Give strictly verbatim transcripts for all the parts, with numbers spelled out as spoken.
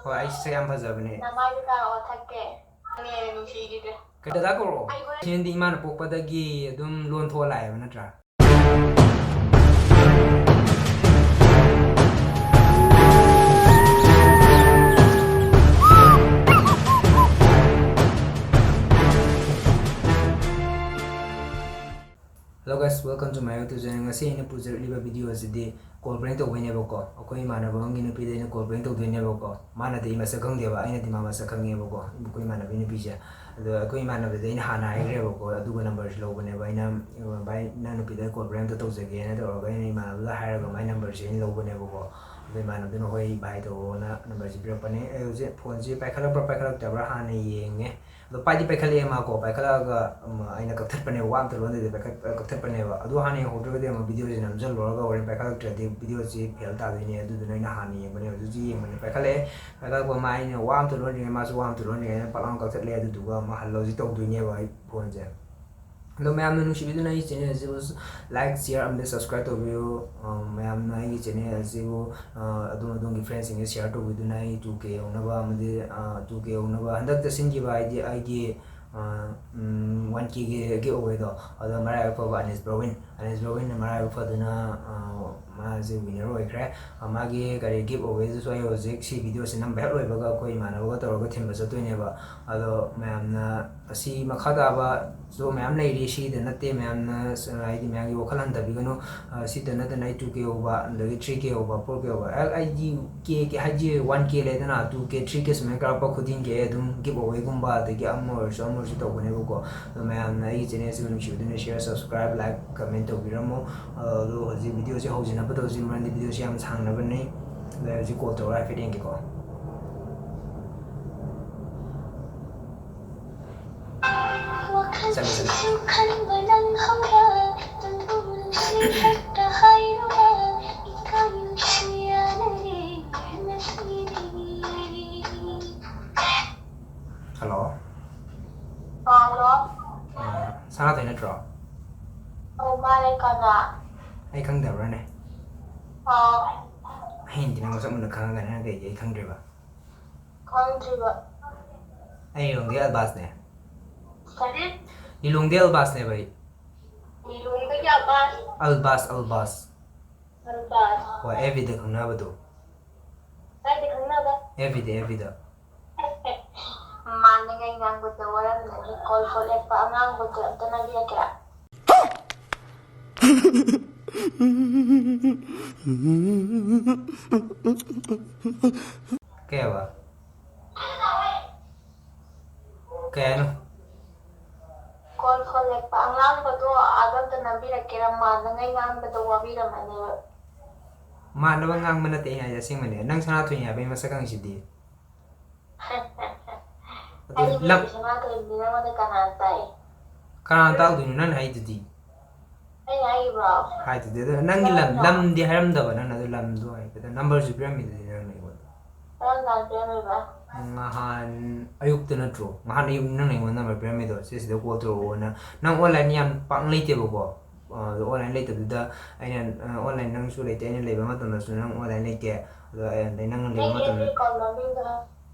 ꯍꯣꯏ, ꯑꯩ ꯁꯛ ꯌꯥꯝ ꯐꯖꯕꯅꯦ꯫ ꯅꯃꯥꯏꯗꯣ ꯇꯥꯔꯛꯑꯣ, ꯊꯛꯀꯦ꯫ ꯅꯪꯅ ꯍꯦꯟꯅ ꯅꯨꯡꯁꯤꯈꯤꯗ꯭ꯔꯦ꯫ ꯀꯩ ꯗꯗꯥ ꯀꯧꯔꯛꯑꯣ? ꯑꯩ ꯍꯣꯔꯦꯟ ꯁꯤꯅꯗꯤ ꯏꯃꯥꯅ ꯄꯣꯛꯄꯗꯒꯤ ꯑꯗꯨꯝ ꯂꯣꯟ ꯊꯣꯛꯑ ꯂꯥꯛꯑꯦꯕ ꯅꯠꯇ꯭ꯔꯥ? Hello guys, welcome to my YouTube channel. ꯉꯁꯤ ꯑꯩꯅ ꯄꯨꯖꯔꯛꯂꯤꯕ video ꯑꯁꯤꯗꯤ call prank ꯇꯧꯕꯩꯅꯦꯕꯀꯣ꯫ ꯑꯩꯈꯣꯏ ꯏꯃꯥꯟꯅꯕ ꯑꯃꯒꯤ ꯅꯨꯄꯤꯗ ꯑꯩꯅ call prank ꯇꯧꯗꯣꯏꯅꯦꯕꯀꯣ꯫ ꯃꯥꯅꯗꯤ ꯑꯩ ꯃꯁꯛ ꯈꯪꯗꯦꯕ, ꯑꯩꯅꯗꯤ ꯃꯥ ꯃꯁꯛ ꯈꯪꯉꯦꯕꯀꯣ, ꯑꯩꯈꯣꯏ ꯏꯃꯥꯟꯅꯕꯒꯤ ꯅꯨꯄꯤꯁꯦ꯫ ꯑꯗꯣ ꯑꯩꯈꯣꯏ ꯏꯃꯥꯟꯅꯕꯗ ꯑꯩꯅ ꯍꯥꯟꯅ ꯍꯥꯏꯈ꯭ꯔꯦꯕꯀꯣ, ꯑꯗꯨꯒ numberꯁꯤ ꯂꯧꯕꯅꯦꯕ ꯑꯩꯅ, "ꯚꯥꯏ, ꯅꯪ ꯅꯨꯄꯤꯗ call prank ꯑꯝꯇ ꯇꯧꯖꯒꯦꯅ" ꯇꯧꯔꯒ ꯑꯩꯅ ꯏꯃꯥꯟꯅꯕꯗ ꯍꯥꯏꯔꯒ ꯃꯥꯏ numberꯁꯤ ꯑꯩꯅ ꯂꯧꯕꯅꯦꯕꯀꯣ꯫ ꯑꯗꯣ ꯏꯃꯥꯟꯅꯕꯗꯨꯅ "ꯍꯣꯏ ꯚꯥꯏ, ꯇꯧꯔꯣꯅ" numberꯁꯤ ꯄꯤꯔꯛꯄꯅꯦ꯫ ꯑꯩ ꯍꯧꯖꯤꯛ phoneꯁꯤ ꯄꯥꯏꯈꯠꯂꯛꯄ꯭ꯔꯥ ꯄꯥꯏꯈꯠꯂꯛꯇꯕ꯭ꯔꯥ ꯍꯥꯟꯅ ꯌꯦꯡꯉꯦ꯫ ꯑꯗꯣ ꯄꯥꯏꯗꯤ ꯄꯥꯏꯈꯠꯂꯛꯑꯦ ꯃꯥꯀꯣ, ꯄꯥꯏꯈꯠꯂꯛꯑꯒ, ꯎꯝ, ꯑꯩꯅ ꯀꯛꯊꯠꯄꯅꯦꯕ, ꯋꯥ ꯑꯝꯇ ꯂꯣꯟꯗꯕꯤꯗ ꯄꯥꯏꯈꯠ-, ꯑ, ꯀꯛꯊꯠꯄꯅꯦꯕ꯫ ꯑꯗꯨ ꯍꯥꯟꯅ ꯌꯦꯡꯍꯧꯗ꯭ꯔꯒꯗꯤ ꯑꯃꯨꯛ videoꯁꯤ ꯅꯝꯁꯤꯜꯂꯨꯔꯒ ꯍꯣꯔꯦꯟ ꯄꯥꯏꯈꯠꯂꯛꯇ꯭ꯔꯗꯤ videoꯁꯤ fail ꯇꯥꯗꯣꯏꯅꯦ꯫ ꯑꯗꯨꯗꯨꯅ ꯑꯩꯅ ꯍꯥꯟꯅ ꯌꯦꯡꯕꯅꯦ꯫ ꯍꯧꯖꯤꯛ ꯍꯧꯖꯤꯛ ꯌꯦꯡꯕꯅꯦ, ꯄꯥꯏꯈꯠꯂꯛꯑꯦ꯫ ꯄꯥꯏꯈꯠꯂꯛꯄ ꯃꯥ ꯑꯩꯅ ꯋꯥ ꯑꯝꯇ ꯂꯣꯟꯗ꯭ꯔꯤꯉꯩ, ꯃꯥꯁꯨ ꯋꯥ ꯑꯝꯇ ꯂꯣꯟꯗ꯭ꯔꯤꯉꯩ ꯑꯩꯅ ꯄꯠ ꯂꯥꯎꯅ ꯀꯛꯊꯠꯂꯦ꯫ ꯑꯗꯨꯗꯨꯒ ꯑꯃꯨꯛ ꯍꯜꯂꯣꯁꯤ ꯇꯧꯗꯣꯏꯅꯦꯕ ꯑꯩ phoneꯁꯦ꯫ ꯑꯗꯣ ꯃꯌꯥꯝꯅ ꯅꯨꯡꯁꯤꯕꯤꯗꯨꯅ ꯑꯩꯒꯤ channel ꯑꯁꯤꯕꯨ like, share ꯑꯃꯗꯤ subscribe ꯇꯧꯕꯤꯌꯨ꯫ ꯑ, ꯃꯌꯥꯝꯅ ꯑꯩꯒꯤ channel ꯑꯁꯤꯕꯨ, ꯑ, ꯑꯗꯣꯝ ꯑꯗꯣꯝꯒꯤ friendꯁꯤꯡꯗ share ꯇꯧꯕꯤꯗꯨꯅ ꯑꯩ two K ꯌꯧꯅꯕ ꯑꯃꯗꯤ, ꯑ, two K ꯌꯧꯅꯕ ꯍꯟꯗꯛꯇ ꯁꯤꯟꯈꯤꯕ ꯍꯥꯏꯗꯤ ꯑꯩꯒꯤ, ꯑ, ꯎꯝ, one Kꯒꯤ giveawayꯗꯣ, ꯑꯗꯣ ꯃꯔꯥꯏꯕꯛ ꯐꯕ ꯑꯅꯤꯁ ꯄ꯭ꯔꯋꯤꯟ, ꯑꯅꯤꯁ ꯄ꯭ꯔꯋꯤꯟꯅ ꯃꯔꯥꯏꯕꯛ ꯐꯗꯨꯅ, ꯑ, ꯃꯥꯁꯦ winner ꯑꯣꯏꯈ꯭ꯔꯦ꯫ ꯑ, ꯃꯥꯒꯤ ꯀꯔꯤ giveawayꯗꯨꯁꯨ ꯑꯩ ꯍꯧꯖꯤꯛ ꯁꯤ videoꯁꯤ ꯅꯝꯕ ꯍꯦꯛ ꯂꯣꯏꯕꯒ ꯑꯩꯈꯣꯏ ꯏꯃꯥꯟꯅꯕꯒ ꯇꯧꯔꯒ ꯊꯤꯟꯕ ꯆꯠꯇꯣꯏꯅꯦꯕ꯫ ꯑꯗꯣ ꯃꯌꯥꯝꯅ ꯑꯁꯤ ꯃꯈꯥ ꯇꯥꯕꯁꯨ ꯃꯌꯥꯝ ꯂꯩꯔꯤ, ꯁꯤꯗ ꯅꯠꯇꯦ, ꯃꯌꯥꯝꯅ ꯁ-, ꯍꯥꯏꯗꯤ ꯃꯌꯥꯝꯒꯤ ꯋꯥꯈꯜ ꯍꯟꯊꯕꯤꯒꯅꯨ꯫ ꯑ, ꯁꯤꯗ ꯅꯠꯇꯅ ꯑꯩ two K ꯌꯧꯕ, ꯑꯗꯒꯤ three K ꯌꯧꯕ, four K ꯌꯧꯕ, ꯑꯦꯜ ꯑꯩꯗꯤ K, K ꯍꯥꯏꯗꯤ one K ꯂꯩꯗꯅ, two K, three K ꯁꯨꯃꯥꯏꯅ ꯀꯥꯔꯛꯄ ꯈꯨꯗꯤꯡꯒꯤ ꯑꯩ ꯑꯗꯨꯝ giveawayꯒꯨꯝꯕ ꯑꯗꯒꯤ ꯑꯃ ꯑꯣꯏꯔꯁꯨ ꯑꯃ ꯑꯣꯏꯔꯁꯨ ꯇꯧꯒꯅꯦꯕꯀꯣ꯫ ꯑꯗꯣ ꯃꯌꯥꯝꯅ ꯑꯩꯒꯤ channelꯁꯤꯕꯨ ꯅꯨꯡꯁꯤꯕꯤꯗꯨꯅ share, subscribe, like, comment ꯇꯧꯕꯤꯔꯝꯃꯣ꯫ ꯑꯗꯣ ꯍꯧꯖꯤꯛ videoꯁꯤ ꯍꯧꯖꯤꯟꯅꯕ ꯇꯧꯁꯤ, ꯃꯔꯝꯗꯤ videoꯁꯤ ꯌꯥꯝ ꯁꯥꯡꯅꯕꯅꯤ꯫ ꯑꯗꯣ ꯑꯩ ꯍꯧꯖꯤꯛ call ꯇꯧꯔꯒ ꯍꯥꯏꯐꯦꯠ ꯌꯦꯡꯒꯦꯀꯣ꯫ ꯆꯠꯂꯣ, ꯆꯠꯂꯣ꯫ Hello꯫ ꯑꯥ, hello꯫ ꯑꯥ, ꯁꯅꯥꯊꯣꯏ ꯅꯠꯇ꯭ꯔꯣ? ꯑꯧ, ꯃꯥꯅꯦ, ꯀꯅꯥ? ꯑꯩ ꯈꯪꯗꯕ꯭ꯔꯥꯅꯦ? ꯑꯥ꯫ ꯑꯩꯅꯗꯤ ꯅꯪ ꯃꯁꯛ ꯃꯨꯟꯅ ꯈꯪꯉꯒ ꯅꯪꯅ ꯀꯩꯒꯤ ꯑꯩ ꯈꯪꯗ꯭ꯔꯤꯕ? ꯈꯪꯗ꯭ꯔꯤꯕ꯫ ꯑꯩ ꯂꯤꯂꯣꯡꯗꯒꯤ ꯑꯜꯕꯥꯁꯅꯦ꯫ ꯀꯔꯤ? ꯂꯤꯂꯣꯡꯗꯒꯤ ꯑꯜꯕꯥꯁꯅꯦꯕ ꯑꯩ꯫ ꯂꯤꯂꯣꯡꯗꯒꯤ ꯑꯜꯕꯥꯁ꯫ ꯑꯜꯕꯥꯁ, ꯑꯜꯕꯥꯁ꯫ ꯑꯜꯕꯥꯁ꯫ ꯍꯣꯏ, ꯑꯦꯐ ꯕꯤꯗ ꯈꯪꯅꯕꯗꯣ꯫ ꯀꯥꯏꯗ ꯈꯪꯅꯕ? ꯑꯦꯐ ꯕꯤꯗ, ꯑꯦꯐ ꯕꯤꯗ꯫ ꯃꯥꯟꯅꯉꯩ ꯉꯥꯡꯕꯗ ꯋꯥꯔꯝꯅꯅꯤ꯫ ꯀꯣꯜ ꯀꯣꯜ ꯂꯦꯞꯄ ꯑꯉꯥꯡꯕꯗꯣ ꯑꯝꯇ ꯅꯝꯕꯤꯔꯛꯀꯦꯔꯥ? ꯀꯩ ꯍꯥꯏꯕ? ꯀꯩ ꯍꯥꯏꯅꯣ? ꯀꯣꯜ ꯀꯣꯜ ꯂꯦꯞꯄ ꯑꯉꯥꯡꯕꯗꯣ ꯑꯗꯣ ꯑꯝꯇ ꯅꯝꯕꯤꯔꯛꯀꯦꯔꯥ? ꯃꯥꯟꯅꯉꯩ ꯉꯥꯡꯕꯗ ꯋꯥꯕꯤꯔꯝꯃꯅꯦꯕ꯫ ꯃꯥꯟꯅꯕ ꯉꯥꯡꯕ ꯅꯠꯇꯦ ꯑꯩꯅ ꯍꯥꯏꯁꯦ, ꯑꯁꯦꯡꯕꯅꯦ꯫ ꯅꯪ ꯁꯅꯥꯊꯣꯏꯅꯤ ꯍꯥꯏꯕ ꯑꯩ ꯃꯁꯛ ꯈꯪꯉꯤꯁꯤꯗꯤ꯫ ꯑꯗꯨ ꯑꯩꯒꯤ ꯂꯝ ꯃꯤꯡꯁꯦ ꯁꯅꯥꯊꯣꯏꯕꯤꯅꯤ, ꯅꯉꯣꯟꯗ ꯀꯅꯥꯅ ꯇꯥꯛꯏ? ꯀꯅꯥꯅ ꯇꯥꯛꯎꯗꯣꯏꯅꯣ? ꯅꯪꯅ ꯍꯥꯏꯗꯨꯗꯤ꯫ ꯑꯩꯅ ꯍꯥꯏꯈꯤꯕ꯭ꯔꯣ? ꯍꯥꯏꯗꯨꯗꯤ꯫ ꯑꯗꯨ ꯅꯪꯒꯤ ꯂꯝ, ꯀꯔꯝꯕ? ꯂꯝꯗꯤ ꯍꯥꯏꯔꯝꯗꯕ ꯅꯪꯅ, ꯑꯗꯨ ꯂꯝꯗꯣ ꯍꯥꯏꯕꯗ ꯅꯝꯕꯔꯁꯨ ꯄꯤꯔꯝꯃꯤꯗꯨꯗꯤ ꯅꯪꯅ ꯑꯩꯉꯣꯟꯗ꯫ ꯀꯔꯝ ꯀꯥꯟꯗ ꯄꯤꯔꯝꯃꯤꯕ? ꯅꯍꯥꯟ ꯑꯌꯨꯛꯇ ꯅꯠꯇ꯭ꯔꯣ? ꯅꯍꯥꯟ ꯑꯌꯨꯛ ꯅꯪꯅ ꯑꯩꯉꯣꯟꯗ ꯅꯝꯕꯔ ꯄꯤꯔꯝꯃꯤꯗꯣ, ꯁꯤꯁꯤꯗ ꯀꯣꯜ ꯇꯧꯔꯛꯑꯣꯅ꯫ ꯅꯪ ꯑꯣꯟꯂꯥꯏꯟ ꯌꯥꯝ ꯄꯥꯛ ꯂꯩꯇꯦꯕꯀꯣ꯫ ꯑ, ꯑꯗꯣ ꯑꯣꯟꯂꯥꯏꯟ ꯂꯩꯇꯕꯗꯨꯗ ꯑꯩꯅ, ꯑ, ꯑꯣꯟꯂꯥꯏꯟ ꯅꯪꯁꯨ ꯂꯩꯇꯦ, ꯑꯩꯅ ꯂꯩꯕ ꯃꯇꯝꯗꯁꯨ ꯅꯪ ꯑꯣꯟꯂꯥꯏꯟ ꯂꯩꯇꯦ꯫ ꯑꯗꯣ ꯑꯩ, ꯑꯗꯩ ꯅꯪꯅ ꯂꯩꯕ ꯅꯪꯒꯤ ꯃꯇꯝꯗ ꯑꯦꯞꯀꯤ ꯑꯦꯀꯥꯎꯟ ꯃꯃꯤꯡꯗꯣ ꯍꯥꯏ꯫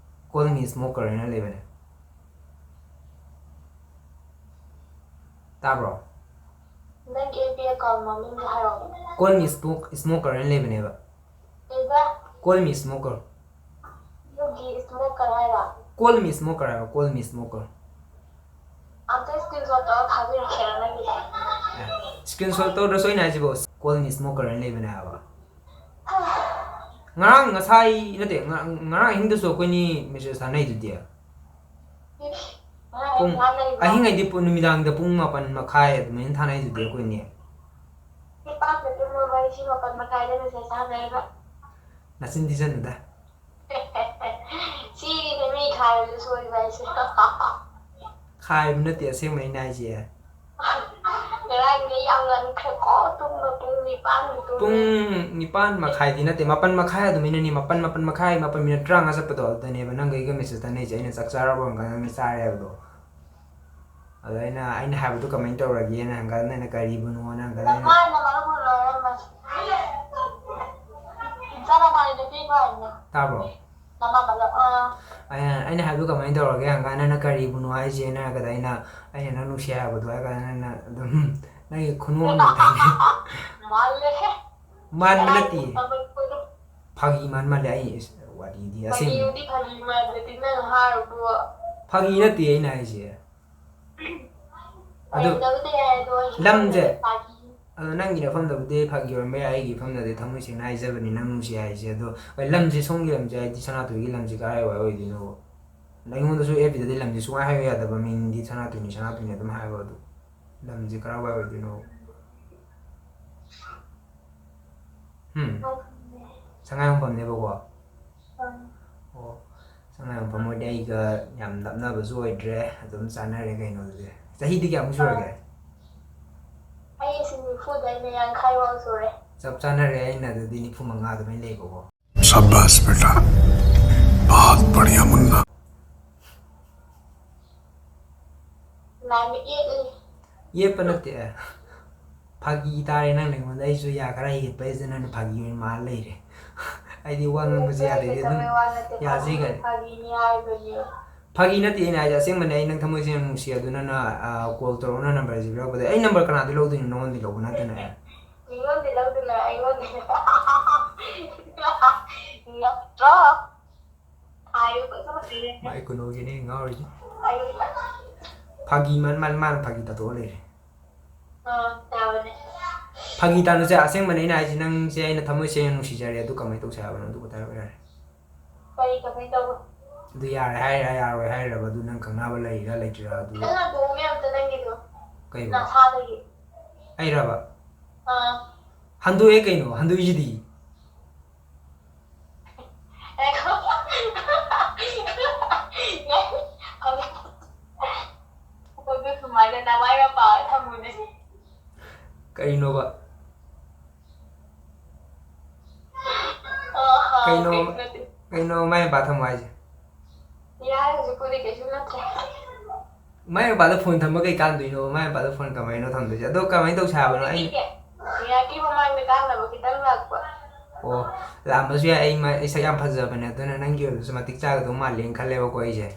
Call me smoker ꯍꯥꯏꯅ ꯂꯩꯕꯅꯦ꯫ ꯇꯥꯕ꯭ꯔꯣ? ꯅꯪꯒꯤ ꯑꯦꯞꯀꯤ ꯑꯦꯀꯥꯎꯟ ꯃꯃꯤꯡꯗꯣ ꯍꯥꯏꯔꯛꯑꯣ꯫ Call me smoke, smoker ꯍꯥꯏꯅ ꯂꯩꯕꯅꯦꯕ꯫ ꯀꯩꯕ? Call me smoker. ꯅꯪꯒꯤ ꯏꯁꯃꯣꯀꯔ ꯍꯥꯏꯔꯣ? Call me smoker ꯍꯥꯏꯕ, call me smoker. ꯑꯝꯇ ꯁ꯭ꯀ꯭ꯔꯤꯟꯁꯣꯠ ꯇꯧꯔ ꯊꯥꯕꯤꯔꯛꯀꯦꯔꯥ ꯅꯪꯒꯤꯗꯣ? Screenshot ꯇꯧꯗ꯭ꯔꯁꯨ ꯑꯩꯅ ꯍꯥꯏꯁꯤꯕꯣ, call me smoker ꯍꯥꯏꯅ ꯂꯩꯕꯅꯦ ꯍꯥꯏꯕ꯫ ꯉꯔꯥꯡ, ꯉꯁꯥꯏ ꯅꯠꯇꯦ, ꯉꯔꯥꯡ, ꯉꯔꯥꯡ ꯑꯍꯤꯡꯗꯁꯨ ꯑꯩꯈꯣꯏꯅꯤ message ꯊꯥꯅꯩꯗꯨꯗꯤ꯫ ꯉꯔꯥꯡ ꯄꯨꯡ, ꯊꯥꯅꯩꯕ? ꯑꯍꯤꯡ ꯍꯥꯏꯗꯤ ꯄꯨꯡ, ꯅꯨꯃꯤꯗꯥꯡꯗ ꯄꯨꯡ ꯃꯥꯄꯟ ꯃꯈꯥꯏ ꯑꯗꯨꯃꯥꯏꯅ ꯊꯥꯅꯩꯗꯨꯗꯤ ꯑꯩꯈꯣꯏꯅꯤ꯫ ꯅꯤꯄꯥꯟꯗ ꯇꯨꯝꯃꯕ ꯑꯩꯁꯤ ꯃꯥꯄꯟ ꯃꯈꯥꯏꯗ message ꯊꯥꯅꯩꯕ꯫ ꯅꯆꯤꯟ ꯊꯤꯖꯟꯅꯨꯗ꯫ ꯁꯤꯒꯤꯅꯦ ꯃꯤ ꯈꯥꯏꯕꯗ ꯁꯣꯏꯕ ꯍꯥꯏꯁꯦ꯫ ꯈꯥꯏꯕ ꯅꯠꯇꯦ, ꯑꯁꯦꯡꯕ ꯑꯩꯅ ꯍꯥꯏꯁꯦ꯫ ꯉꯔꯥꯡꯗꯤ ꯌꯥꯝ ꯉꯟꯈ꯭ꯔꯦꯀꯣ, ꯇꯨꯝꯕ ꯄꯨꯡ ꯅꯤꯄꯥꯟꯗ ꯇꯨꯝꯃꯦ꯫ ꯄꯨꯡ ꯅꯤꯄꯥꯟ ꯃꯈꯥꯏꯗꯤ ꯅꯠꯇꯦ, ꯃꯥꯄꯟ ꯃꯈꯥꯏ ꯑꯗꯨꯃꯥꯏꯅꯅꯤ, ꯃꯥꯄꯟ, ꯃꯥꯄꯟ ꯃꯈꯥꯏ, ꯃꯥꯄꯟ ꯃꯤꯅꯤꯠ ꯇꯔꯥꯃꯉꯥ ꯆꯠꯄꯗꯣ ꯑꯗꯨꯗꯅꯦꯕ ꯅꯪꯒ ꯑꯩꯒ message ꯊꯥꯅꯩꯁꯦ, ꯑꯩꯅ ꯆꯥꯛ ꯆꯥꯔꯕꯣ ꯍꯪꯀꯥꯟꯗ ꯅꯪꯅ ꯆꯥꯔꯦ ꯍꯥꯏꯕꯗꯣ꯫ ꯑꯗꯣ ꯑꯩꯅ, ꯑꯩꯅ ꯍꯥꯏꯕꯗꯣ ꯀꯃꯥꯏꯅ ꯇꯧꯔꯒꯦꯅ ꯍꯪꯀꯥꯟꯗ ꯅꯪꯅ ꯀꯔꯤꯕꯨꯅꯣꯅ ꯍꯪꯀꯥꯟꯗ ꯑꯩꯅ ꯇꯥꯕ꯭ꯔꯣ? ꯃꯃꯥ ꯃꯜꯂꯣ꯫ ꯑꯥ꯫ ꯑꯩꯅ, ꯑꯩꯅ ꯍꯥꯏꯕꯗꯣ ꯀꯃꯥꯏꯅ ꯇꯧꯔꯒꯦ ꯍꯪꯀꯥꯟꯗ, "ꯅꯪꯅ ꯀꯔꯤꯕꯨꯅꯣ ꯍꯥꯏꯁꯦꯅ?" ꯍꯥꯏꯔꯒꯗ ꯑꯩꯅ, "ꯑꯩꯅ ꯅꯪ ꯅꯨꯡꯁꯤ ꯍꯥꯏꯕꯗꯣ" ꯍꯥꯏꯔ ꯀꯥꯟꯗ ꯅꯪꯅ ꯑꯗꯨꯝ, ꯅꯪꯒꯤ ꯈꯨꯅꯣꯛ ꯑꯃ ꯇꯧꯔꯦ꯫ ꯃꯥꯜꯂꯦ꯫ ꯃꯥꯟꯕ ꯅꯠꯇꯦ꯫ ꯀꯗꯥꯏꯗꯒꯤ ꯀꯃꯛꯄꯅꯣ? ꯐꯥꯒꯤ ꯃꯥꯟ ꯃꯥꯜꯂꯦ꯫ ꯑꯩ ꯏꯁ, ꯋꯥꯔꯤꯗꯤ ꯑꯁꯦꯡꯕ꯫ ꯐꯥꯒꯤꯕꯨꯗꯤ ꯐꯥꯒꯤ ꯃꯥꯟꯕꯗꯤ ꯅꯪ ꯍꯥꯏꯔꯕꯣ? ꯐꯥꯒꯤ ꯅꯠꯇꯦ ꯑꯩꯅ ꯍꯥꯏꯁꯦ꯫ ꯑꯗꯨ ꯑꯣꯏꯔꯝꯗꯕꯗꯤ ꯌꯥꯏ, ꯑꯗꯣ ꯑꯩꯒꯤ ꯂꯝꯁꯦ, ꯐꯥꯒꯤ꯫ ꯑꯗꯣ ꯅꯪꯒꯤ ꯅꯐꯝꯗꯕꯨꯗꯤ ꯐꯥꯒꯤ ꯑꯣꯏꯔꯝꯕ ꯌꯥꯏ, ꯑꯩꯒꯤ ꯐꯝꯗꯗꯤ ꯊꯃꯣꯏ ꯁꯦꯡꯅ ꯍꯥꯏꯖꯕꯅꯤ ꯅꯪ ꯅꯨꯡꯁꯤ ꯍꯥꯏꯁꯦ꯫ ꯑꯗꯣ ꯍꯣꯏ, ꯂꯝꯁꯦ ꯁꯣꯝꯒꯤ ꯂꯝꯁꯦ ꯍꯥꯏꯗꯤ ꯁꯅꯥꯇꯣꯏꯒꯤ ꯂꯝꯁꯦ ꯀꯔꯥꯏꯋꯥꯏ ꯑꯣꯏꯗꯣꯏꯅꯣ? ꯑꯩꯉꯣꯟꯗꯁꯨ ꯑꯦꯐ ꯕꯤꯗꯗꯤ ꯂꯝꯁꯦ ꯁꯨꯡꯍꯥꯏ ꯍꯥꯏꯕ ꯌꯥꯗꯕ ꯃꯤꯡꯗꯤ ꯁꯅꯥꯇꯣꯏꯅꯤ, ꯁꯅꯥꯇꯣꯏꯅꯤ ꯑꯗꯨꯝ ꯍꯥꯏꯕ꯫ ꯑꯗꯨ ꯂꯝꯁꯦ ꯀꯔꯥꯏꯋꯥꯏ ꯑꯣꯏꯗꯣꯏꯅꯣ? ꯍꯝ? ꯁꯉꯥꯏꯌꯨꯝꯐꯝꯅꯦꯕꯀꯣ? ꯑꯥ꯫ ꯑꯣ, ꯁꯉꯥꯏꯌꯨꯝꯐꯝ ꯑꯣꯏꯔꯗꯤ ꯑꯩꯒ ꯌꯥꯝ ꯂꯥꯞꯅꯕꯁꯨ ꯑꯣꯏꯗ꯭ꯔꯦ, ꯑꯗꯨꯝ ꯆꯥꯟꯅꯔꯦ ꯀꯩꯅꯣ ꯑꯗꯨꯗꯤ꯫ ꯆꯍꯤꯗꯤ ꯀꯌꯥꯃꯨꯛ ꯁꯨꯔꯒꯦ? ꯑꯩꯁꯤ ꯅꯤꯐꯨꯗꯩꯅ ꯌꯥꯡꯈꯩ ꯐꯥꯎ ꯁꯨꯔꯦ꯫ ꯆꯞ ꯆꯥꯟꯅꯔꯦ, ꯑꯩꯅ ꯑꯗꯨꯗꯤ ꯅꯤꯐꯨ ꯃꯉꯥ ꯑꯗꯨꯃꯥꯏꯅ ꯂꯩꯕꯀꯣ꯫ शाबाश बेटा, बहुत बढ़िया मुन्ना। ꯂꯥꯏꯅ ꯌꯦꯠꯂꯤ꯫ ꯌꯦꯠꯄ ꯅꯠꯇꯦ꯫ ꯐꯥꯒꯤ ꯇꯥꯔꯦ ꯅꯪꯅ ꯑꯩꯉꯣꯟꯗ, ꯑꯩꯁꯨ ꯌꯥ ꯈꯔ ꯍꯦꯠꯄ ꯍꯥꯏꯁꯦ ꯅꯪꯅ ꯐꯥꯒꯤ ꯑꯣꯏꯅ ꯃꯥꯜ ꯂꯩꯔꯦ꯫ ꯑꯩꯗꯤ ꯋꯥ ꯉꯥꯡꯕꯁꯦ ꯌꯥꯗꯦ, ꯑꯗꯨꯝ ꯌꯦꯠꯄ ꯅꯠꯇꯕ ꯋꯥ ꯅꯠꯇꯦ, ꯌꯥꯁꯤ ꯐꯥꯒꯤ, ꯀꯩꯅꯣ꯫ ꯐꯥꯒꯤꯅꯤ ꯍꯥꯏꯕꯅꯤ꯫ ꯐꯥꯒꯤ ꯅꯠꯇꯦ ꯑꯩꯅ ꯍꯥꯏꯁꯦ, ꯑꯁꯦꯡꯕꯅꯦ꯫ ꯑꯩ ꯅꯪ ꯊꯃꯣꯏꯁꯦ ꯌꯥꯝ ꯅꯨꯡꯁꯤ, ꯑꯗꯨ ꯅꯪꯅ, ꯑ, ꯀꯣꯜ ꯇꯧꯔꯛꯑꯣ, ꯅꯪ ꯅꯝꯕꯔꯁꯦ ꯄꯤꯔꯛꯄꯗ꯫ ꯑꯩ ꯅꯝꯕꯔ ꯀꯅꯥꯗꯤ ꯂꯧꯗꯣꯏꯅꯣ? ꯅꯉꯣꯟꯗꯤ ꯂꯧꯕ ꯅꯠꯇꯅ꯫ ꯃꯤꯉꯣꯟꯗꯤ ꯂꯧꯗꯅ ꯑꯩꯉꯣꯟꯗꯤ꯫ ꯅꯠꯇ꯭ꯔꯣ? ꯍꯥꯏꯌꯨ, ꯀꯩꯁꯨ ꯍꯥꯏꯗꯦ꯫ ꯃꯥꯏ ꯀꯨꯅꯣꯒꯤꯅꯦ ꯉꯥꯎꯔꯤꯁꯦ꯫ ꯍꯥꯏꯌꯨ꯫ ꯐꯥꯒꯤ ꯃꯥꯟ ꯃꯥꯟ ꯃꯥꯅ ꯐꯥꯒꯤ ꯇꯥꯊꯣꯛꯑ ꯂꯩꯔꯦ꯫ ꯑ, ꯇꯥꯕꯅꯦ꯫ ꯐꯥꯒꯤ ꯇꯥꯅꯨꯁꯦ, ꯑꯁꯦꯡꯕꯅꯦ ꯑꯩꯅ ꯍꯥꯏꯁꯦ, ꯅꯪꯁꯦ ꯑꯩꯅ ꯊꯃꯣꯏ ꯁꯦꯡꯅ ꯅꯨꯡꯁꯤꯖꯔꯦ, ꯑꯗꯨ ꯀꯃꯥꯏꯅ ꯇꯧꯁꯦ ꯍꯥꯏꯕꯅꯣ? ꯑꯗꯨ ꯈꯛꯇ ꯍꯥꯏꯔꯛꯑꯣ ꯌꯥꯔꯦ꯫ ꯀꯔꯤ ꯀꯃꯥꯏꯅ ꯇꯧꯕ? ꯑꯗꯨ ꯌꯥꯔꯦ ꯍꯥꯏꯔꯤꯔꯥ ꯌꯥꯔꯣꯏ ꯍꯥꯏꯔꯤꯔꯕ? ꯑꯗꯨ ꯅꯪ ꯈꯪꯅꯕ ꯂꯩꯔꯤꯔꯥ ꯂꯩꯇ꯭ꯔꯤꯔꯥ? ꯑꯗꯨ ꯅꯪ ꯍꯟꯗꯣꯛꯑꯝꯃꯦ ꯑꯝꯇ ꯅꯪꯒꯤꯗꯣ꯫ ꯀꯩꯕꯣ? ꯅꯁꯥꯗꯒꯤ꯫ ꯑꯩꯔꯕ? ꯑꯥ꯫ ꯍꯟꯗꯣꯛꯑꯦ ꯀꯩꯅꯣ, ꯍꯟꯗꯣꯛꯏꯁꯤꯗꯤ꯫ ꯉꯥꯏꯈꯣ꯫ ꯉꯥꯏꯈꯣ꯫ ꯑꯗꯨ ꯁꯨꯃꯥꯏꯅ ꯅꯃꯥꯏ ꯃꯄꯥ ꯊꯝꯃꯨꯅꯦ꯫ ꯀꯩꯅꯣꯕ? ꯑ, ꯀꯩꯅꯣ, ꯀꯩꯁꯨ ꯅꯠꯇꯦ꯫ ꯀꯩꯅꯣ ꯃꯥꯏ ꯃꯄꯥ ꯊꯝꯃꯣ ꯍꯥꯏꯁꯦ? ꯌꯥꯔꯦ, ꯍꯧꯖꯤꯛꯄꯨꯗꯤ ꯀꯩꯁꯨ ꯅꯠꯇ꯭ꯔꯦ꯫ ꯃꯥꯏ ꯃꯄꯥꯗ ꯐꯣꯟ ꯊꯝꯕ ꯀꯩ ꯀꯥꯟꯗꯣꯏꯅꯣ? ꯃꯥꯏ ꯃꯄꯥꯗ ꯐꯣꯟ ꯀꯃꯥꯏꯅꯣ ꯊꯝꯗꯣꯏꯁꯦ? ꯑꯗꯣ ꯀꯃꯥꯏꯅ ꯇꯧꯁꯦ ꯍꯥꯏꯕꯅꯣ? ꯑꯩ ꯍꯧꯖꯤꯛꯇꯤ ꯉꯥꯏꯍꯥꯛꯀꯤ ꯃꯃꯥꯡꯗ ꯀꯥꯟꯅꯕ ꯈꯤꯇꯪ ꯂꯥꯛꯄ꯫ ꯑꯣ, ꯂꯥꯛꯑꯝꯕꯁꯨ ꯌꯥꯏ꯫ ꯑꯩ ꯃ-, ꯑꯩ ꯁꯛ ꯌꯥꯝ ꯐꯖꯕꯅꯦ, ꯑꯗꯨꯅ ꯅꯪꯒꯤ ꯑꯣꯏꯕꯁꯨ ꯃꯇꯤꯛ ꯆꯥꯒꯗꯧ ꯃꯥꯜꯂꯦꯅ ꯈꯜꯂꯦꯕꯀꯣ ꯑꯩꯁꯦ꯫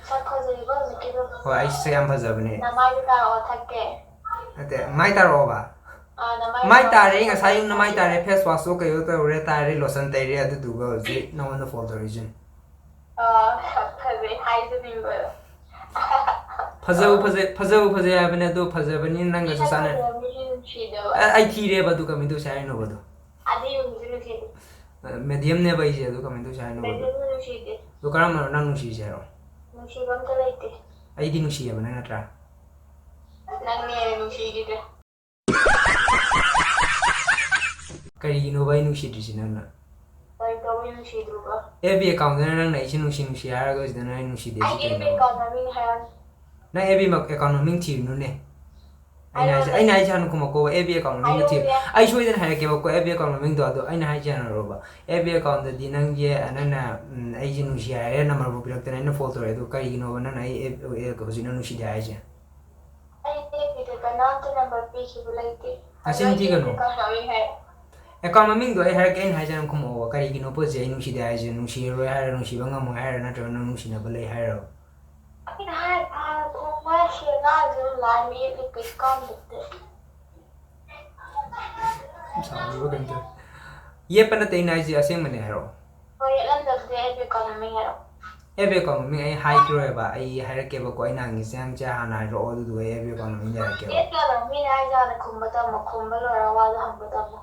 ꯁꯛ ꯐꯖꯩꯕ ꯍꯧꯖꯤꯛꯀꯤꯗꯣ? ꯍꯣꯏ, ꯑꯩ ꯁꯛ ꯌꯥꯝ ꯐꯖꯕꯅꯦ꯫ ꯅꯃꯥꯏꯗꯣ ꯇꯥꯔꯛꯑꯣ, ꯊꯛꯀꯦ꯫ ꯅꯠꯇꯦ, ꯃꯥꯏ ꯇꯥꯔꯛꯑꯣꯕ? ꯑꯥ, ꯅꯃꯥꯏ ꯃꯥꯏ ꯇꯥꯔꯛꯑꯣ꯫ ꯇꯥꯔꯦ, ꯉꯁꯥꯏ ꯌꯨꯝꯗ ꯃꯥꯏ ꯇꯥꯔꯦ, ꯐꯦꯁ ꯋꯥꯁꯇꯣ ꯀꯩꯅꯣ ꯇꯧꯔꯦ, ꯇꯥꯔꯦ, ꯂꯣꯁꯟ ꯇꯩꯔꯦ, ꯑꯗꯨꯗꯨꯒ ꯍꯧꯖꯤꯛ ꯅꯉꯣꯟꯗ ꯐꯣꯟ ꯇꯧꯔꯛꯏꯁꯤꯅꯤ꯫ ꯑꯥ, ꯁꯛ ꯐꯖꯩ ꯍꯥꯏꯖꯅꯤꯡꯕ꯫ ꯐꯖꯕ ꯐꯖꯩ, ꯐꯖꯕ ꯐꯖꯩ ꯍꯥꯏꯕꯅꯦ, ꯑꯗꯣ ꯐꯖꯕꯅꯤꯅ ꯅꯪꯒꯁꯨ ꯆꯥꯟꯅ-, ꯐꯖꯕ ꯃꯤꯁꯦ ꯅꯨꯡꯁꯤꯗꯕ꯫ ꯑ-, ꯑꯩ ꯊꯤꯔꯦꯕ, ꯑꯗꯨ ꯀꯃꯥꯏꯅ ꯇꯧꯁꯦ ꯍꯥꯏꯅꯣꯕ ꯑꯗꯣ? ꯑꯗꯨ ꯌꯦꯡꯕꯁꯨ ꯅꯨꯡꯁꯤꯗꯦ꯫ ꯑ, ꯃꯦꯗꯤꯌꯝꯅꯦꯕ ꯑꯩꯁꯦ, ꯑꯗꯨ ꯀꯃꯥꯏꯅ ꯇꯧꯁꯦ ꯍꯥꯏꯅꯣꯕ ꯑꯗꯣ? ꯃꯦꯗꯤꯌꯝꯁꯨ ꯅꯨꯡꯁꯤꯗꯦ꯫ ꯑꯗꯣ ꯀꯔꯝꯕꯅꯣ ꯅꯪ ꯅꯨꯡꯁꯤꯁꯦ ꯍꯥꯏꯔꯣ? ꯅꯨꯡꯁꯤꯕ ꯑꯝꯇ ꯂꯩꯇꯦ꯫ ꯑꯩꯗꯤ ꯅꯨꯡꯁꯤꯌꯦꯕ, ꯅꯪ ꯅꯠꯇ꯭ꯔꯥ? ꯅꯪꯅꯦ ꯍꯦꯟꯅ ꯅꯨꯡꯁꯤꯈꯤꯗ꯭ꯔꯦ꯫ ꯀꯔꯤꯒꯤꯅꯣꯕ ꯑꯩ ꯅꯨꯡꯁꯤꯗ꯭ꯔꯤꯁꯤ ꯅꯪꯅ? ꯀꯔꯤ ꯇꯧꯕꯩ ꯅꯨꯡꯁꯤꯗ꯭ꯔꯤꯕ? ꯑꯦꯐ ꯕꯤ ꯑꯦꯀꯥꯎꯟꯗꯅ ꯅꯪꯅ ꯑꯩꯁꯦ ꯅꯨꯡꯁꯤ ꯅꯨꯡꯁꯤ ꯍꯥꯏꯔꯒ ꯁꯤꯗ ꯅꯪ ꯑꯩ ꯅꯨꯡꯁꯤꯗꯦ ꯍꯥꯏꯁꯤ ꯑꯩꯒꯤ ꯑꯦꯐ ꯕꯤ ꯀꯩꯅꯣꯕ? ꯑꯦꯀꯥꯎꯟ ꯃꯃꯤꯡ ꯍꯥꯏꯔꯣꯅꯦ꯫ ꯅꯪ ꯑꯦꯐ ꯕꯤ ꯑꯦꯀꯥꯎꯟ ꯃꯃꯤꯡ ꯊꯤꯔꯨꯅꯨꯅꯦ꯫ ꯑꯩꯅ ꯍꯥꯏꯁꯦ, ꯍꯥꯏꯔꯣꯅꯦ꯫ ꯑꯩꯅ ꯍꯥꯏꯁꯦ ꯍꯥꯟꯅ ꯈꯨꯝꯃꯛꯀꯣꯕ, ꯑꯦꯐ ꯕꯤ ꯑꯦꯀꯥꯎꯟ ꯃꯃꯤꯡꯗꯣ ꯊꯤꯌꯨ꯫ ꯍꯥꯏꯔꯣꯅꯦ꯫ ꯑꯩ ꯁꯣꯏꯗꯅ ꯍꯥꯏꯔꯛꯀꯦꯕꯀꯣ, ꯑꯦꯐ ꯕꯤ ꯑꯦꯀꯥꯎꯟ ꯃꯃꯤꯡꯗꯣ, ꯑꯗꯣ ꯑꯩꯅ ꯍꯥꯏꯁꯦ ꯍꯥꯟꯅ ꯍꯥꯏꯔꯣꯕ꯫ ꯑꯦꯐ ꯕꯤ ꯑꯦꯀꯥꯎꯟꯗꯗꯤ ꯅꯪꯒꯤ, ꯅꯪꯅ, ꯎꯝ, ꯑꯩꯁꯦ ꯅꯨꯡꯁꯤ ꯍꯥꯏꯔꯦ, ꯅꯝꯕꯔꯕꯨ ꯄꯤꯔꯛꯇꯅ ꯑꯩꯅ ꯐꯣꯟ ꯇꯧꯔꯛꯑꯦ, ꯑꯗꯣ ꯀꯔꯤꯒꯤꯅꯣꯕ ꯅꯪꯅ ꯑꯩ ꯑꯦꯐ-, ꯑꯦ-, ꯍꯧꯖꯤꯛꯅ ꯅꯨꯡꯁꯤꯗꯦ ꯍꯥꯏꯁꯦ? ꯑꯩ ꯑꯦꯐ ꯕꯤꯗ ꯀꯅꯥꯝꯇ ꯅꯝꯕꯔ ꯄꯤꯈꯤꯕ ꯂꯩꯇꯦ꯫ ꯅꯆꯤꯟ ꯊꯤꯒꯅꯨ꯫ ꯑꯗꯣ ꯑꯩ ꯑꯦꯐ ꯕꯤ ꯑꯦꯀꯥꯎꯟ ꯃꯃꯤꯡ ꯍꯥꯏꯔꯣ꯫ ꯑꯦꯀꯥꯎꯟ ꯃꯃꯤꯡꯗꯣ ꯑꯩ ꯍꯥꯏꯔꯛꯀꯦ, ꯑꯩꯅ ꯍꯥꯏꯁꯦ ꯅꯪ ꯈꯨꯝꯃꯛꯑꯣꯕ꯫ ꯀꯔꯤꯒꯤꯅꯣ ꯄꯣꯠꯁꯦ ꯑꯩ ꯅꯨꯡꯁꯤꯗꯦ ꯍꯥꯏꯁꯦ? ꯅꯨꯡꯁꯤꯔꯔꯣꯏ ꯍꯥꯏꯔ, ꯅꯨꯡꯁꯤꯕ ꯉꯝꯃꯣꯏ ꯍꯥꯏꯔ, ꯅꯠꯇ꯭ꯔꯒꯅ ꯅꯨꯡꯁꯤꯅꯕ ꯂꯩ ꯍꯥꯏꯔꯕ? ꯑꯩꯅ ꯍꯥꯏ, ꯐꯥ-, ꯈꯨꯝꯃꯣꯏ, ꯁꯤ ꯑꯉꯥꯡꯁꯤꯕꯨ ꯂꯥꯏ ꯃꯌꯦꯛꯅꯤ ꯀꯩ ꯀꯥꯟꯗꯕꯗ꯫ ꯁꯥꯎꯔꯤꯕ ꯀꯩꯅꯣ ꯇꯧꯔꯤ꯫ ꯌꯦꯠꯄ ꯅꯠꯇꯦ ꯑꯩꯅ ꯍꯥꯏꯁꯦ, ꯑꯁꯦꯡꯕꯅꯦ, ꯍꯥꯏꯔꯛꯑꯣ꯫ ꯍꯣꯏ, ꯌꯦꯠꯂꯝꯗꯕꯗꯤ ꯑꯩ ꯑꯦꯀꯥꯎꯟ ꯃꯃꯤꯡ ꯍꯥꯏꯔꯛꯑꯣ꯫ ꯑꯦꯐ ꯕꯤ ꯑꯦꯀꯥꯎꯟ ꯃꯃꯤꯡ ꯑꯩ ꯍꯥꯏꯈꯤꯔꯣꯏꯕ, ꯑꯩ ꯍꯥꯏꯔꯛꯀꯦꯕꯀꯣ, ꯑꯩꯅ ꯍꯪꯉꯤꯁꯦ ꯍꯪꯁꯦ ꯍꯥꯟꯅ ꯍꯥꯏꯔꯛꯑꯣ, ꯑꯗꯨꯗꯨꯒ ꯑꯩ ꯑꯦꯐ ꯕꯤ ꯑꯦꯀꯥꯎꯟ ꯃꯃꯤꯡ ꯍꯥꯏꯔꯛꯀꯦꯕ꯫ ꯌꯦꯠꯀꯗꯕ ꯃꯤꯅ ꯍꯥꯏꯁꯦ ꯍꯥꯟꯅ ꯈꯨꯝꯕ ꯇꯝꯃꯣ, ꯈꯨꯝꯕ ꯂꯣꯏꯔꯒ ꯋꯥꯗꯣ ꯍꯪꯕ ꯇꯝꯃꯣ꯫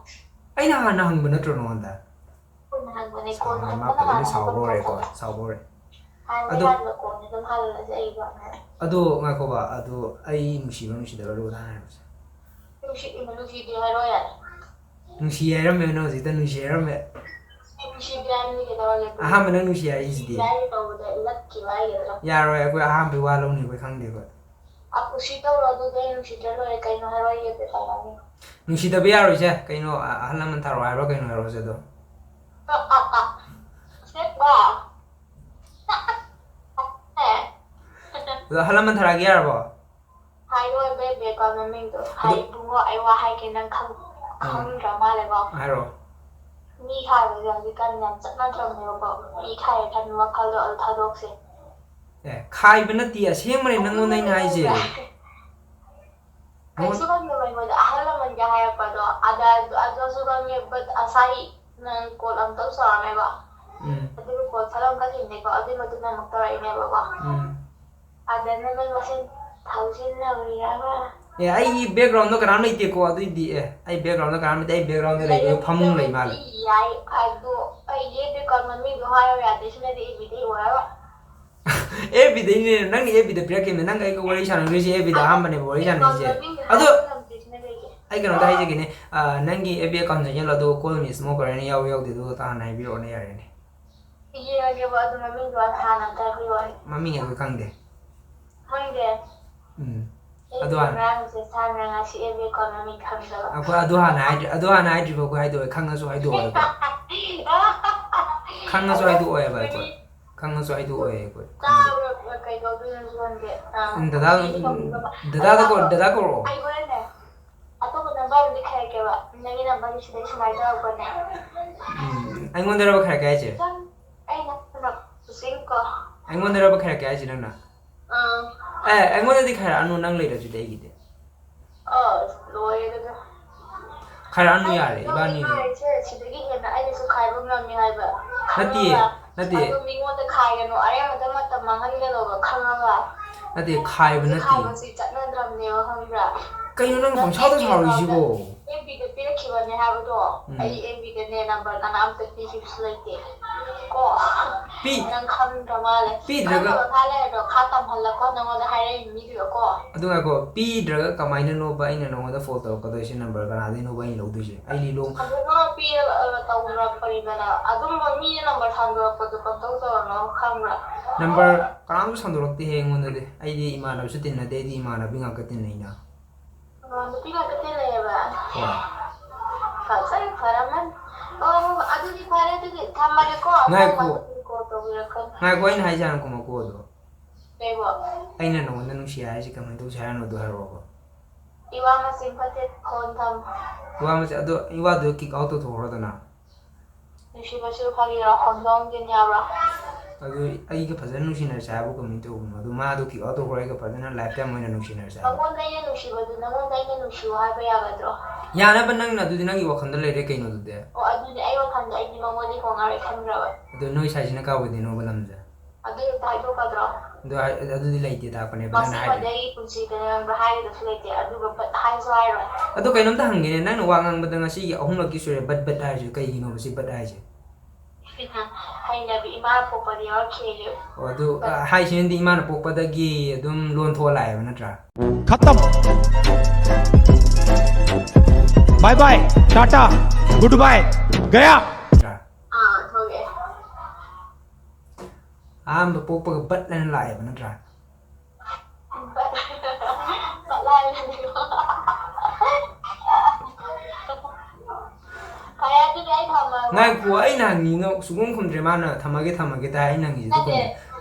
ꯑꯩꯅ ꯍꯥꯟꯅ ꯍꯪꯕ ꯅꯠꯇ꯭ꯔꯣ ꯅꯉꯣꯟꯗ? ꯀꯣꯟꯅ ꯍꯪꯕꯅꯦ, ꯁꯥꯎꯔꯦ, ꯀꯣꯟꯅ ꯃꯥ ꯍꯪꯕꯅ ꯐꯖꯅ ꯍꯥꯟꯅ ꯁꯥꯎꯕ ꯍꯪꯕꯅ ꯍꯧꯔꯦꯀꯣ, ꯐꯠꯇ꯭ꯔꯣ? ꯁꯥꯎꯕ ꯍꯧꯔꯦ꯫ ꯍꯥꯟꯅꯗꯤ ꯑꯗꯣ ꯍꯥꯟꯕ ꯀꯣꯟꯅ ꯑꯗꯨꯝ ꯍꯜꯂꯁꯦ ꯑꯩ ꯋꯥ ꯉꯥꯡꯉꯦ꯫ ꯑꯗꯣ ꯉꯥꯏꯈꯣꯕ, ꯑꯗꯣ ꯑꯩ ꯅꯨꯡꯁꯤꯕ ꯅꯨꯡꯁꯤꯗꯕ ꯂꯣꯏꯅ ꯍꯥꯏꯔꯕꯁꯦ꯫ ꯅꯨꯡꯁꯤ-, ꯅꯨꯡꯁꯤꯗꯦ ꯍꯥꯏꯔꯣ ꯌꯥꯔꯦ꯫ ꯅꯨꯡꯁꯤ ꯍꯥꯏꯔꯝꯃꯦ ꯅꯪ ꯍꯧꯖꯤꯛꯇ, ꯅꯨꯡꯁꯤ ꯍꯥꯏꯔꯝꯃꯦ꯫ ꯑꯩ ꯅꯨꯡꯁꯤꯗꯦ ꯍꯥꯏꯕꯅꯤ ꯀꯩꯗꯧꯔꯒꯦ? ꯑꯍꯥꯟꯕ ꯅꯪ ꯅꯨꯡꯁꯤ ꯍꯥꯏꯔꯤꯁꯤꯗꯤ꯫ ꯅꯨꯡꯁꯤ ꯍꯥꯏꯒꯦ ꯇꯧꯕꯗ ꯂꯠꯈꯤꯕ ꯍꯥꯏꯒꯗ꯭ꯔꯥ? ꯌꯥꯔꯣꯏ, ꯑꯩꯈꯣꯏ ꯑꯍꯥꯟꯕꯒꯤ ꯋꯥ ꯂꯧꯅꯤ ꯑꯩꯈꯣꯏ ꯈꯪꯗꯦ ꯑꯩꯈꯣꯏ꯫ ꯑ, ꯀꯨꯁꯤ ꯇꯧꯔꯣ, ꯑꯗꯨꯗꯤ ꯑꯩ ꯅꯨꯡꯁꯤꯗ꯭ꯔ ꯂꯣꯏꯔꯦ, ꯀꯩꯅꯣ ꯍꯥꯏꯔꯣ, ꯑꯩ ꯑꯗꯨ ꯇꯧꯔꯅꯤ꯫ ꯅꯨꯡꯁꯤꯗꯕ ꯌꯥꯔꯣꯏꯁꯦ, ꯀꯩꯅꯣ, ꯑ-, ꯑꯍꯜ ꯂꯃꯟ ꯊꯥꯔꯛꯑꯣ ꯍꯥꯏꯕ꯭ꯔꯣ ꯀꯩꯅꯣ ꯍꯥꯏꯔꯛꯑꯣꯁꯦ ꯑꯗꯣ꯫ ꯑ, ꯑ, ꯑ꯫ ꯑꯁꯦꯡꯕ? ꯑꯦ? ꯑꯗꯣ ꯑꯍꯜ ꯂꯃꯟ ꯊꯥꯔꯛꯑꯒꯦ ꯌꯥꯔꯕꯣ? ꯍꯥꯏꯔꯣ ꯏꯕꯦꯝ ꯕꯦꯀꯣꯟ ꯃꯃꯤꯡꯗꯣ꯫ ꯍꯥꯏ ꯏꯕꯨꯡꯉꯣ, ꯑꯩ ꯋꯥ ꯍꯥꯏꯒꯦ, ꯅꯪ ꯈꯪ- ꯈꯪꯗ꯭ꯔ ꯃꯥꯜꯂꯦꯀꯣ꯫ ꯍꯥꯏꯔꯣ꯫ ꯃꯤ ꯈꯥꯏꯕꯁꯦ ꯍꯧꯖꯤꯛꯀꯥꯟ ꯌꯥꯝ ꯆꯠꯅꯗ꯭ꯔꯕꯅꯦꯕꯀꯣ꯫ ꯃꯤ ꯈꯥꯏꯔꯦ ꯈꯟꯕ ꯋꯥꯈꯜꯗꯣ ꯑꯗꯨ ꯊꯥꯗꯣꯛꯁꯦ꯫ ꯑꯦ, ꯈꯥꯏꯕ ꯅꯠꯇꯦ, ꯑꯁꯦꯡꯕꯅꯦ ꯅꯪꯉꯣꯟꯗ ꯑꯩꯅ ꯍꯥꯏꯁꯦ꯫ ꯀꯩꯁꯨ ꯈꯪꯗꯕ ꯑꯩꯉꯣꯟꯗ ꯑꯍꯜ ꯂꯃꯟꯒ ꯍꯥꯏꯔꯛꯄꯗꯣ ꯑꯗ ꯑꯗꯨꯁꯨ ꯈꯪꯉꯦ, but ꯉꯁꯥꯏ ꯅꯪ ꯀꯣꯜ ꯑꯃꯨꯛꯇꯪ ꯇꯧꯔꯝꯃꯦꯕ꯫ ꯎꯝ꯫ ꯑꯗꯨꯒ ꯀꯣꯜ ꯁꯠ ꯑꯃꯨꯛ ꯀꯛꯈꯤꯕꯅꯦꯀꯣ, ꯑꯗꯨꯒꯤ ꯃꯇꯨꯡꯗ ꯑꯃꯨꯛ ꯇꯧꯔꯛꯏꯅꯦꯕꯀꯣ꯫ ꯎꯝ꯫ ꯑꯗ ꯅꯣꯏ ꯃꯁꯦꯟ ꯊꯧꯖꯤꯟꯅꯕꯤꯔꯕ? ꯑꯦ, ꯑꯩꯒꯤ background ꯗꯣ ꯀꯅꯥꯝ ꯂꯩꯇꯦꯀꯣ, ꯑꯗꯨꯏꯗꯤ꯫ ꯑꯦ, ꯑꯩ background ꯗ ꯀꯅꯥꯝ ꯂꯩꯇꯦ, ꯑꯩ background ꯗ ꯂꯩꯕꯗꯣ ꯐꯃꯨꯡ ꯂꯩ ꯃꯥꯜꯂꯦ꯫ ꯌꯥꯏ, ꯑꯗꯣ ꯑꯩ background ꯃꯃꯤꯡꯗꯣ ꯍꯥꯏꯌꯣ ꯌꯥꯗꯦ, ꯁꯤꯅꯗꯤ ꯑꯦꯕꯤꯗꯩ ꯑꯣꯏꯔꯔꯣꯏ꯫ ꯑꯦꯐ ꯕꯤꯗꯩꯅꯦ, ꯅꯪꯅ ꯑꯦꯐ ꯕꯤꯗ ꯄꯤꯔꯛꯈꯤꯕꯅꯦ, ꯅꯪꯒ ꯑꯩꯒ ꯋꯥꯔꯤ ꯁꯥꯟꯅꯗꯣꯏꯁꯦ ꯑꯦꯐ ꯕꯤꯗ ꯑꯍꯥꯟꯕꯅꯦꯕ ꯋꯥꯔꯤ ꯁꯥꯟꯅꯩꯁꯦ꯫ ꯑꯗꯣ ꯑꯩ ꯀꯩꯅꯣꯝꯇ ꯍꯥꯏꯖꯒꯦꯅꯦ, ꯑ, ꯅꯪꯒꯤ ꯑꯦꯐ ꯕꯤ account ꯆꯪꯁꯤꯜꯂꯣ, ꯑꯗꯨꯒ call miss ꯃꯣ ꯀꯔꯦꯅ ꯌꯥꯎꯕ ꯌꯥꯎꯗꯦ, ꯑꯗꯨꯒ ꯍꯥꯟꯅ ꯍꯥꯏꯕꯤꯔꯛꯑꯣꯅꯦ, ꯌꯥꯔꯦꯅꯦ꯫ ꯌꯦꯡꯉꯒꯦꯕ, ꯑꯗꯨ ꯃꯃꯤꯡꯗꯣ ꯍꯥꯟꯅ ꯑꯝꯇ ꯍꯥꯏꯕꯤꯔꯛꯑꯣꯅꯦ꯫ ꯃꯃꯤꯡ ꯑꯩꯈꯣꯏ ꯈꯪꯗꯦ꯫ ꯈꯪꯗꯦ? ꯎꯝ꯫ ꯑꯩ ꯑꯗꯨ ꯍꯥꯟꯅ ꯉꯔꯥꯡ message ꯊꯥꯅ ꯉꯁꯤ ꯑꯦꯐ ꯕꯤ account ꯃꯃꯤꯡ ꯈꯪꯗꯕ꯫ ꯑꯩꯈꯣꯏ ꯑꯗꯨ ꯍꯥꯟꯅ ꯍꯥꯏꯗ꯭ꯔꯤ, ꯑꯗꯨ ꯍꯥꯟꯅ ꯍꯥꯏꯗ꯭ꯔꯤꯕ ꯑꯩꯈꯣꯏ ꯍꯥꯏꯗꯣꯛꯑꯣꯏ, ꯈꯪꯉꯁꯨ ꯍꯥꯏꯗꯣꯛꯑꯣꯏ ꯑꯩꯈꯣꯏ꯫ ꯈꯪꯉꯁꯨ ꯍꯥꯏꯗꯣꯛꯑꯣꯏꯕ ꯑꯩꯈꯣꯏ꯫ ꯈꯪꯉꯁꯨ ꯍꯥꯏꯗꯣꯛꯑꯣꯏ ꯑꯩꯈꯣꯏ꯫ ꯈꯪꯗꯦ꯫ ꯇꯥꯕ꯭ꯔꯥ? ꯀꯩꯗꯧꯗꯣꯏꯅꯣꯁꯨ ꯈꯪꯗꯦ꯫ ꯑꯥ, ꯎꯝ, ꯗꯗꯥ, ꯃꯤꯗꯤ ꯈꯪꯗꯕ꯫ ꯗꯗꯥꯗ ꯀꯧꯔꯣ, ꯑꯗꯣ ꯗꯗꯥ ꯀꯧꯔꯣ꯫ ꯑꯩ ꯍꯣꯔꯦꯟꯅꯦ, ꯑꯇꯣꯞꯄ number ꯑꯃꯗꯤ ꯈꯥꯏꯔꯛꯀꯦꯕ꯫ ꯅꯪꯒꯤ number ꯁꯤꯗꯩ ꯁꯨꯃꯥꯏꯅ ꯇꯧꯔꯛꯄꯅꯦ꯫ ꯎꯝ, ꯑꯩꯉꯣꯟꯗꯔꯕ ꯈꯥꯏꯔꯛꯀꯦ ꯍꯥꯏꯁꯦ? ꯅꯪ, ꯑꯩ ꯅꯪ ꯆꯤꯡꯀꯣ꯫ ꯑꯩꯉꯣꯟꯗꯔꯕ ꯈꯥꯏꯔꯛꯀꯦ ꯍꯥꯏꯁꯦ ꯅꯪꯅ? ꯑꯥ꯫ ꯑꯦ, ꯑꯩꯉꯣꯟꯗꯗꯤ ꯈꯥꯏꯔꯛꯑꯅꯨ, ꯅꯪ ꯂꯩꯔꯁꯤꯗꯤ ꯑꯩꯒꯤꯗꯤ꯫ ꯑꯁ, ꯂꯣꯏꯔꯦꯗꯅ꯫ ꯈꯥꯏꯔꯛꯑꯅꯨ ꯌꯥꯔꯦ, ꯏꯕꯥꯅꯤ꯫ ꯁꯤꯗꯒꯤ ꯍꯦꯟꯅ ꯑꯩꯅꯁꯨ ꯈꯥꯏꯕ ꯉꯝꯃꯤ ꯍꯥꯏꯕ꯫ ꯅꯠꯇꯤꯌꯦ, ꯈꯪꯉꯕ? ꯅꯠꯇꯤꯌꯦ꯫ ꯑꯗꯨ ꯃꯤꯉꯣꯟꯗ ꯈꯥꯏꯒꯅꯨ, ꯑꯔꯦꯝꯕꯗ ꯃꯇꯝ ꯃꯥꯡꯍꯟꯒꯅꯣꯕ, ꯈꯪꯉꯕ? ꯅꯠꯇꯦ, ꯈꯥꯏꯕ ꯍꯧꯖꯤꯛ ꯅꯠꯇꯦ꯫ ꯈꯥꯏꯕꯁꯤ ꯆꯠꯅꯗ꯭ꯔꯕꯅꯦꯕ, ꯈꯪꯕ꯭ꯔꯥ? ꯀꯩꯅꯣ ꯅꯪ ꯅꯪ ꯄꯪꯁꯥꯎꯗ ꯑꯦꯞ ꯕꯤ ꯁꯥꯎꯔꯤꯁꯤꯕꯣ? ꯑꯦꯐ ꯕꯤꯗ ꯄꯤꯔꯛꯈꯤꯕꯅꯦ ꯍꯥꯏꯕꯗꯣ, ꯎꯝ꯫ ꯑꯩ ꯑꯦꯐ ꯕꯤꯗꯅꯦ number ꯀꯅꯥꯝꯇ ꯄꯤꯈꯤꯕꯁꯨ ꯂꯩꯇꯦ꯫ ꯀꯣ? ꯄꯤ-, ꯅꯪ ꯈꯪꯗ꯭ꯔ ꯃꯥꯜꯂꯦ꯫ ꯄꯤꯗ꯭ꯔꯒ- ꯈꯪꯗꯕ ꯈꯔ ꯂꯩꯔꯗꯣ ꯈꯔ ꯇꯝꯍꯜꯂꯀꯣ, ꯅꯪꯉꯣꯟꯗ ꯍꯥꯏꯔꯛꯏ ꯃꯤꯗꯨꯗꯀꯣ꯫ ꯑꯗꯨ ꯉꯥꯏꯈꯣ, ꯄꯤꯗ꯭ꯔꯒ ꯀꯃꯥꯏꯅꯅꯣꯕ ꯑꯩꯅ ꯅꯉꯣꯟꯗ phone ꯇꯧꯔꯛꯀꯗꯣꯏꯁꯦ? Number ꯀꯅꯥꯗꯩꯅꯣꯕ ꯑꯩꯅ ꯂꯧꯗꯣꯏꯁꯦ? ꯑꯩꯗꯤ ꯂꯣꯡ- ꯑꯗꯨꯒ ꯄꯤꯔꯒ, ꯑ, ꯇꯧꯅꯔꯛꯄꯅꯤꯗꯅ꯫ ꯑꯗꯨꯝꯕ ꯃꯤꯅ number ꯁꯟꯗꯣꯔꯛꯄꯗꯣ ꯄꯪꯇꯧ ꯇꯧꯔꯅꯣ, ꯈꯪꯕ꯭ꯔꯥ? Number ꯀꯅꯥꯝꯁꯨ ꯁꯟꯗꯣꯔꯛꯇꯦꯍꯦ ꯑꯩꯉꯣꯟꯗꯗꯤ꯫ ꯑꯩꯗꯤ ꯏꯃꯥꯟꯅꯕꯁꯨ ꯇꯤꯟꯅꯗꯦ, ꯑꯩꯗꯤ ꯏꯃꯥꯟꯅꯕꯤ ꯉꯥꯛꯇ ꯇꯤꯟꯅꯩꯅ꯫ ꯑꯣ, ꯅꯨꯄꯤ ꯉꯥꯛꯇ ꯇꯤꯟꯅꯩꯌꯦꯕ? ꯍꯣꯏ꯫ ꯐꯖꯔꯦ, ꯐꯔꯝꯃꯅꯤ꯫ ꯑꯣ, ꯑꯗꯨꯗꯤ ꯐꯔꯦ, ꯑꯗꯨꯗꯤ ꯊꯝꯃꯒꯦꯀꯣ꯫ ꯉꯥꯏꯈꯣ꯫ ꯅꯪ ꯃꯇꯨꯡ call ꯇꯧꯕꯤꯔꯛꯀꯅꯤ꯫ ꯉꯥꯏꯈꯣ, ꯑꯩꯅ ꯍꯥꯏꯁꯦ ꯍꯥꯟꯅ ꯈꯨꯝꯃꯛꯀꯣ ꯑꯗꯣ꯫ ꯀꯩꯕꯣ? ꯑꯩꯅ ꯅꯉꯣꯟꯗ ꯅꯨꯡꯁꯤ ꯍꯥꯏꯔꯤꯁꯦ ꯀꯃꯥꯏꯅ ꯇꯧꯁꯦ ꯍꯥꯏꯔꯤꯅꯣ ꯑꯗꯨ ꯍꯥꯏꯔꯛꯑꯣꯕ꯫ ꯏꯋꯥ ꯃꯆꯤꯟ ꯐꯠꯇꯦ, ꯈꯣꯟ ꯊꯝ꯫ ꯏꯋꯥ ꯃꯆꯤꯟ, ꯑꯗꯣ ꯏꯋꯥꯗꯣ kick out ꯇꯧꯊꯣꯛꯈ꯭ꯔꯣꯗꯅ꯫ ꯅꯨꯡꯁꯤꯕꯁꯤꯕꯨ ꯐꯥꯒꯤꯔꯣ? ꯍꯣꯡꯗꯣꯛ ꯍꯣꯡꯖꯤꯟ ꯌꯥꯕ꯭ꯔꯣ? ꯑꯗꯨ ꯑꯩꯒ ꯐꯖꯅ ꯅꯨꯡꯁꯤꯅꯔꯁꯦ ꯍꯥꯏꯕꯨ ꯀꯃꯥꯏꯅ ꯇꯧꯕꯅꯣ? ꯑꯗꯨ ꯃꯥꯗꯣ kick out ꯇꯧꯈ꯭ꯔꯣ, ꯑꯩꯒ ꯐꯖꯅ lifetime ꯑꯣꯏꯅ ꯅꯨꯡꯁꯤꯅꯔꯁꯦ ꯍꯥꯏꯕ꯫ ꯃꯉꯣꯟꯗ ꯑꯩꯅ ꯅꯨꯡꯁꯤꯕꯗꯨ ꯅꯉꯣꯟꯗ ꯑꯩꯅ ꯅꯨꯡꯁꯤꯌꯨ ꯍꯥꯏꯕ ꯌꯥꯒꯗ꯭ꯔꯣ? ꯌꯥꯅꯕ ꯅꯪꯅ ꯑꯗꯨꯗꯤ ꯅꯪꯒꯤ ꯋꯥꯈꯜꯗ ꯂꯩꯔꯦ ꯀꯩꯅꯣ ꯑꯗꯨꯗꯤ? ꯑꯣ, ꯑꯗꯨꯗꯤ ꯑꯩ ꯋꯥꯈꯜꯗ ꯑꯩꯗꯤ ꯃꯉꯣꯟꯗꯒꯤ ꯍꯣꯡꯉꯔꯣꯏ ꯈꯟꯈ꯭ꯔꯕ꯫ ꯑꯗꯨ ꯅꯣꯏ ꯁꯥꯏꯁꯤꯅ ꯀꯥꯎꯒꯗꯣꯏꯅꯣꯕ ꯂꯝꯁꯦ? ꯑꯗꯨ ꯍꯦꯛꯇ ꯍꯥꯏꯗꯣꯛꯀꯗ꯭ꯔꯣ? ꯑꯗꯨ ꯍꯥꯏ-, ꯑꯗꯨꯗꯤ ꯂꯩꯇꯦ ꯇꯥꯛꯄꯅꯦꯕ ꯅꯪꯅ ꯍꯥꯏꯔꯤꯗꯣ꯫ ꯃꯁꯤꯃꯗꯤ ꯑꯩꯒꯤ ꯄꯨꯟꯁꯤꯗ ꯅꯉꯣꯟꯗ ꯍꯥꯏꯒꯗꯕꯁꯨ ꯂꯩꯇꯦ, ꯑꯗꯨꯒ ꯕꯠ ꯍꯥꯏꯁꯨ ꯍꯥꯏꯔꯣꯏ꯫ ꯑꯗꯨ ꯀꯩꯅꯣꯝꯇ ꯍꯪꯒꯦꯅꯦ, ꯅꯪꯅ ꯋꯥ ꯉꯥꯡꯕꯗ ꯉꯁꯤꯒꯤ ꯑꯍꯨꯝꯂꯛꯀꯤ ꯁꯨꯔꯦ ꯕꯠ ꯕꯠ ꯍꯥꯏꯔꯤꯁꯦ, ꯀꯩꯒꯤꯅꯣꯕ ꯁꯤ ꯕꯠ ꯍꯥꯏꯁꯦ? ꯍꯩꯅꯕꯤ ꯏꯃꯥ ꯄꯣꯛꯄꯗ ꯌꯥꯎꯔꯛꯈꯤꯌꯦ꯫ ꯑꯣ, ꯑꯗꯨ, ꯑ, ꯍꯥꯏꯁꯤꯅꯗꯤ ꯏꯃꯥꯅ ꯄꯣꯛꯄꯗꯒꯤ ꯑꯗꯨꯝ ꯂꯣꯟ ꯊꯣꯛꯑ ꯂꯥꯛꯑꯦꯕ ꯅꯠꯇ꯭ꯔꯥ? खत्म। बाय बाय, टाटा, गुड बाय, गया। ꯅꯠꯇ꯭ꯔꯥ? ꯑꯥ, ꯊꯣꯛꯂꯛꯑꯦ꯫ ꯑꯍꯥꯟꯕ ꯄꯣꯛꯄꯒ ꯕꯠ ꯍꯥꯏꯅ ꯂꯥꯛꯑꯦꯕ ꯅꯠꯇ꯭ꯔꯥ? ꯉꯥꯏꯈꯣ, ꯑꯩꯅ ꯍꯪꯉꯤꯅꯣ ꯁꯨꯈꯨꯝ ꯈꯨꯝꯗ꯭ꯔꯦ ꯃꯥꯅ꯫ "ꯊꯝꯃꯒꯦ, ꯊꯝꯃꯒꯦ" ꯇꯥꯏ ꯑꯩꯅ ꯍꯪꯉꯤꯁꯦ ꯑꯗꯨ ꯈꯨꯝꯗꯦ꯫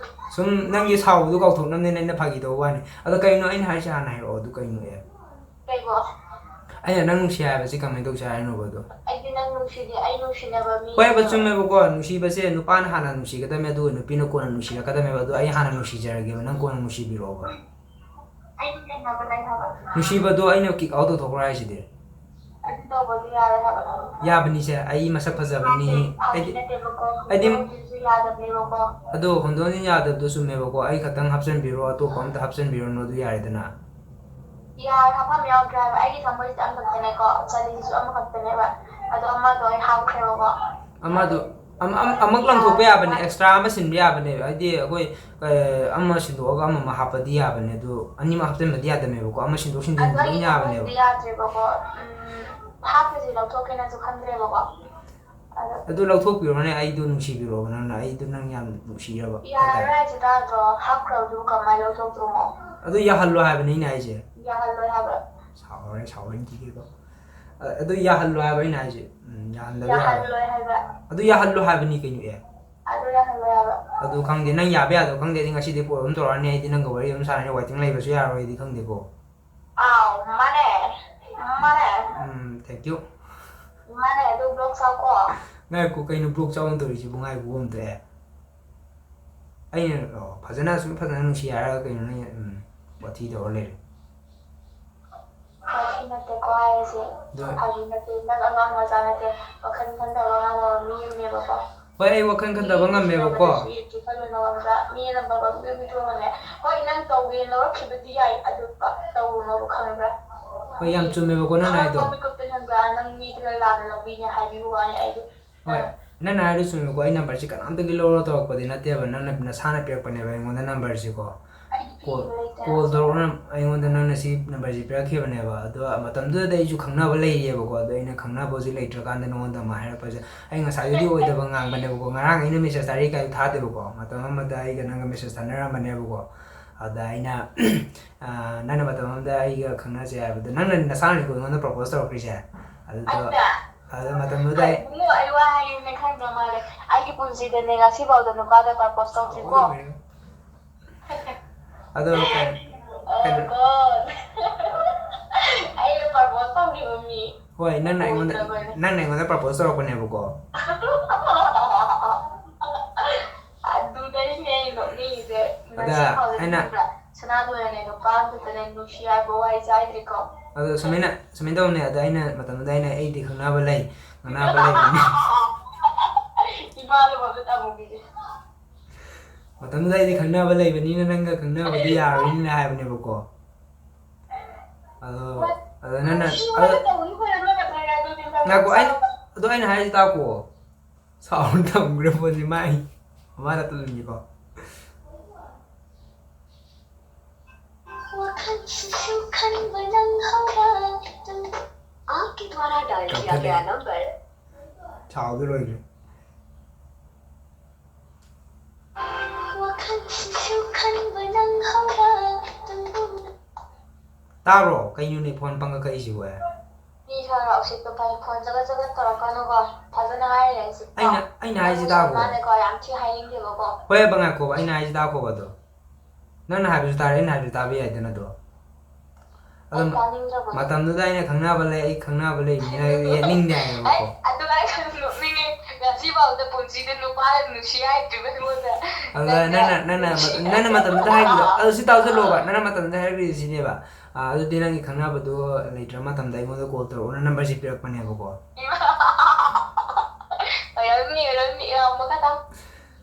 ꯁꯨꯝ ꯅꯪꯒꯤ ꯁꯥꯎꯕꯗꯣ ꯀꯥꯎꯊꯣꯛꯅꯕꯅꯦꯅ ꯑꯩꯅ ꯐꯥꯒꯤ ꯇꯧꯕ ꯋꯥꯅꯤ꯫ ꯑꯗꯣ ꯀꯩꯅꯣ ꯑꯩꯅ ꯍꯥꯏꯁꯦ ꯍꯥꯟꯅ ꯍꯥꯏꯔꯛꯑꯣ ꯑꯗꯨ ꯀꯩꯅꯣ ꯑꯦ? ꯑꯩꯅ ꯅꯪ ꯅꯨꯡꯁꯤ ꯍꯥꯏꯕꯁꯤ ꯀꯃꯥꯏꯅ ꯇꯧꯁꯦ ꯍꯥꯏꯅꯣꯕ ꯑꯗꯣ? ꯑꯩꯗꯤ ꯅꯪ ꯅꯨꯡꯁꯤꯗꯦ, ꯑꯩ ꯅꯨꯡꯁꯤꯅꯕ ꯃꯤ ꯍꯣꯏꯕ, ꯂꯩꯇꯕ꯫ ꯆꯨꯝꯃꯦꯕꯀꯣ, ꯅꯨꯡꯁꯤꯕꯁꯦ ꯅꯨꯄꯥꯅ ꯍꯥꯟꯅ ꯅꯨꯡꯁꯤꯒꯗꯕꯅꯦ, ꯑꯗꯨꯒ ꯅꯨꯄꯤꯅ ꯀꯣꯟꯅ ꯅꯨꯡꯁꯤꯔꯛꯀꯗꯕꯅꯦꯕ꯫ ꯑꯗꯣ ꯑꯩ ꯍꯥꯟꯅ ꯅꯨꯡꯁꯤꯖꯔꯒꯦꯕ, ꯅꯪ ꯀꯣꯟꯅ ꯅꯨꯡꯁꯤꯕꯤꯔꯛꯑꯣꯕ꯫ ꯑꯩꯗꯤ ꯀꯩꯅꯣꯕ ꯂꯩ ꯍꯥꯏꯕ꯫ ꯅꯨꯡꯁꯤꯕꯗꯣ ꯑꯩꯅ kick out ꯇꯧꯊꯣꯛꯈ꯭ꯔꯣ ꯍꯥꯏꯁꯤꯗꯤ? ꯑꯗꯨ ꯇꯧꯕꯗꯤ ꯌꯥꯔꯣꯏ ꯍꯥꯏꯕ꯫ ꯌꯥꯕꯅꯤꯁꯦ, ꯑꯩ ꯃꯁꯛ ꯐꯖꯕꯅꯤ꯫ ꯅꯠꯇꯦ, ꯐꯥꯒꯤ ꯑꯩꯗꯤ, ꯅꯠꯇꯦꯕꯀꯣ, ꯑꯩꯗꯤ ꯍꯧꯖꯤꯛ ꯍꯧꯖꯤꯛꯁꯨ ꯌꯥꯗꯕꯅꯦꯕꯀꯣ꯫ ꯑꯗꯣ ꯍꯣꯡꯗꯣꯛ ꯍꯣꯡꯖꯤꯟ ꯌꯥꯗꯕꯗꯣ ꯆꯨꯝꯃꯦꯕꯀꯣ, ꯑꯩ ꯈꯛꯇꯪ ꯍꯥꯞꯆꯤꯟꯕꯤꯔꯣ, ꯑꯇꯣꯞꯄ ꯑꯝꯇ ꯍꯥꯞꯆꯤꯟꯕꯤꯔꯨꯅꯨ, ꯑꯗꯨ ꯌꯥꯔꯦꯗꯅ꯫ ꯌꯥꯔꯦ, ꯍꯥꯞꯐꯝ ꯌꯥꯎꯗ꯭ꯔꯦ ꯍꯥꯏꯕ꯫ ꯑꯩꯒꯤ ꯊꯃꯣꯏꯁꯤꯗ ꯑꯃꯈꯛꯇꯅꯦꯀꯣ, ꯆꯅꯤꯁꯤꯁꯨ ꯑꯃꯈꯛꯇꯅꯦꯕ꯫ ꯑꯗꯣ ꯑꯃꯗꯣ ꯑꯩ ꯍꯥꯞꯈ꯭ꯔꯦꯕꯀꯣ꯫ ꯑꯃꯗꯣ, ꯑꯃ, ꯑꯃ, ꯑꯃꯛ ꯂꯪꯊꯣꯛꯄ ꯌꯥꯕꯅꯦ, extra ꯑꯃ ꯁꯤꯟꯕ ꯌꯥꯕꯅꯦ꯫ ꯍꯥꯏꯗꯤ ꯑꯩꯈꯣꯏ, ꯑ, ꯑꯃ ꯁꯤꯟꯗꯣꯛꯑꯒ ꯑꯃꯃ ꯍꯥꯞꯄꯗꯤ ꯌꯥꯕꯅꯦ, ꯑꯗꯣ ꯑꯅꯤꯃꯛ ꯍꯥꯞꯆꯤꯟꯕꯗꯤ ꯌꯥꯗꯕꯅꯦꯕꯀꯣ, ꯑꯃ ꯁꯤꯟꯗꯣꯛ ꯁꯤꯟꯖꯤꯟ ꯑꯗꯣ ꯑꯗꯨꯝ ꯑꯩꯒꯤ ꯌꯥꯕꯅꯦꯕ꯫ ꯊꯃꯣꯏꯁꯤꯗꯤ ꯌꯥꯗ꯭ꯔꯦꯕꯀꯣ꯫ ꯎꯝ, ꯍꯥꯞꯄꯁꯦ ꯂꯧꯊꯣꯛꯀꯦꯅꯁꯨ ꯈꯟꯗ꯭ꯔꯦꯕꯀꯣ꯫ ꯑꯗꯣ ꯑꯗꯨ ꯂꯧꯊꯣꯛꯄꯤꯔꯣꯅꯦ, ꯑꯩꯗꯣ ꯅꯨꯡꯁꯤꯕꯤꯔꯣꯕ ꯅꯪꯅ, ꯑꯩꯗꯣ ꯅꯪ ꯌꯥꯝ ꯅꯨꯡꯁꯤꯔꯕ ꯌꯥꯔꯔꯣꯏ ꯍꯥꯏꯇꯥꯔꯦ꯫ ꯍꯥꯏꯁꯦ ꯇꯥꯗ꯭ꯔꯣ? ꯍꯥꯞꯈ꯭ꯔꯕꯗꯨꯕꯨ ꯀꯃꯥꯏꯅ ꯂꯧꯊꯣꯛꯇ꯭ꯔꯣꯃꯣ? ꯑꯗꯨ ꯌꯥꯍꯜꯂꯣ ꯍꯥꯏꯕꯅꯤ ꯑꯩꯅ ꯍꯥꯏꯁꯦ꯫ ꯌꯥꯍꯜꯂꯣꯏ ꯍꯥꯏꯕ꯫ ꯁꯥꯎꯔꯦ, ꯁꯥꯎꯔꯦ, ꯅꯨꯡꯇꯤꯒꯤꯀꯣ꯫ ꯑ-, ꯑꯗꯨ ꯌꯥꯍꯜꯂꯣ ꯍꯥꯏꯕ ꯑꯩꯅ ꯍꯥꯏꯁꯦ꯫ ꯎꯝ, ꯌꯥꯍꯟꯗꯕ ꯌꯥꯔꯣꯏ꯫ ꯌꯥꯍꯜꯂꯣꯏ ꯍꯥꯏꯕ꯫ ꯑꯗꯨ ꯌꯥꯍꯜꯂꯣ ꯍꯥꯏꯕꯅꯤ ꯀꯩꯅꯣ, ꯑꯦ꯫ ꯑꯗꯨ ꯌꯥꯍꯜꯂꯣ ꯌꯥꯕ꯫ ꯑꯗꯨ ꯈꯪꯗꯦ, ꯅꯪ ꯌꯥꯕ ꯌꯥꯗꯕ ꯈꯪꯗꯦ꯫ ꯑꯩꯗꯤ ꯉꯁꯤꯗꯤ ꯄꯣꯠ ꯑꯗꯨꯝ ꯇꯧꯔꯛꯑꯅꯤ, ꯑꯩꯗꯤ ꯅꯪꯒ ꯋꯥꯔꯤ ꯑꯗꯨꯝ ꯁꯥꯟꯅꯅꯤ, waiting ꯂꯩꯕꯁꯨ ꯌꯥꯔꯣꯏ, ꯑꯩꯗꯤ ꯈꯪꯗꯦꯀꯣ꯫ ꯑꯥꯎ, ꯃꯥꯅꯦ꯫ ꯃꯥꯅꯦ꯫ ꯎꯝ, thank you꯫ ꯃꯥꯅꯦ, ꯑꯗꯨ block ꯆꯥꯎꯀꯣ꯫ ꯉꯥꯏꯈꯣ, ꯀꯩꯅꯣ block ꯆꯥꯎꯅ ꯇꯧꯔꯤꯁꯤꯕꯨ? ꯉꯥꯏꯈꯣ ꯑꯝꯇ꯫ ꯑꯦ, ꯑꯩꯅ, ꯑꯣ, ꯐꯖꯅ, ꯑꯁꯨꯛ ꯐꯖꯅ ꯅꯨꯡꯁꯤ ꯍꯥꯏꯔꯒ ꯀꯩꯅꯣ ꯅꯪ, ꯎꯝ, ꯋꯥꯊꯤ ꯇꯧꯔ ꯂꯩꯔꯦ꯫ ꯋꯥꯊꯤ ꯅꯠꯇꯦꯀꯣ ꯍꯥꯏꯔꯤꯁꯦ꯫ ꯑꯗꯣ ꯐꯥꯒꯤ ꯅꯠꯇꯦ, ꯅꯪ ꯑꯉꯥꯡ ꯃꯆꯥ ꯅꯠꯇꯦ꯫ ꯋꯥꯈꯜ ꯈꯟꯊꯕ ꯉꯝꯃꯕ ꯃꯤ ꯑꯃꯅꯦꯕꯀꯣ꯫ ꯍꯣꯏ, ꯑꯩ ꯋꯥꯈꯜ ꯈꯟꯊꯕ ꯉꯝꯃꯦꯕꯀꯣ꯫ ꯁꯨꯏ ꯈꯜꯂꯨꯅꯣ ꯈꯪꯕ꯭ꯔꯥ? ꯃꯤ ꯑꯅꯝꯕ ꯄꯪꯕꯤ ꯄꯤꯊꯣꯛꯑꯒꯅꯦ꯫ ꯍꯣꯏ, ꯅꯪ ꯇꯧꯒꯦꯅ ꯂꯧꯔꯛꯈꯤꯕꯗꯤ ꯌꯥꯏ, ꯑꯗꯨ ꯇꯧꯔꯨꯅꯣꯕ, ꯈꯪꯕ꯭ꯔꯥ? ꯍꯣꯏ, ꯌꯥꯝ ꯆꯨꯝꯃꯦꯕꯀꯣ ꯅꯪꯅ ꯍꯥꯏꯗꯣ꯫ ꯑꯉꯥꯡꯕ ꯃꯤꯀꯨꯞꯇ ꯈꯪꯕ꯭ꯔꯥ? ꯅꯪ ꯃꯤꯗꯨꯅ ꯂꯥꯟꯅ ꯂꯧꯕꯤꯅꯦ ꯍꯥꯏꯕꯤꯕ ꯋꯥꯅꯤ ꯑꯩꯗꯤ꯫ ꯍꯣꯏ, ꯅꯪꯅ ꯍꯥꯏꯔꯤꯗꯣ ꯆꯨꯝꯃꯦꯀꯣ꯫ ꯑꯩ numberꯁꯤ ꯀꯅꯥꯝꯇꯒꯤ ꯂꯧꯔ ꯇꯧꯔꯛꯄꯗꯤ ꯅꯠꯇꯦꯕ, ꯅꯪꯅ ꯅꯁꯥꯅ ꯄꯤꯔꯛꯄꯅꯦꯕ ꯑꯩꯉꯣꯟꯗ numberꯁꯤꯀꯣ꯫ ꯑꯩꯗꯤ Call, ꯄꯤꯕ ꯂꯩꯇꯦ꯫ Call ꯇꯧꯔꯛꯑꯣꯅ ꯑꯩꯉꯣꯟꯗ ꯅꯪꯅ ꯁꯤ numberꯁꯤ ꯄꯤꯔꯛꯈꯤꯕꯅꯦꯕ꯫ ꯑꯗꯣ ꯃꯇꯝꯗꯨꯗꯗꯤ ꯑꯩꯁꯨ ꯈꯪꯅꯕ ꯂꯩꯔꯤꯑꯕꯀꯣ꯫ ꯑꯗꯣ ꯑꯩꯅ ꯈꯪꯅꯕ ꯍꯧꯖꯤꯛ ꯂꯩꯇ꯭ꯔꯀꯥꯟꯗ ꯅꯉꯣꯟꯗ ꯑꯃ ꯍꯥꯏꯔꯛꯄꯁꯦ, ꯑꯩ ꯉꯁꯥꯏꯗꯨꯗꯤ ꯑꯣꯏꯗꯕ ꯉꯥꯡꯕꯅꯦꯕꯀꯣ꯫ ꯉꯔꯥꯡ ꯑꯩꯅ message ꯊꯥꯔꯛꯏ ꯀꯥꯏꯗꯣ ꯊꯥꯗꯦꯕꯀꯣ꯫ ꯃꯇꯝ ꯑꯃꯗ ꯑꯩꯒ ꯅꯪꯒ message ꯊꯥꯅꯔꯝꯕꯅꯦꯕꯀꯣ꯫ ꯑꯗ ꯑꯩꯅ, ꯑ, ꯅꯪꯅ ꯃꯇꯝ ꯑꯃꯗ ꯑꯩꯒ ꯈꯪꯅꯁꯦ ꯍꯥꯏꯕꯗꯣ, ꯅꯪꯅ ꯅꯁꯥꯅꯅꯤꯀꯣ ꯑꯩꯉꯣꯟꯗ propose ꯇꯧꯔꯛꯈ꯭ꯔꯤꯁꯦ꯫ ꯑꯗꯨꯗꯣ, ꯑꯩꯅ? ꯑꯗꯣ ꯃꯇꯝꯗꯨꯗ ꯑꯩ ꯏꯕꯨꯡꯉꯣ, ꯑꯩ ꯋꯥ ꯍꯥꯏꯒꯦꯅꯦ, ꯈꯪꯗ꯭ꯔ ꯃꯥꯜꯂꯦ꯫ ꯑꯩꯒꯤ ꯄꯨꯟꯁꯤꯗꯅꯦ, ꯉꯁꯤꯐꯥꯎꯗ ꯅꯨꯄꯥꯗ propose ꯇꯧꯗ꯭ꯔꯤꯀꯣ꯫ ꯑꯗꯣ ꯀꯩꯅꯣ, Oh God. ꯑꯩꯅ propose ꯇꯧꯈꯤꯕ ꯃꯤ꯫ ꯍꯣꯏ, ꯅꯪꯅ ꯑꯩꯉꯣꯟꯗ, ꯑꯣꯏꯗ꯭ꯔꯕꯅꯦ꯫ ꯅꯪꯅ ꯑꯩꯉꯣꯟꯗ propose ꯇꯧꯔꯛꯄꯅꯦꯕꯀꯣ꯫ ꯑꯗꯨꯗꯩꯅꯦ ꯑꯩ ꯅꯣꯛꯅꯤꯡꯉꯤꯁꯦ꯫ ꯑꯗ ꯉꯁꯤ ꯐꯥꯎꯗ ꯑꯩꯅ ꯈꯪꯕ꯭ꯔꯥ? ꯁꯅꯥ ꯂꯣꯏꯔꯅꯦ, ꯅꯨꯄꯥ ꯑꯝꯇꯅꯦ ꯅꯨꯡꯁꯤ ꯍꯥꯏꯕ ꯋꯥꯍꯩꯁꯦ ꯍꯥꯏꯗ꯭ꯔꯤꯀꯣ꯫ ꯑꯗꯣ ꯁꯨꯃꯥꯏꯅ, ꯁꯨꯃꯥꯏꯅ ꯇꯧꯕꯅꯦ꯫ ꯑꯗ ꯑꯩꯅ ꯃꯇꯝꯗꯨꯗ ꯑꯩꯅ, "ꯑꯩꯗꯤ ꯈꯪꯅꯕ ꯂꯩ, ꯈꯪꯅꯕ ꯂꯩꯕꯅꯤ"꯫ ꯏꯃꯥ ꯂꯨꯍꯣꯡꯕꯗ ꯑꯃꯨꯛ ꯄꯤꯒꯦ꯫ ꯃꯇꯝꯗꯨꯗ ꯑꯩꯗꯤ ꯈꯪꯅꯕ ꯂꯩꯕꯅꯤꯅ ꯅꯪꯒ ꯈꯪꯅꯕꯗꯤ ꯌꯥꯔꯣꯏꯅ ꯍꯥꯏꯕꯅꯦꯕꯀꯣ꯫ ꯑꯗꯣ, ꯑꯗꯣ ꯅꯪꯅ, ꯑꯗꯣ, ꯏꯃꯥꯅ ꯇꯧꯅꯤ ꯈꯣꯏꯔꯝꯃꯒ ꯊꯥꯔꯦ, ꯑꯗꯨꯗꯤ ꯅꯪ ꯉꯥꯏꯈꯣ, ꯑꯩ, ꯆꯥꯎ꯫ ꯑꯗꯣ ꯑꯩꯅ ꯍꯥꯏꯔꯤꯁꯤ ꯇꯥꯎꯀꯣ꯫ ꯁꯥꯎꯔ ꯊꯝꯈ꯭ꯔꯦ ꯐꯣꯟꯁꯦ ꯃꯥꯏ꯫ ꯃꯃꯥ ꯅꯠꯇ ꯂꯣꯏꯅꯤꯀꯣ꯫ ꯋꯥꯈꯜꯁꯤꯁꯨ ꯈꯟꯕ ꯅꯪꯍꯧꯔ꯫ आपके द्वारा डायल किया गया नंबर। ꯁꯥꯎꯗ ꯂꯣꯏꯈ꯭ꯔꯦ꯫ ꯋꯥꯈꯜꯁꯤꯁꯨ ꯈꯟꯕ ꯅꯪꯍꯧꯔ꯫ ꯇꯥꯕ꯭ꯔꯣ? ꯀꯩꯅꯣꯅꯦ ꯐꯣꯟ ꯄꯪꯀꯛ ꯀꯛꯏꯁꯤꯕꯨ? ꯑꯦ, ꯃꯤ ꯈꯔ ꯎꯁꯤꯠꯇ ꯐꯩ, ꯐꯣꯟ ꯆꯒꯠ ꯆꯒꯠ ꯇꯧꯔꯛꯀꯅꯨꯀꯣ꯫ ꯐꯖꯅ ꯍꯥꯏꯔꯦ ꯍꯧꯖꯤꯛ꯫ ꯑꯩꯅ ꯑꯩꯅ ꯍꯥꯏꯁꯤ ꯇꯥꯈꯣ꯫ ꯃꯥꯅꯀꯣ ꯌꯥꯝ ꯊꯤ ꯍꯥꯏꯅꯤꯡꯗꯦꯕꯀꯣ꯫ ꯍꯣꯏꯕ, ꯉꯥꯏꯈꯣꯕ, ꯑꯩꯅ ꯍꯥꯏꯁꯤ ꯇꯥꯈꯣꯕ꯫ ꯑꯗꯣ ꯅꯪꯅ ꯍꯥꯏꯕꯁꯨ ꯇꯥꯔꯦ, ꯑꯩꯅ ꯍꯥꯏꯕꯁꯨ ꯇꯥꯕ ꯌꯥꯏꯗꯅ꯫ ꯑꯗꯣ ꯑꯩ ꯑꯗꯨꯝ ꯇꯥꯅꯤꯡꯗ꯭ꯔꯕꯅꯦ꯫ ꯃꯇꯝꯗꯨꯗ ꯑꯩꯅ ꯈꯪꯅꯕ ꯂꯩ, ꯑꯩ ꯈꯪꯅꯕ ꯂꯩꯕꯅꯤꯅ ꯑꯩ ꯌꯦꯠꯅꯤꯡꯗꯦ ꯑꯩ ꯍꯥꯏꯌꯦꯕꯀꯣ꯫ ꯑꯗꯨꯃꯥꯏꯅ ꯅꯣꯛꯅꯤꯡꯉꯦ꯫ ꯉꯁꯤꯐꯥꯎꯗ ꯄꯨꯟꯁꯤꯗ ꯅꯨꯄꯥꯅ ꯅꯨꯡꯁꯤ ꯍꯥꯏꯗ꯭ꯔꯤꯕ ꯑꯩꯉꯣꯟꯗ꯫ ꯑꯗꯨꯗ ꯅꯪꯅ ꯅꯪꯅ ꯅꯪꯅ ꯃꯇꯝꯗꯨꯗ ꯍꯥꯏꯈꯤꯕꯗꯣ, ꯑꯗꯨ ꯁꯤ ꯇꯥꯎꯁꯜꯂꯣꯕ, ꯅꯪꯅ ꯃꯇꯝꯗꯨꯗ ꯍꯥꯏꯔꯛꯈꯤꯕꯁꯤꯅꯦꯕ꯫ ꯑꯥ, ꯑꯗꯨꯗꯤ ꯅꯪꯒꯤ ꯈꯪꯅꯕꯗꯣ ꯂꯩꯇ꯭ꯔ ꯃꯇꯝꯗ ꯑꯩꯉꯣꯟꯗ ꯀꯣꯜ ꯇꯧꯔꯛꯑꯣꯅ ꯅꯝꯕꯔꯁꯦ ꯄꯤꯔꯛꯄꯅꯦꯕꯀꯣ꯫ ꯑꯣꯏꯔꯝꯅꯤ, ꯑꯣꯏꯔꯝꯅꯤ, ꯏꯔꯥꯎ ꯃꯈꯥ ꯇꯥꯎ꯫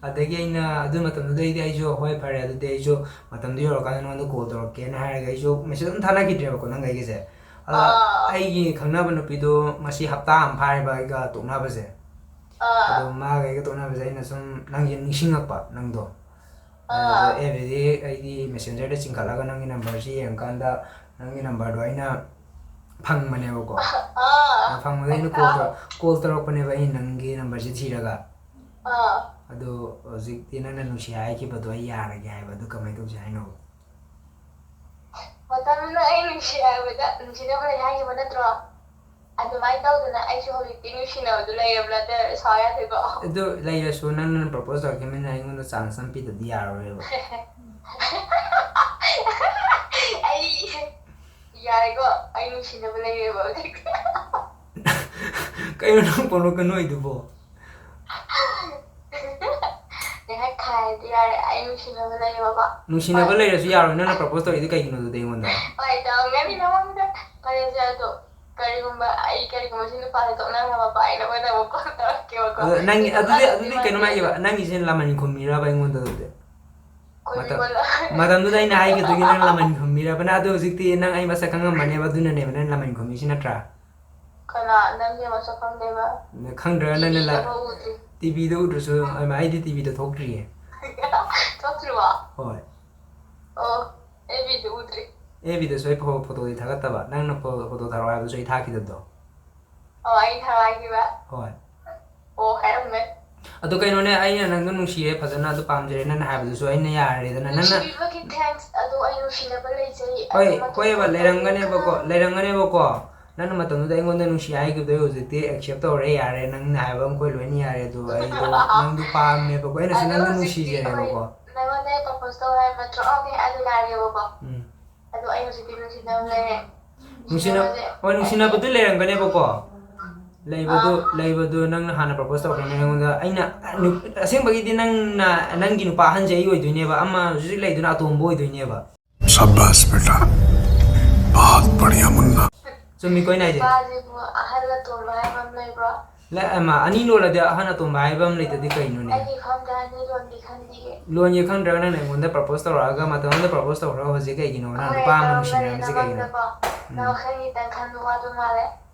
ꯑꯗꯒꯤ ꯑꯩꯅ ꯑꯗꯨ ꯃꯇꯝꯗꯨꯗꯩꯗꯤ ꯑꯩꯁꯨ, "ꯍꯣꯏ, ꯐꯔꯦ, ꯑꯗꯨꯗꯤ ꯑꯩꯁꯨ ꯃꯇꯝꯗꯨ ꯌꯧꯔꯀꯥꯟꯗ ꯅꯉꯣꯟꯗ ꯀꯣꯜ ꯇꯧꯔꯛꯀꯦꯅ" ꯍꯥꯏꯔꯒ ꯑꯩꯁꯨ ꯃꯦꯁꯦꯖ ꯑꯗꯨꯝ ꯊꯥꯅꯈꯤꯗ꯭ꯔꯦꯕꯀꯣ ꯅꯪꯒ ꯑꯩꯒꯁꯦ꯫ ꯑꯗꯣ ꯑꯥ꯫ ꯑꯩꯒꯤ ꯈꯪꯅꯕ ꯅꯨꯄꯤꯗꯣ ꯉꯁꯤ ꯍꯞꯇꯥ ꯑꯃ ꯐꯥꯔꯦꯕ ꯑꯩꯒ ꯇꯣꯛꯅꯕꯁꯦ꯫ ꯑꯗꯣ ꯑꯥ꯫ ꯃꯥꯒ ꯑꯩꯒ ꯇꯣꯛꯅꯕꯁꯦ ꯑꯩꯅ ꯁꯨꯝ ꯅꯪꯁꯦ ꯅꯤꯡꯁꯤꯡꯉꯛꯄ, ꯅꯪꯗꯣ꯫ ꯑꯗꯨꯗ ꯑꯥ꯫ ꯑꯦꯐ ꯕꯤꯗꯒꯤ ꯑꯩꯒꯤ ꯃꯦꯁꯦꯟꯖꯔꯗ ꯆꯤꯡꯈꯠꯂꯒ ꯅꯪꯒꯤ ꯅꯝꯕꯔꯁꯤ ꯌꯦꯡꯉꯀꯥꯟꯗ ꯅꯪꯒꯤ ꯅꯝꯕꯔꯗꯣ ꯑꯩꯅ ꯐꯪꯕꯅꯦꯕꯀꯣ꯫ ꯑꯥ꯫ ꯑꯗꯣ ꯐꯪꯕꯗ ꯑꯩꯅ ꯀꯣꯜ ꯇꯧꯔ-, ꯀꯣꯜ ꯇꯧꯔꯛꯄꯅꯦꯕ ꯑꯩꯅ ꯅꯪꯒꯤ ꯅꯝꯕꯔꯁꯤ ꯊꯤꯔꯒ꯫ ꯑꯥ꯫ ꯑꯗꯣ ꯍꯧꯖꯤꯛꯇꯤ ꯅꯪꯅ ꯅꯨꯡꯁꯤ ꯍꯥꯏꯈꯤꯕꯗꯣ ꯑꯩ ꯌꯥꯔꯒꯦ ꯍꯥꯏꯕ, ꯑꯗꯨ ꯀꯃꯥꯏꯅ ꯇꯧꯁꯦ ꯍꯥꯏꯅꯣ? ꯃꯇꯝꯗꯨꯗ ꯑꯩ ꯅꯨꯡꯁꯤ ꯍꯥꯏꯕꯗ ꯅꯨꯡꯁꯤꯅꯕ ꯂꯩ ꯍꯥꯏꯈꯤꯕ ꯅꯠꯇ꯭ꯔꯣ? ꯑꯗꯨꯃꯥꯏꯅ ꯇꯧꯗꯅ ꯑꯩꯁꯨ ꯍꯧꯖꯤꯛꯇꯤ ꯅꯨꯡꯁꯤꯅꯕꯗꯨ ꯂꯩꯔꯕ ꯅꯠꯇꯦ, ꯁꯥꯎ ꯌꯥꯗꯦꯀꯣ꯫ ꯑꯗꯨ ꯂꯩꯔꯁꯨ ꯅꯪꯅ ꯄ꯭ꯔꯣꯄꯣꯁ ꯇꯧꯔꯛꯈꯤꯕꯅꯤꯅ ꯑꯩꯉꯣꯟꯗ ꯆꯥꯟꯁ ꯑꯃ ꯄꯤꯗꯗꯤ ꯌꯥꯔꯔꯣꯏꯕ꯫ ꯑꯩ ꯌꯥꯔꯦꯀꯣ, ꯑꯩ ꯅꯨꯡꯁꯤꯅꯕ ꯂꯩꯔꯦꯕ ꯍꯧꯖꯤꯛ꯫ ꯀꯩꯅꯣ ꯅꯪ ꯄꯣꯛꯂꯛꯀꯅꯣꯏꯗꯨꯕꯣ? ꯉꯥꯏꯍꯥꯛ ꯈꯥꯏꯔꯗꯤ ꯌꯥꯔꯦ, ꯑꯩ ꯅꯨꯡꯁꯤꯅꯕ ꯂꯩꯔꯦꯕꯀꯣ꯫ ꯅꯨꯡꯁꯤꯅꯕ ꯍꯣꯏ꯫ ꯂꯩꯔꯁꯨ ꯌꯥꯔꯣꯏ, ꯅꯪꯅ ꯄ꯭ꯔꯣꯄꯣꯁ ꯇꯧꯔꯤꯗꯤ ꯀꯩꯒꯤꯅꯣ ꯑꯗꯨꯗꯤ ꯑꯩꯉꯣꯟꯗ? ꯍꯣꯏ, ꯇꯧꯔꯝꯒꯅꯤ ꯅꯉꯣꯟꯗ꯫ ꯐꯔꯦꯁꯦ, ꯑꯗꯣ ꯀꯔꯤꯒꯨꯝꯕ ꯑꯩ, ꯀꯔꯤꯒꯨꯝꯕ ꯁꯤ ꯅꯨꯄꯥꯁꯦ ꯇꯣꯛꯅꯈ꯭ꯔꯕꯀꯣ, ꯑꯩ ꯅꯉꯣꯟꯗ ꯑꯃꯨꯛ ꯀꯣꯜ ꯇꯧꯔꯛꯀꯦꯕꯀꯣ꯫ ꯑꯗꯣ ꯅꯪꯒꯤ, ꯑꯗꯨꯗꯤ, ꯑꯗꯨꯗꯤ ꯀꯩꯅꯣꯝ ꯍꯥꯏꯒꯦꯕ, ꯅꯪꯒꯤꯁꯦ ꯂꯃꯟ ꯈꯨꯝꯃꯤꯔꯕ ꯑꯩꯉꯣꯟꯗ ꯑꯗꯨꯗꯤ? ꯃꯇꯝ-, ꯈꯨꯝꯃꯤꯕ ꯂ- ꯃꯇꯝꯗꯨꯗ ꯑꯩꯅ ꯍꯥꯏꯈꯤꯕꯗꯨꯒꯤ ꯅꯪ ꯂꯃꯟ ꯈꯨꯝꯃꯤꯔꯕ? ꯅꯪ ꯑꯗꯣ ꯍꯧꯖꯤꯛꯇꯤ ꯅꯪ ꯑꯩ ꯃꯁꯛ ꯈꯪꯉꯝꯃꯅꯦꯕ, ꯑꯗꯨꯅꯅꯦꯕ ꯅꯪ ꯂꯃꯟ ꯈꯨꯝꯃꯤꯁꯤ ꯅꯠꯇ꯭ꯔꯥ? ꯀꯅꯥ? ꯅꯪꯒꯤ ꯃꯁꯛ ꯈꯪꯗꯦꯕ? ꯅ-, ꯈꯪꯗ꯭ꯔꯒ ꯅꯪꯅ ꯂ-, ꯇꯤꯚꯤꯗꯐꯥꯎ ꯎꯗ꯭ꯔꯤ꯫ ꯇꯤꯚꯤꯗ ꯎꯗ꯭ꯔꯁꯨ, ꯑꯩꯗꯤ ꯇꯤꯚꯤꯗ ꯊꯣꯛꯇ꯭ꯔꯤꯌꯦ꯫ ꯊꯣꯛꯇ꯭ꯔꯤꯕꯣ? ꯍꯣꯏ꯫ ꯑꯣ, ꯑꯦꯐ ꯕꯤꯗ ꯎꯗ꯭ꯔꯤ꯫ ꯑꯦꯐ ꯕꯤꯗꯁꯨ ꯑꯩ ꯐꯣ-, ꯐꯣꯇꯣꯗꯤ ꯊꯥꯒꯠꯇꯕ, ꯅꯪꯅ ꯐꯣ-, ꯐꯣꯇꯣ ꯊꯥꯔꯛꯑꯣ ꯍꯥꯏꯕꯗꯁꯨ ꯑꯩ ꯊꯥꯈꯤꯗꯕꯗꯣ꯫ ꯑꯣ, ꯑꯩ ꯊꯥꯔꯛꯑꯒꯦꯕ? ꯍꯣꯏ꯫ ꯑꯣ, ꯍꯥꯏꯔꯝꯃꯦ꯫ ꯑꯗꯨ ꯀꯩꯅꯣꯅꯦ, ꯑꯩꯅ ꯅꯪꯗꯣ ꯅꯨꯡꯁꯤꯔꯦ, ꯐꯖꯅ ꯑꯗꯨ ꯄꯥꯝꯖꯔꯦ ꯅꯪꯅ ꯍꯥꯏꯕꯗꯨꯁꯨ ꯑꯩꯅ ꯌꯥꯔꯦꯗꯅ, ꯅꯪꯅ ꯅꯨꯡꯁꯤꯕꯤꯕꯒꯤ thanks, ꯑꯗꯣ ꯑꯩ ꯅꯨꯡꯁꯤꯅꯕ ꯂꯩꯖꯩ, ꯍꯣꯏ, ꯑꯗꯨꯃꯛꯇꯤ ꯍꯣꯏꯕ, ꯈꯪꯖꯩ꯫ ꯂꯩꯔꯝꯒꯅꯦꯕꯀꯣ, ꯂꯩꯔꯝꯒꯅꯦꯕꯀꯣ꯫ ꯅꯪꯅ ꯃꯇꯝꯗꯨꯗ ꯑꯩꯉꯣꯟꯗ ꯅꯨꯡꯁꯤ ꯍꯥꯏꯈꯤꯕꯗꯣ ꯑꯩ ꯍꯧꯖꯤꯛꯇꯤ accept ꯇꯧꯔꯦ, ꯌꯥꯔꯦ, ꯅꯪꯅ ꯍꯥꯏꯕ ꯑꯃ ꯑꯩꯈꯣꯏ ꯂꯣꯏꯅ ꯌꯥꯔꯦ, ꯑꯗꯣ ꯑꯩꯗꯣ ꯅꯪꯗꯣ ꯄꯥꯝꯃꯦꯕꯀꯣ, ꯑꯩꯅꯁꯨ ꯑꯗꯣ ꯅꯪꯗꯣ ꯍꯧꯖꯤꯛꯇꯤ ꯅꯨꯡꯁꯤꯖꯔꯦꯕꯀꯣ꯫ ꯑꯩꯈꯣꯏ ꯅꯪꯉꯣꯟꯗ ꯑꯩ propose ꯇꯧ ꯍꯥꯏꯕ ꯅꯠꯇ꯭ꯔꯣ? Okay, ꯑꯗꯨ ꯌꯥꯔꯦꯕꯀꯣ꯫ ꯎꯝ꯫ ꯑꯗꯣ ꯑꯩ ꯍꯧꯖꯤꯛꯇꯤ ꯅꯨꯡꯁꯤꯅꯕ ꯂꯩꯔꯦ꯫ ꯅꯨꯡꯁꯤꯅ-, ꯅꯨꯡꯁꯤꯅꯕꯁꯦ ꯍꯣꯏ, ꯅꯨꯡꯁꯤꯅꯕꯗꯤ ꯂꯩꯔꯝꯒꯅꯦꯕꯀꯣ꯫ ꯂꯩꯕꯗꯨ, ꯑꯥ꯫ ꯂꯩꯕꯗꯨ ꯅꯪꯅ ꯍꯥꯟꯅ propose ꯇꯧꯈ꯭ꯔꯕꯅꯤꯅ ꯑꯩꯉꯣꯟꯗ, ꯑꯩꯅ ꯅꯨ-, ꯑꯁꯦꯡꯕꯒꯤꯗꯤ ꯅꯪꯅ, ꯅꯪꯒꯤ ꯅꯨꯄꯥ ꯑꯍꯟꯁꯦ ꯑꯩ ꯑꯣꯏꯗꯣꯏꯅꯦꯕ, ꯑꯃ ꯍꯧꯖꯤꯛ ꯂꯩꯗꯨꯅ ꯑꯇꯣꯝꯕ ꯑꯣꯏꯗꯣꯏꯅꯦꯕ꯫ शाबाश बेटा, बहुत बढ़िया मुन्ना। ꯆꯨꯝꯃꯤꯀꯣ ꯑꯩꯅ ꯍꯥꯏꯁꯦ? ꯅꯨꯄꯥꯁꯤꯕꯨ ꯑꯍꯜ ꯑꯇꯣꯝꯕ ꯍꯥꯏꯕ ꯑꯃ ꯂꯩꯕ꯭ꯔꯣ? ꯂꯩ, ꯑꯃ, ꯑꯅꯤ ꯂꯣꯜꯂꯗꯤ ꯑꯍꯜ ꯑꯇꯣꯝꯕ ꯍꯥꯏꯕ ꯑꯃ ꯂꯩꯇꯗꯤ ꯀꯩꯅꯣꯅꯦ? ꯑꯩꯗꯤ ꯈꯪꯗꯦ, ꯑꯅꯤ ꯂꯣꯟꯗꯤ ꯈꯪꯗꯤꯌꯦ꯫ ꯂꯣꯟꯒꯦ ꯈꯪꯗ꯭ꯔꯒ ꯅꯪꯅ ꯑꯩꯉꯣꯟꯗ propose ꯇꯧꯔꯛꯑꯒ ꯃꯇꯝ ꯑꯃꯗ propose ꯇꯧꯈ꯭ꯔꯒ ꯍꯧꯖꯤꯛ ꯀꯩꯒꯤꯅꯣ? ꯅꯪ ꯍꯣꯏ, ꯅꯨꯄꯥ ꯑꯃ ꯇꯧꯔꯝꯃꯦ, ꯅꯨꯡꯁꯤꯅꯔꯝꯃꯤꯁꯦ ꯀꯩꯒꯤꯅꯣ? ꯅꯉꯣꯟꯗꯀꯣ꯫ ꯎꯝ꯫ ꯅꯪ ꯋꯥꯈꯜ ꯈꯤꯇꯪ ꯈꯟꯕ ꯋꯥꯠꯄ ꯃꯥꯜꯂꯦ꯫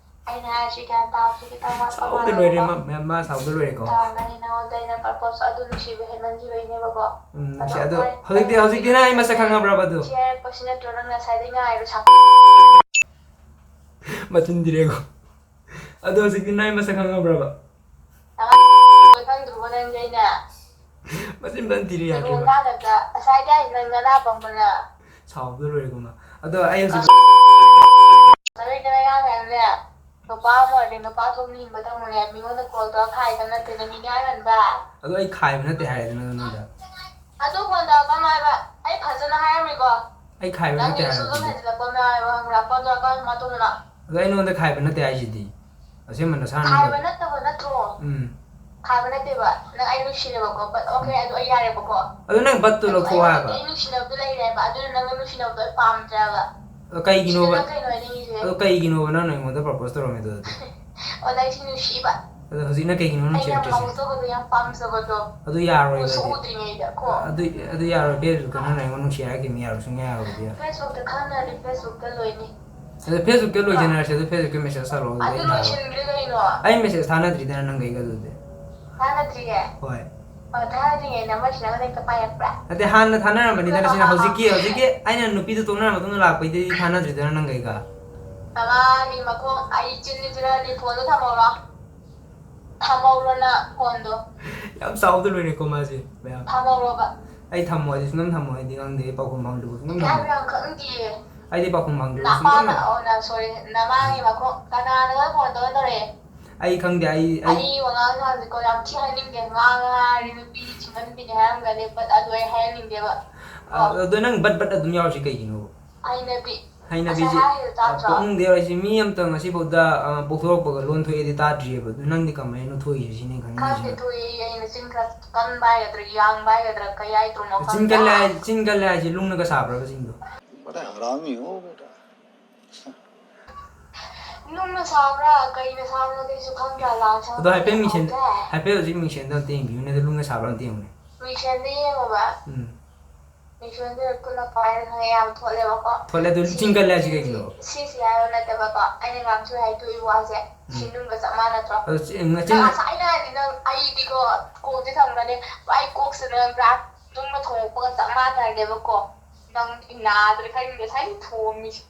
ꯑꯩꯅ ꯍꯥꯏꯔꯁꯨ ꯒ꯭ꯌꯥꯟ ꯇꯥꯕꯁꯨ ꯈꯤꯇꯪ ꯋꯥꯠꯄ ꯁꯥꯎꯕꯗ ꯂꯣꯏꯔꯦ, ꯃꯥꯜꯂꯦꯕꯀꯣ꯫ ꯃꯥ, ꯃꯥ, ꯃꯥ ꯁꯥꯎꯕꯗ ꯂꯣꯏꯔꯦꯀꯣ꯫ ꯇꯧꯔꯝꯒꯅꯤ, ꯅꯉꯣꯟꯗ ꯑꯩꯅ propose ꯑꯗꯨ ꯅꯨꯡꯁꯤꯕ ꯍꯦꯟꯃꯟꯈꯤꯕꯩꯅꯦꯕꯀꯣ꯫ ꯎꯝ, ꯑꯗꯣ ꯅꯨꯡꯁꯤ-, ꯑꯗꯣ ꯍꯣꯏ, ꯍꯧꯖꯤꯛꯇꯤ, ꯍꯧꯖꯤꯛꯇꯤ ꯅꯪ ꯑꯩ ꯃꯁꯛ ꯈꯪꯉꯕ꯭ꯔꯕ ꯑꯗꯨ? ꯁꯤ ꯍꯥꯏꯔꯛꯄꯁꯤ ꯅꯠꯇ꯭ꯔꯣ ꯅꯪ ꯉꯁꯥꯏꯗꯩ ꯉꯥꯏꯔꯤꯕ ꯁꯥ-, ꯃꯆꯤꯟ ꯊꯤꯔꯦꯀꯣ꯫ ꯑꯗꯣ ꯍꯧꯖꯤꯛꯇꯤ ꯅꯪ ꯑꯩ ꯃꯁꯛ ꯈꯪꯉꯕ꯭ꯔꯕ? ꯅꯉꯥꯏ ꯈꯪꯗ꯭ꯔꯤꯕꯣ ꯅꯪꯗꯤ ꯑꯩꯅ? ꯃꯆꯤꯟ ꯐꯖꯅ ꯊꯤꯔꯦ, ꯌꯥꯗ꯭ꯔꯦꯕ꯫ ꯅꯪ ꯉꯥꯡꯒꯗ꯭ꯔꯥ? ꯉꯁꯥꯏꯗꯤ ꯑꯩ ꯅꯪ ꯅꯅꯥ ꯄꯪꯕꯅ꯫ ꯁꯥꯎꯕꯗ ꯂꯣꯏꯔꯦꯀꯣ ꯃꯥ꯫ ꯑꯗꯣ ꯑꯩ ꯍꯧꯖꯤꯛ ꯅꯔꯩꯗ ꯅꯌꯥꯡ ꯍꯥꯏꯕꯅꯦ꯫ ꯅꯨꯄꯥ ꯑꯃ ꯑꯣꯏꯔꯗꯤ ꯅꯨꯄꯥ ꯊꯣꯛꯅ ꯍꯤꯡꯕ ꯇꯝꯃꯨꯅꯦ꯫ ꯃꯤꯉꯣꯟꯗ call ꯇꯧꯔ ꯈꯥꯏꯗꯧ ꯅꯠꯇꯦꯅꯦ, ꯃꯤ ꯉꯥꯡꯍꯟꯕ꯫ ꯑꯗꯣ ꯑꯩ ꯈꯥꯏꯕ ꯅꯠꯇꯦ ꯍꯥꯏꯔꯦꯗꯅ ꯅꯉꯣꯟꯗ꯫ ꯑꯗꯨ phone ꯇꯧꯔꯛꯀꯅꯨ ꯍꯥꯏꯕ꯫ ꯑꯩ ꯐꯖꯅ ꯍꯥꯏꯔꯝꯃꯤꯀꯣ꯫ ꯑꯩ ꯈꯥꯏꯕ ꯅꯪ ꯅꯠꯇꯦ ꯍꯥꯏꯔꯦ ꯁꯨꯝ ꯑꯗꯨꯗꯤ꯫ ꯍꯦꯟꯖꯤꯜꯂꯛꯄ ꯑꯃ ꯌꯥꯎꯋꯦꯕ, ꯈꯪꯕ꯭ꯔꯥ? Phone ꯇꯧꯔꯛꯀꯅꯨ ꯃꯇꯨꯡꯗ꯫ ꯑꯗꯣ ꯑꯩ ꯅꯉꯣꯟꯗ ꯈꯥꯏꯕ ꯅꯠꯇꯦ ꯍꯥꯏꯁꯤꯗꯤ꯫ ꯑꯁꯦꯡꯕ ꯅꯁꯥꯅ ꯈꯥꯏꯕ ꯅꯠꯇꯕ ꯅꯠꯇ꯭ꯔꯣ? ꯎꯝ꯫ ꯈꯥꯏꯕ ꯅꯠꯇꯦꯕ꯫ ꯅꯪ ꯑꯩ ꯅꯨꯡꯁꯤꯔꯦꯕꯀꯣ꯫ But okay, ꯎꯝ꯫ ꯑꯗꯨ ꯑꯩ ꯌꯥꯔꯦꯕꯀꯣ꯫ ꯑꯗꯨ ꯅꯪ butꯇꯨ ꯑꯗꯨ ꯂꯧꯊꯣꯛꯑꯣ ꯑꯩ ꯍꯥꯏꯕ꯫ ꯑꯩ ꯅꯨꯡꯁꯤꯅꯕꯗꯣ ꯂꯩꯔꯦꯕ꯫ ꯑꯗꯨꯅ ꯅꯪꯒ ꯅꯨꯡꯁꯤꯅꯕꯗꯣ ꯑꯩ ꯄꯥꯝꯗ꯭ꯔꯦꯕ꯫ ꯑꯗꯣ ꯀꯩꯒꯤꯅꯣꯕ? ꯁꯤꯗ ꯅꯪ ꯀꯩꯅꯣ ꯍꯥꯏꯅꯤꯡꯉꯤꯁꯦ? ꯑꯗꯣ ꯀꯩꯒꯤꯅꯣꯕ ꯅꯪꯅ ꯑꯩꯉꯣꯟꯗ propose ꯇꯧꯔꯝꯃꯤꯗꯣ ꯑꯗꯨꯗꯤ? ꯑꯣ, ꯅꯪ ꯁꯤ ꯅꯨꯡꯁꯤꯕ꯫ ꯑꯗꯣ ꯍꯧꯖꯤꯛꯅ ꯀꯩꯒꯤꯅꯣ ꯑꯩꯅ ꯅꯨꯡꯁꯤꯔꯛꯇ꯭ꯔꯤꯁꯦ? ꯉꯥꯎꯖꯕꯗꯣ, ꯌꯥꯝ ꯄꯥꯝꯖꯕꯗꯣ꯫ ꯑꯗꯨ ꯌꯥꯔꯣꯏꯕ ꯎꯁꯨ ꯑꯩꯗꯤ꯫ ꯎꯗ꯭ꯔꯤꯉꯩꯗ ꯀꯣ꯫ ꯑꯗꯨ, ꯑꯗꯨ ꯌꯥꯔꯣꯏ, Facebookꯇ ꯅꯪꯅ ꯑꯩꯉꯣꯟꯗ ꯅꯨꯡꯁꯤ ꯍꯥꯏꯔꯛꯈꯤꯕꯅꯤ, ꯌꯥꯔꯣꯏ, ꯁꯨꯡꯌꯥ ꯌꯥꯔꯣꯏ ꯑꯗꯨ ꯌꯥꯔꯣꯏ꯫ Facebookꯇ ꯈꯪꯅꯔꯗꯤ Facebookꯇ ꯂꯣꯏꯅꯤ꯫ ꯑꯗꯣ Facebookꯇ ꯂꯣꯏꯖꯅꯔꯁꯦ, ꯑꯗꯣ Facebookꯀꯤ message ꯊꯥꯔꯛꯑꯣ, ꯑꯗꯨ ꯑꯗꯨ ꯑꯩ ꯊꯥꯔꯛꯑꯣ꯫ ꯂꯣꯏꯁꯤꯟꯈ꯭ꯔꯦ ꯀꯩꯅꯣ? ꯑꯩ message ꯊꯥꯅꯗ꯭ꯔꯤꯗꯅ ꯅꯪꯒ ꯑꯩꯒ ꯑꯗꯨꯗꯤ꯫ ꯊꯥꯅꯗ꯭ꯔꯤꯌꯦ? ꯍꯣꯏ꯫ ꯑꯣ, ꯊꯥꯅꯗ꯭ꯔꯤꯉꯩ number ꯁꯤꯅ ꯅꯪ ꯍꯦꯛꯇ ꯄꯥꯏꯔꯛꯄ꯭ꯔꯥ? ꯅꯠꯇꯦ, ꯍꯥꯟꯅ ꯊꯥꯅꯔꯝꯕꯅꯤꯗꯅ ꯁꯤꯅ, ꯍꯧꯖꯤꯛꯀꯤ, ꯍꯧꯖꯤꯛꯀꯤ ꯑꯩꯅ ꯅꯨꯄꯤꯗꯣ ꯇꯣꯛꯅꯔ ꯃꯇꯨꯡꯗ ꯂꯥꯛꯄꯩꯗꯗꯤ ꯊꯥꯅꯗ꯭ꯔꯤꯗꯅ ꯅꯪꯒ ꯑꯩꯒ꯫ ꯅꯃꯥꯒꯤ ꯃꯈꯣꯡ, ꯑꯩ ꯆꯤꯟ ꯂꯤꯖꯔꯅꯤ, phoneꯗꯣ ꯊꯝꯍꯧꯔꯣ꯫ ꯊꯝꯍꯧꯔꯣ ꯅꯪ phoneꯗꯣ꯫ ꯌꯥꯝ ꯁꯥꯎꯕꯗ ꯂꯣꯏꯔꯦꯀꯣ ꯃꯥꯁꯦ, ꯃꯌꯥꯝ꯫ ꯊꯝꯍꯧꯔꯣꯕ꯫ ꯑꯩ ꯊꯝꯃꯣ ꯍꯥꯏꯗꯤ ꯁꯨꯡꯊꯝ ꯊꯝꯃꯣ ꯍꯥꯏꯗꯤ ꯈꯪꯗꯦ, ꯑꯩ ꯄꯥꯎꯈꯨꯝ ꯐꯪꯗ꯭ꯔꯤꯕ ꯁꯨꯡꯊꯝ ꯊꯝꯃꯣ꯫ ꯏꯀꯥꯏꯕ ꯌꯥꯝ ꯈꯪꯗꯤꯌꯦ꯫ ꯑꯩꯗꯤ ꯄꯥꯎꯈꯨꯝ ꯐꯪꯗ꯭ꯔꯤꯕ ꯁꯨꯡꯈꯪ ꯅꯄꯥꯅ ꯈꯪ- ꯑꯣ ꯅ ꯁꯣꯔꯤ ꯅꯃꯥꯒꯤ ꯃꯈꯣꯡ ꯀꯅꯥꯅꯒ ꯐꯣꯟ ꯇꯧꯔ ꯇꯧꯔꯛꯑꯦ? ꯑꯩ ꯈꯪꯗꯦ꯫ ꯑꯩ ꯑꯩ ꯑꯩ ꯋꯥꯉꯥꯡ ꯁꯥꯕꯁꯤꯀꯣ ꯌꯥꯝ ꯊꯤ ꯍꯥꯏꯅꯤꯡꯗꯦ꯫ ꯉꯥꯡꯉ ꯍꯥꯏꯔꯗꯤ ꯅꯨꯄꯤ ꯊꯤꯡꯍꯟꯕꯤꯅꯤ ꯍꯥꯏꯔꯝꯒꯅꯤ, but ꯑꯗꯨ ꯑꯩ ꯍꯥꯏꯍꯟꯅꯤꯡꯗꯦꯕ꯫ ꯑ, ꯑꯗꯣ ꯅꯪ ꯕꯠ ꯕꯠ ꯑꯗꯨꯝ ꯌꯥꯎꯔꯤꯁꯤ ꯀꯩꯒꯤꯅꯣ? ꯍꯩꯅꯕꯤ꯫ ꯍꯩꯅꯕꯤꯁꯤ, ꯉꯁꯥꯏ ꯍꯥꯏꯔꯤꯗꯣ ꯑ, ꯇꯥꯗ꯭ꯔꯣ? ꯄꯣꯛꯅꯤꯡꯗꯦ ꯍꯥꯏꯁꯤ ꯃꯤ ꯑꯝꯇ ꯉꯁꯤꯐꯥꯎꯗ, ꯑ, ꯄꯣꯛꯊꯣꯔꯛꯄꯒ ꯂꯣꯟ ꯊꯣꯛꯑꯦꯗꯤ ꯇꯥꯗ꯭ꯔꯤꯑꯕ꯫ ꯑꯗꯨ ꯅꯪꯗꯤ ꯀꯃꯥꯏꯅ ꯊꯣꯛꯏꯁꯦ ꯁꯤꯅꯤ ꯈꯪꯅꯤꯡꯉꯤꯁꯤꯅ꯫ ꯈꯪꯗꯦ, ꯊꯣꯛꯑꯦ꯫ ꯑꯩꯅ ꯆꯤꯟ ꯈꯔ ꯀꯟꯕ ꯍꯥꯏꯒꯗ꯭ꯔꯥ, ꯌꯥꯡꯕ ꯍꯥꯏꯒꯗ꯭ꯔꯥ, ꯀꯩ ꯍꯥꯏꯗ꯭ꯔꯣꯅꯣ ꯆꯤꯟ ꯈꯪꯗꯦ꯫ ꯀꯜꯂꯦ ꯍꯥꯏ-, ꯆꯤꯟ ꯀꯜꯂꯦ ꯍꯥꯏꯁꯦ ꯂꯨꯡꯅꯒ ꯁꯥꯕ꯭ꯔꯕ ꯆꯤꯟꯗꯣ? बड़ा हरामी हो बेटा। ꯅꯨꯡꯅ ꯁꯥꯕ꯭ꯔꯥ, ꯀꯩꯅ ꯁꯥꯕꯅꯣꯗꯤ ꯑꯩꯁꯨ ꯈꯪꯗ꯭ꯔꯦ, ꯂꯥꯟ ꯁꯥꯕ ꯑꯗꯣ ꯍꯥꯏꯐꯦꯠ ꯃꯤꯡꯁꯦꯟ, ꯈꯪꯗ꯭ꯔꯦ꯫ ꯍꯥꯏꯐꯦꯠ ꯍꯧꯖꯤꯛ ꯃꯤꯡꯁꯦꯟꯗꯣ ꯑꯝꯇ ꯌꯦꯡꯕꯤꯌꯨꯅꯦ, ꯑꯗꯣ ꯂꯨꯡꯅ ꯁꯥꯕ꯭ꯔꯥ ꯑꯝꯇ ꯌꯦꯡꯉꯨꯅꯦ꯫ ꯃꯤꯡꯁꯦꯟꯗ ꯌꯦꯡꯉꯣꯕ꯫ ꯎꯝ꯫ ꯃꯤꯡꯁꯦꯟꯗ ꯀꯨꯟꯅ ꯄꯥꯏꯔꯒ ꯌꯥꯝ ꯊꯣꯠꯂꯦꯕꯀꯣ꯫ ꯊꯣꯠꯂꯦ, ꯑꯗꯨ ꯁꯤ, ꯆꯤꯡ ꯀꯜꯂꯦ ꯍꯥꯏꯁꯤ ꯁꯤ, ꯀꯩꯒꯤꯅꯣ? ꯁꯤꯁꯤ ꯍꯥꯏꯕ ꯅꯠꯇꯕꯀꯣ, ꯑꯩꯅ ꯉꯥꯡꯁꯨ ꯍꯥꯏꯗꯣꯛꯏ ꯋꯥꯁꯦ, ꯁꯤ ꯎꯝ꯫ ꯅꯨꯡꯒ ꯆꯞ ꯃꯥꯟꯅꯗ꯭ꯔꯣ? ꯑꯗꯣ ꯆꯤ-, ꯉ-, ꯅꯪ ꯆꯤꯟ- ꯉꯁꯥꯏꯅ ꯍꯥꯏꯗꯤ ꯅꯪ ꯑꯩꯗꯤꯀꯣ, ꯀꯣꯜꯁꯦ ꯊꯝꯒꯅꯤ, ꯑꯩ ꯀꯣꯛꯁꯤꯗ ꯄꯨꯔꯥ ꯅꯨꯡꯅ ꯊꯣꯡꯉꯛꯄꯒ ꯆꯞ ꯃꯥꯟꯅꯔꯒꯦꯕꯀꯣ꯫ ꯅꯪꯗꯤ ꯅꯥꯗ꯭ꯔꯦ ꯈꯪꯗꯦ, ꯉꯁꯥꯏꯗꯤ ꯊꯣꯝꯃꯤꯁꯦ꯫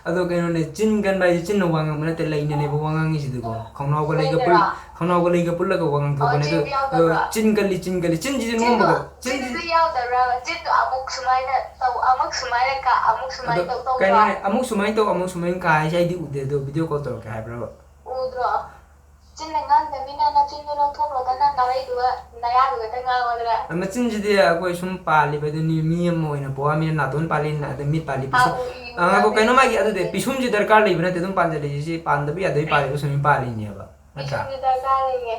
ꯑꯗꯣ ꯀꯩꯅꯣꯅꯦ, ꯆꯤꯟ ꯀꯟꯕ ꯍꯥꯏꯁꯦ ꯆꯤꯟꯅ ꯋꯥ ꯉꯥꯡꯕ ꯅꯠꯇꯦ, ꯂꯩꯅꯅꯦꯕ ꯋꯥ ꯉꯥꯡꯉꯤꯁꯤꯗꯤꯀꯣ꯫ ꯈꯧꯅꯥꯎꯒ ꯂꯩꯒ ꯄꯨꯜ-, ꯂꯩꯅꯔꯣ? ꯈꯧꯅꯥꯎꯒ ꯂꯩꯒ ꯄꯨꯜꯂꯒ ꯋꯥ ꯑꯣ, ꯉꯥꯡꯊꯣꯛꯄꯅꯦ꯫ ꯑꯗꯣ, ꯆꯤꯟꯗꯤ ꯑꯗꯣ ꯌꯥꯎꯗꯕ꯭ꯔꯣ? ꯆꯤꯟ ꯀꯜꯂꯤ, ꯆꯤꯟ ꯀꯜꯂꯤ꯫ ꯆꯤꯟꯁꯤꯗꯤ ꯆꯤꯟꯗꯣ, ꯅꯣꯝꯕꯒ, ꯆꯤꯟꯁꯤ ꯆꯤꯟꯗꯨꯗꯤ ꯌꯥꯎꯗꯕ꯭ꯔꯥ? ꯆꯤꯟꯗꯣ ꯑꯃꯨꯛ ꯁꯨꯃꯥꯏꯅ ꯇꯧ, ꯑꯃꯨꯛ ꯁꯨꯃꯥꯏꯅ ꯀꯥ, ꯑꯃꯨꯛ ꯁꯨꯃꯥꯏꯅ ꯑꯗꯣ ꯇꯧ ꯇꯧꯗ꯭ꯔꯣ? ꯀꯩꯅꯣꯅꯦ, ꯑꯃꯨꯛ ꯁꯨꯃꯥꯏꯅ ꯇꯧ, ꯑꯃꯨꯛ ꯁꯨꯃꯥꯏꯅ ꯀꯥ ꯍꯥꯏꯁꯦ ꯑꯩꯗꯤ ꯎꯗꯦ꯫ ꯑꯗꯣ ꯚꯤꯗꯤꯑꯣ ꯀꯣꯜ ꯇꯧꯔꯛꯀꯦ ꯍꯥꯏꯕ꯭ꯔꯕ? ꯎꯗ꯭ꯔꯣ? ꯆꯤꯟꯅ ꯉꯥꯡꯗꯕꯅꯤꯅ ꯅꯆꯤꯟꯗꯣ ꯂꯧꯊꯣꯛꯈ꯭ꯔꯣꯗꯅ, ꯅꯥꯔꯩꯗꯨꯒ ꯅꯌꯥꯗꯨꯒ ꯈꯛꯇ ꯉꯥꯡꯉꯣꯗꯅ꯫ ꯃꯆꯤꯟꯁꯤꯗꯤ ꯑꯩꯈꯣꯏ ꯁꯨꯝ ꯄꯥꯜꯂꯤꯕꯗꯨꯅꯤ, ꯃꯤ ꯑꯃ ꯑꯣꯏꯅ ꯄꯣꯛꯑꯃꯤꯅ ꯅꯥꯇꯣꯟ ꯄꯥꯜꯂꯤ, ꯑꯗ ꯃꯤꯠ ꯄꯥꯜꯂꯤ, ꯄꯤꯁꯨꯝ-, ꯑꯥ, ꯎꯏ, ꯑ, ꯉꯥꯏꯈꯣ, ꯀꯩꯅꯣ ꯃꯥꯒꯤ ꯑꯗꯨꯗꯤ ꯄꯤꯁꯨꯝꯁꯤ ꯗꯔꯀꯥꯔ ꯂꯩꯕ ꯅꯠꯇꯦ, ꯑꯗꯨꯝ ꯄꯥꯟꯖꯜꯂꯛꯏꯁꯦ꯫ ꯁꯤ ꯄꯥꯟꯗꯕ ꯌꯥꯗꯕꯒꯤ ꯄꯥꯜꯂꯤꯕ ꯁꯨꯃꯥꯏꯅ ꯄꯥꯜꯂꯤꯅꯦꯕ, ꯅꯠꯇ꯭ꯔꯥ? ꯄꯤꯁꯨꯝꯁꯤ ꯗꯔꯀꯥꯔ ꯂꯩꯌꯦ꯫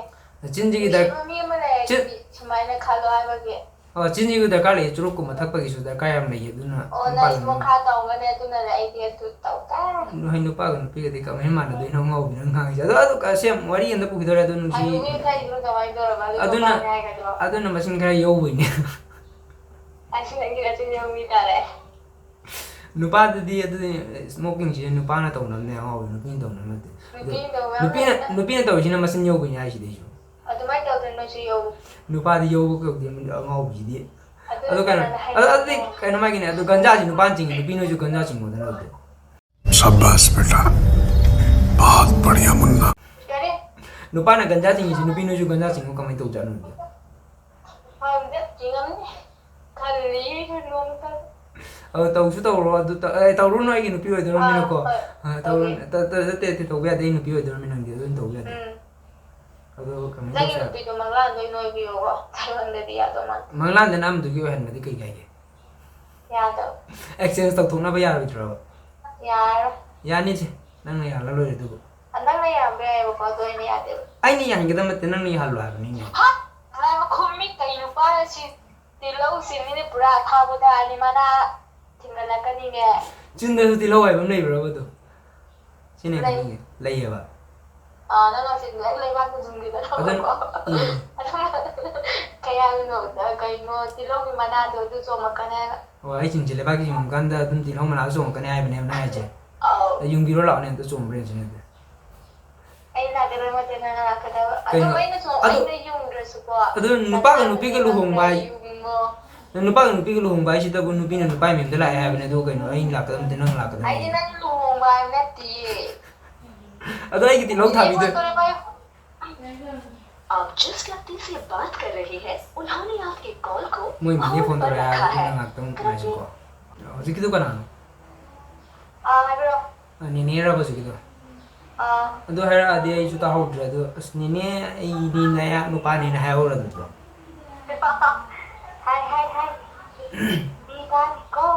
ꯆꯤꯟꯁꯤꯒꯤ ꯗꯔ-, ꯅꯨꯡꯁꯤꯕ ꯃꯤ ꯑꯃ ꯂꯩꯔꯗꯤ ꯆꯤꯟ-, ꯁꯨꯃꯥꯏꯅ ꯈꯜꯂꯣ ꯍꯥꯏꯕꯒꯤ꯫ ꯑꯣ, ꯆꯤꯟꯁꯤꯕꯨ ꯗꯔꯀꯥꯔ ꯂꯩꯌꯦ, ꯆꯨꯔꯨꯞꯀꯨꯝꯕ ꯊꯛꯄꯒꯤꯁꯨ ꯗꯔꯀꯥꯔ ꯌꯥꯝ ꯂꯩꯌꯦ, ꯑꯗꯨꯅ ꯑꯣ, ꯑꯗꯨꯝ ꯅꯪ ꯄꯥꯜꯂꯝꯃꯣꯏ꯫ ꯃꯈꯥ ꯇꯧꯒꯅꯤ, ꯑꯗꯨꯅꯅꯦ ꯑꯩꯗꯤ ꯑꯗꯨ ꯇꯧ ꯇꯥꯔꯦ꯫ ꯅꯣꯏ ꯅꯨꯄꯥꯒ ꯅꯨꯄꯤꯒꯗꯤ ꯀꯃꯥꯏꯅ ꯃꯥꯟꯅꯗꯣꯏꯅꯣ ꯉꯥꯎꯕꯤ ꯅꯪ ꯉꯥꯡꯉꯤꯁꯦ꯫ ꯑꯗꯣ, ꯑꯗꯨ ꯑꯁꯦꯡ ꯋꯥꯔꯤ ꯑꯝꯗ ꯄꯨꯈꯤꯗꯧꯔꯦ, ꯑꯗꯨ ꯅꯨꯄꯤ ꯑꯗꯨ ꯃꯤ ꯀꯩꯗꯨꯅ ꯀꯃꯥꯏꯅ ꯇꯧꯔꯕ? ꯑꯗꯨ ꯑꯗꯨꯅ, ꯅꯨꯄꯥꯅꯦ ꯍꯥꯏꯒꯗ꯭ꯔꯣ? ꯑꯗꯨꯅ ꯃꯆꯤꯟ ꯈꯔ ꯌꯧꯕꯩꯅꯦ꯫ ꯑꯁꯤ ꯅꯪꯒꯤ ꯅꯆꯤꯟ ꯌꯧꯕꯤ ꯇꯥꯔꯦ꯫ ꯅꯨꯄꯥꯗꯗꯤ ꯑꯗꯨꯗꯤ smoking ꯁꯤꯗꯤ ꯅꯨꯄꯥꯅ ꯇꯧꯅꯕꯅꯦ, ꯑꯉꯥꯎꯕꯤ, ꯅꯨꯄꯤꯅ ꯇꯧꯅꯕ ꯅꯠꯇꯦ꯫ ꯑꯗꯣ ꯅꯨꯄꯤꯅ ꯇꯧꯕ ꯅꯨꯄꯤꯅ, ꯌꯥꯎꯕꯅꯦ꯫ ꯅꯨꯄꯤꯅ ꯇꯧꯔꯤꯁꯤꯅ ꯃꯆꯤꯟ ꯌꯧꯕꯩꯅꯦ ꯍꯥꯏꯁꯤꯗꯤ ꯑꯩꯁꯨ꯫ ꯑꯗꯨꯃꯥꯏꯅ ꯇꯧꯗꯅ ꯅꯣꯏꯁꯨ ꯌꯧ꯫ ꯅꯨꯄꯥꯗꯤ ꯌꯧꯕ ꯀꯧꯗꯦ, ꯑꯉꯥꯎꯕꯤꯁꯤꯗꯤ꯫ ꯑꯗꯨ ꯑꯗꯣ ꯀꯩꯅꯣ, ꯀꯅꯥꯅ ꯑꯗꯣ ꯑꯗꯨꯗꯤ ꯍꯥꯏꯔꯤꯅꯣ? ꯀꯩꯅꯣ ꯃꯥꯒꯤꯅꯦ, ꯑꯗꯣ ꯒꯟꯖꯥꯁꯤ ꯅꯨꯄꯥꯅ ꯆꯤꯡꯉꯤ, ꯅꯨꯄꯤ ꯅꯣꯏꯁꯨ ꯒꯟꯖꯥ ꯆꯤꯡꯉꯣꯗꯅ ꯑꯗꯨꯗꯤ꯫ शाबाश बेटा, बहुत बढ़िया मुन्ना। ꯀꯔꯤ? ꯅꯨꯄꯥꯅ ꯒꯟꯖꯥ ꯆꯤꯡꯉꯤꯁꯤ, ꯅꯨꯄꯤ ꯅꯣꯏꯁꯨ ꯒꯟꯖꯥ ꯆꯤꯡꯉꯣ, ꯀꯃꯥꯏꯅ ꯇꯧꯖꯥꯠꯅꯣ ꯑꯗꯨꯗꯤ? ꯈꯪꯗꯦ, ꯆꯤꯡꯉꯝꯅꯤ꯫ ꯈꯜꯂꯤ ꯑꯩꯁꯨ ꯅꯣꯡꯃꯇ꯫ ꯑꯗꯣ ꯇꯧꯁꯨ ꯇꯧꯔꯣ, ꯑꯗꯨ ꯇ-, ꯑꯦ, ꯇꯧꯔꯨꯅꯨ, ꯑꯩꯒꯤ ꯅꯨꯄꯤ ꯑꯣꯏꯗꯣꯏꯔꯕꯅꯤꯅꯀꯣ꯫ ꯑꯥ, ꯍꯣꯏ꯫ ꯑꯥ, ꯇꯧꯔꯨ-, ꯇꯧꯒꯦ꯫ ꯇ-, ꯇ-, ꯅꯠꯇꯦ, ꯅꯠꯇꯦ, ꯇꯧꯕ ꯌꯥꯗꯦ, ꯑꯩ ꯅꯨꯄꯤ ꯑꯣꯏꯗꯣꯏꯔꯕꯅꯤ ꯅꯪꯗꯤ, ꯑꯗꯨꯝ ꯇꯧꯕ ꯌꯥꯗꯦ꯫ ꯎꯝ꯫ ꯑꯗꯣ ꯀꯃꯥꯏꯅ ꯅꯪꯒꯤ ꯇꯧꯁꯦ ꯍꯥꯏꯕ? ꯅꯨꯄꯤꯗꯣ ꯃꯪꯂꯥꯟꯗ ꯑꯣꯏꯅ ꯑꯣꯏꯕꯤꯌꯣꯀꯣ꯫ ꯇꯥꯏꯕꯪꯗꯗꯤ ꯌꯥꯗꯧ ꯃꯥꯟꯗꯦ꯫ ꯃꯪꯂꯥꯟꯗꯅ ꯑꯃꯗꯨꯒꯤ ꯑꯣꯏꯍꯟꯕꯗꯤ ꯀꯩ ꯀꯥꯏꯒꯦ? ꯌꯥꯗꯕ꯫ Exchange ꯇꯧꯊꯣꯛꯅꯕ ꯌꯥꯔꯣꯏꯗ꯭ꯔꯕ? ꯌꯥꯔꯣꯏ꯫ ꯌꯥꯅꯤꯁꯦ, ꯅꯪꯅ ꯌꯥꯍꯜꯂ ꯂꯣꯏꯔꯦ ꯑꯗꯨꯕꯨ꯫ ꯑ, ꯅꯪꯅ ꯌꯥꯔꯝꯕ ꯌꯥꯏꯕꯀꯣ, ꯑꯗꯣ ꯑꯩꯅ ꯌꯥꯗꯦꯕ꯫ ꯑꯩꯅ ꯌꯥꯍꯟꯒꯗꯕ ꯅꯠꯇꯦ, ꯅꯪꯅ ꯌꯥꯍꯜꯂꯣ ꯍꯥꯏꯕꯅꯤꯅꯦ꯫ ꯍꯥ? ꯃꯥꯏ ꯃꯈꯨꯝ ꯃꯤ ꯀꯩ ꯅꯨꯄꯥꯅ ꯁꯤ ꯇꯤꯜꯍꯧ ꯁꯤꯟꯕꯤꯅꯦ ꯄꯨꯔꯥ ꯊꯥꯎꯕꯨ ꯊꯥꯔꯗꯤ ꯃꯅꯥ ꯊꯤꯟꯒꯠꯂꯛꯀꯅꯤꯅꯦ꯫ ꯆꯤꯟꯗꯁꯨ ꯇꯤꯜꯍꯧ ꯍꯥꯏꯕ ꯑꯃ ꯂꯩꯕ꯭ꯔꯕ ꯑꯗꯣ? ꯁꯤꯅ ꯂꯩ꯫ ꯈꯪꯅꯤꯡꯉꯦ꯫ ꯂꯩꯌꯦꯕ꯫ ꯑꯥ, ꯅꯪ ꯉꯁꯤ ꯂꯩꯕꯥꯛꯇ ꯌꯨꯡꯈꯤꯗꯅ ꯑꯗꯨꯝ, ꯀꯣ꯫ ꯎꯝ꯫ ꯑꯗꯨꯝ ꯀꯩ ꯍꯥꯏꯕꯅꯣ, ꯀꯩꯅꯣ, ꯇꯤꯜꯍꯧꯒꯤ ꯃꯅꯥꯗꯣ ꯑꯗꯨ ꯆꯣꯡꯉꯛꯀꯅꯤ ꯍꯥꯏꯕ꯫ ꯑꯣ, ꯑꯩ ꯆꯤꯟꯁꯦ ꯂꯩꯕꯥꯛꯀꯤ ꯌꯨꯡꯉꯀꯥꯟꯗ ꯑꯗꯨꯝ ꯇꯤꯜꯍꯧ ꯃꯅꯥꯗꯣ ꯆꯣꯡꯉꯛꯀꯅꯤ ꯍꯥꯏꯕꯅꯦꯕ ꯅꯪ ꯍꯥꯏꯁꯦ? ꯑꯧ꯫ ꯑꯩ ꯌꯨꯡꯕꯤꯔꯣ ꯂꯥꯛꯑꯣꯅꯦ, ꯑꯝꯇ ꯆꯣꯡꯕ꯭ꯔꯥ ꯌꯦꯡꯁꯤꯅꯦ ꯑꯗꯨꯗꯤ꯫ ꯑꯩ ꯂꯥꯛꯀꯗꯕ ꯅꯠꯇꯦ, ꯅꯪ ꯂꯥꯛꯀꯗꯕ꯫ ꯀꯩꯅꯣ? ꯑꯗꯨꯝ ꯑꯩꯅ ꯆꯣꯡ-, ꯑꯗꯨ, ꯑꯩꯅ ꯌꯨꯡꯗ꯭ꯔꯁꯨꯀꯣ, ꯑꯗꯨ ꯅꯨꯄꯥꯒ ꯅꯨꯄꯤꯒ ꯂꯨꯍꯣꯡꯕ ꯍꯥꯏ-, ꯌꯨꯡꯉꯣ꯫ ꯅꯨꯄꯥꯒ ꯅꯨꯄꯤꯒ ꯂꯨꯍꯣꯡꯕ ꯍꯥꯏꯁꯤꯗꯕꯨ ꯅꯨꯄꯤꯅ ꯅꯨꯄꯥꯒꯤ ꯃꯌꯨꯝꯗ ꯂꯥꯛꯑꯦ ꯍꯥꯏꯕꯅꯦ, ꯑꯗꯨ ꯀꯩꯅꯣ, ꯑꯩꯅ ꯂꯥꯛꯀꯗꯕ ꯅꯠꯇꯦ, ꯅꯪ ꯂꯥꯛꯀꯗꯕꯅꯦ꯫ ꯑꯩꯗꯤ ꯅꯪ ꯂꯨꯍꯣꯡꯕ ꯍꯥꯏꯕ ꯅꯠꯇꯤꯌꯦ꯫ ꯑꯗꯣ ꯑꯩꯒꯤ ꯇꯤꯜꯍꯧ ꯊꯥꯕꯤꯗꯣ꯫ ꯏꯕꯣꯟ ꯇꯣꯔꯦ ꯄꯥꯏꯌꯨ꯫ आप जिस व्यक्ति से बात कर रहे हैं, उन्होंने आपके कॉल को ꯃꯣꯏ ꯃꯤꯅꯦ hold ꯐꯣꯟ पर ꯇꯧꯔꯛꯑꯦ रखा ꯍꯥꯏꯕꯗꯨ है। ꯅꯪ ꯉꯥꯛꯇꯪ ꯉꯥꯏꯁꯤꯀꯣ꯫ ꯍꯧꯖꯤꯛꯀꯤꯗꯣ ꯀꯅꯥꯅꯣ? ꯑꯥ, ꯍꯥꯏꯕꯤꯔꯣ꯫ ꯑ, ꯅꯦꯅꯦꯔꯕ ꯍꯧꯖꯤꯛꯀꯤꯗꯣ? ꯑꯥ꯫ ꯑꯗꯨ ꯍꯥꯏꯔꯛꯑꯗꯤ ꯑꯩꯁꯨ ꯇꯥꯍꯧꯗ꯭ꯔꯦ꯫ ꯑꯗꯨ, "ꯑꯁ, ꯅꯦꯅꯦ, ꯑꯩꯗꯤ ꯅꯌꯥ ꯅꯨꯄꯥꯅꯦꯅ" ꯍꯥꯏꯍꯧꯔ ꯑꯗꯨꯗꯣ꯫ ꯍꯥꯏ, ꯍꯥꯏ, ꯍꯥꯏ꯫ ꯃꯤ ꯇꯥꯅꯤꯀꯣ꯫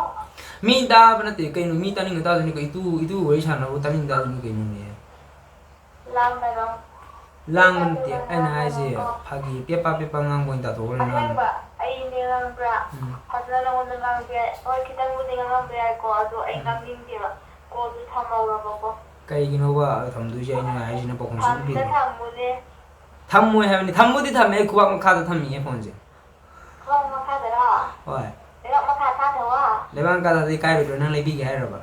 ꯃꯤ ꯇꯥꯕ ꯅꯠꯇꯦ ꯀꯩꯅꯣ, ꯃꯤ ꯇꯥꯅꯤꯡꯉ ꯇꯥꯗꯣꯏꯅꯤ ꯀꯩꯅꯣ, ꯏꯇꯨ, ꯏꯇꯨ ꯋꯥꯔꯤ ꯁꯥꯟꯅꯕꯕꯨ ꯇꯥꯅꯤꯡ ꯇꯥꯗꯣꯏꯅꯤ ꯀꯩꯅꯣꯅꯦ꯫ ꯂꯥꯡꯒꯅꯣ꯫ ꯂꯥꯡꯕ ꯅꯠꯇꯦ, ꯑꯩꯅ ꯍꯥꯏꯁꯦ ꯐꯥꯒꯤ ꯄꯦꯄꯥ ꯄꯦꯄꯥ ꯉꯥꯡꯕ ꯑꯣꯏꯅ ꯇꯥꯊꯣꯛꯈ꯭ꯔꯦ ꯅꯪ꯫ ꯑꯁꯦꯡꯕ, ꯑꯩꯅꯦ ꯉꯥꯡꯕ꯭ꯔꯥ? ꯎꯝ꯫ ꯐꯖꯅ ꯅꯉꯣꯟꯗ ꯉꯥꯡꯕ ꯌꯥꯏ꯫ ꯍꯣꯏ, ꯈꯤꯇꯪꯕꯨꯗꯤ ꯉꯥꯡꯉꯝꯕ ꯌꯥꯏꯀꯣ, ꯑꯗꯣ ꯑꯩ ꯎꯝ꯫ ꯉꯥꯡꯅꯤꯡꯗꯦꯕ꯫ ꯀꯣꯜꯗꯨ ꯊꯝꯍꯧꯔꯕꯀꯣ꯫ ꯀꯩꯒꯤꯅꯣꯕ ꯊꯝꯗꯣꯏꯁꯦ ꯑꯩꯅ ꯍꯥꯏꯁꯤꯅ ꯄꯥꯎꯈꯨꯝ ꯁꯨꯡꯄꯤ ꯊꯝꯗ ꯄꯤꯗꯦ꯫ ꯊꯝꯃꯨꯅꯦ꯫ ꯊꯝꯃꯣꯏ ꯍꯥꯏꯕꯅꯤ, ꯊꯝꯕꯨꯗꯤ ꯊꯝꯃꯦ, ꯑꯩ ꯈꯨꯕꯥꯛ ꯃꯈꯥꯗ ꯊꯝꯃꯤꯌꯦ ꯐꯣꯟꯁꯦ꯫ ꯈꯣꯡ ꯃꯈꯥꯗꯔꯣ? ꯍꯣꯏ꯫ ꯂꯩꯕꯥꯛ ꯃꯈꯥ ꯊꯥꯗꯧꯋꯣ? ꯂꯩꯕꯥꯛ ꯃꯈꯥ ꯊꯥꯗꯤ ꯀꯥꯏꯔꯣꯏꯗ꯭ꯔꯣ? ꯅꯪ ꯂꯩꯕꯤꯒꯦ ꯍꯥꯏꯔꯕ?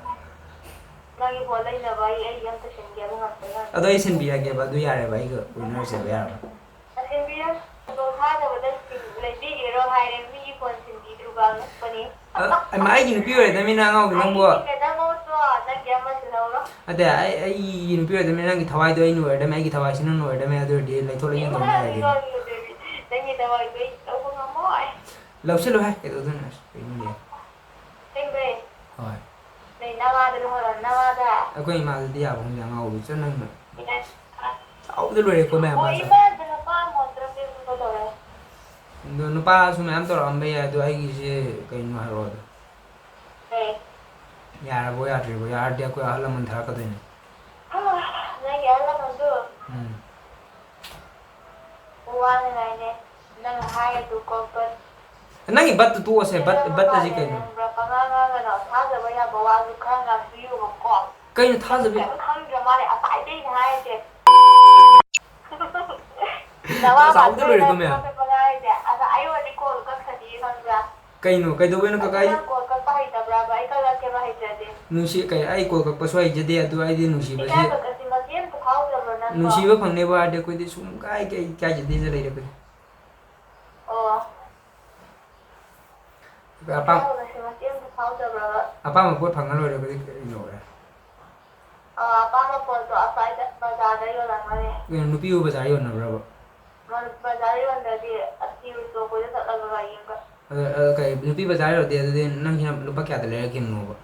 ꯅꯪꯒꯤ ꯐꯣꯟ ꯂꯩꯅꯕ ꯑꯩ, ꯑꯩ ꯑꯝꯇ ꯁꯤꯟꯒꯦ, ꯑꯗꯨ ꯉꯝꯗꯦ ꯅꯪ꯫ ꯑꯗꯣ ꯑꯩ ꯁꯤꯟꯕꯤꯔꯒꯦꯕ, ꯑꯗꯨ ꯌꯥꯔꯦꯕ, ꯑꯩꯒ winner ꯁꯦꯕ ꯌꯥꯔꯕ? ꯁꯤꯟꯕꯤꯔ-, ꯐꯣꯇꯣ ꯊꯥꯗꯕꯗ ꯁꯤꯟ-, ꯂꯩꯕꯤꯒꯦꯔꯣ ꯍꯥꯏꯔꯦ, ꯃꯤꯒꯤ ꯐꯣꯟ ꯁꯤꯟꯕꯤꯗ꯭ꯔꯤꯕ ꯑꯉꯛꯄꯅꯤ꯫ ꯑ, ꯑꯩꯃ, ꯑꯩꯒꯤ ꯅꯨꯄꯤ ꯑꯣꯏꯔꯗꯕꯅꯤꯅ ꯑꯉꯥꯎꯕꯤ ꯅꯪꯕꯨ꯫ ꯑꯩꯒꯤ ꯀꯩꯗꯧꯅꯣꯗꯣ, ꯅꯪꯒꯤ ꯑꯃ ꯁꯤꯜꯍꯧꯔꯣ꯫ ꯑꯗ ꯑꯩ, ꯑꯩꯒꯤ ꯅꯨꯄꯤ ꯑꯣꯏꯔꯗꯕꯅꯤꯅ ꯅꯪꯒꯤ ꯊꯋꯥꯏꯗꯣ ꯑꯩꯅ ꯑꯣꯏꯔꯗꯕꯅꯤ, ꯑꯩꯒꯤ ꯊꯋꯥꯏꯁꯤ ꯅꯪꯅ ꯑꯣꯏꯔꯗꯕꯅꯤ, ꯑꯗꯨ ꯑꯣꯏꯔꯗꯤ ꯂꯩꯊꯣꯛ ꯂꯩꯁꯤꯟ ꯇꯧꯅ ꯌꯥꯏ ꯀꯩꯅꯣ꯫ ꯅꯪꯒꯤ ꯊꯋꯥꯏꯗꯣ ꯑꯩ ꯂꯧꯕ ꯉꯝꯃꯣꯏ꯫ ꯂꯧꯁꯤꯜꯂꯨꯍꯦ, ꯀꯩꯗꯧꯗꯣꯏꯅꯣ? ꯑꯁ, ꯀꯩꯅꯣꯅꯦ꯫ ꯑꯁꯦꯡꯕꯩ꯫ ꯅꯃꯥꯗ ꯂꯨꯍꯣꯡꯉꯣ, ꯅꯃꯥꯗ꯫ ꯑꯩꯈꯣꯏ ꯏꯃꯥꯗꯨꯗꯤ ꯌꯥꯕ ꯈꯪꯗꯦ, ꯑꯉꯥꯎꯕꯤ ꯆꯠ ꯅꯪꯅ꯫ ꯏꯃꯥ꯫ ꯆꯥꯎꯕꯗ ꯂꯣꯏꯔꯦꯀꯣ ꯃꯌꯥꯝ ꯑꯣ, ꯃꯥ ꯆꯥꯎ꯫ ꯏꯃꯥꯗ ꯅꯨꯄꯥ ꯑꯃ ꯑꯣꯟꯗ꯭ꯔꯝ ꯄꯦꯟꯕ ꯇꯧꯔꯦ꯫ ꯑꯗꯣ ꯅꯨꯄꯥꯁꯨ ꯃꯌꯥꯝ ꯇꯧꯔꯛꯑꯝꯕ ꯌꯥꯏ, ꯑꯗꯣ ꯑꯩꯒꯤꯁꯦ ꯀꯩꯅꯣ ꯍꯥꯏꯔꯛꯑꯣ ꯑꯗꯣ꯫ ꯀꯩ? ꯌꯥꯔꯕꯣ ꯌꯥꯗ꯭ꯔꯤꯕꯣ? ꯌꯥꯔꯗꯤ ꯑꯩꯈꯣꯏ ꯑꯍꯜ ꯂꯃꯟ ꯊꯥꯔꯛꯀꯗꯣꯏꯅꯦ꯫ ꯍꯥ, ꯅꯪꯒꯤ ꯑꯍꯜ ꯂꯃꯟꯗꯨ? ꯎꯝ꯫ ꯋꯥꯅꯉꯥꯏꯅꯦ꯫ ꯅꯪ ꯍꯥꯏꯔꯤꯗꯨ ꯀꯣꯛꯄ꯫ ꯅꯪꯒꯤ ꯕꯠꯇꯨ ꯇꯣꯛꯑꯁꯦ, ꯕꯠ, ꯕꯠ ꯑꯁꯤ ꯀꯩꯅꯣ? ꯈꯪꯕ꯭ꯔꯥ? ꯄꯉꯥꯡ ꯉꯥꯡꯒꯅꯣ꯫ ꯊꯥꯖꯕ ꯌꯥꯕ ꯋꯥꯁꯨ ꯈꯔ ꯉꯥꯡꯕꯤꯌꯨꯕꯀꯣ꯫ ꯀꯩꯅꯣ ꯊꯥꯖꯕ ꯌꯥ- ꯀꯩꯝ ꯈꯪꯗ꯭ꯔ ꯃꯥꯜꯂꯦ, ꯉꯁꯥꯏꯗꯩꯅꯦ ꯍꯥꯏꯔꯤꯁꯦ꯫ ꯅꯋꯥ ꯆꯥꯎꯕꯗ ꯂꯣꯏꯔꯦꯀꯣ ꯃꯌꯥꯝ꯫ ꯄꯥꯊꯣꯏꯅ ꯍꯥꯏꯔꯤꯁꯦ꯫ ꯑꯗ ꯑꯩ ꯑꯣꯏꯔꯗꯤ ꯀꯣꯜ ꯀꯛꯈ꯭ꯔꯅꯤ ꯈꯪꯕ꯭ꯔꯥ? ꯀꯩꯅꯣ? ꯀꯩꯗꯧꯕꯩꯅꯣ ꯀꯀꯥ? ꯑꯗꯨ ꯑꯩ ꯅꯪ ꯀꯣꯜ ꯀꯛꯄ ꯍꯩꯇꯕ꯭ꯔꯕ? ꯑꯩ ꯀꯛꯂꯛꯀꯦꯕ ꯍꯩꯇ꯭ꯔꯗꯤ꯫ ꯅꯨꯡꯁꯤ-, ꯀꯩ, ꯑꯩ ꯀꯣꯜ ꯀꯛꯄꯁꯨ ꯍꯩꯖꯗꯦ, ꯑꯗꯨ ꯑꯩꯗꯤ ꯅꯨꯡꯁꯤꯕꯁꯤ ꯏꯀꯥꯏꯕꯒꯁꯤ ꯃꯆꯦ ꯑꯃꯇ ꯐꯥꯎꯗ꯭ꯔꯕ꯭ꯔꯣ ꯅꯪꯕꯣ? ꯅꯨꯡꯁꯤꯕ ꯐꯪꯅꯦꯕ ꯍꯥꯏꯔꯗꯤ ꯑꯩꯈꯣꯏꯗꯤ ꯁꯨꯝ ꯀꯥꯏ, ꯀꯩ ꯏꯀꯥꯏꯖꯗꯦꯗ ꯂꯩꯔꯦ ꯑꯩꯈꯣꯏꯗꯤ꯫ ꯑꯣ꯫ ꯑꯄꯥꯝ-, ꯏꯀꯥꯏꯕꯒꯁꯤ ꯃꯆꯦ ꯑꯃꯇ ꯐꯥꯎꯗꯕ꯭ꯔꯕ? ꯑꯄꯥꯝꯕ ꯄꯣꯠ ꯐꯪꯉ ꯂꯣꯏꯔꯦ ꯑꯩꯈꯣꯏꯗꯤ, ꯀꯔꯤꯅꯣ? ꯑ, ꯑꯄꯥꯝꯕ ꯄꯣꯠꯇꯣ ꯑꯁ꯭ꯋꯥꯏꯗ ꯕꯖꯥꯔꯗ ꯌꯣꯜꯂꯝꯒꯅꯤ꯫ ꯀꯩꯅꯣ, ꯅꯨꯄꯤꯕꯨ ꯕꯖꯥꯔ ꯌꯣꯟꯅꯕ꯭ꯔꯕ? ꯃ-, ꯕꯖꯥꯔ ꯌꯣꯟꯗ꯭ꯔꯗꯤ ꯑꯊꯤꯕ ꯇꯣꯛꯄꯗ ꯆꯠꯂꯒ ꯌꯦꯡꯕ꯫ ꯑꯗ, ꯑ, ꯀꯩ, ꯅꯨꯄꯤ ꯕꯖꯥꯔ ꯌꯧꯔꯗꯤ ꯑꯗꯨꯗꯤ ꯅꯪꯁꯤꯅ ꯂꯨꯄꯥ ꯀꯌꯥꯗ ꯂꯩꯔꯛꯈꯤꯕꯅꯣꯕ?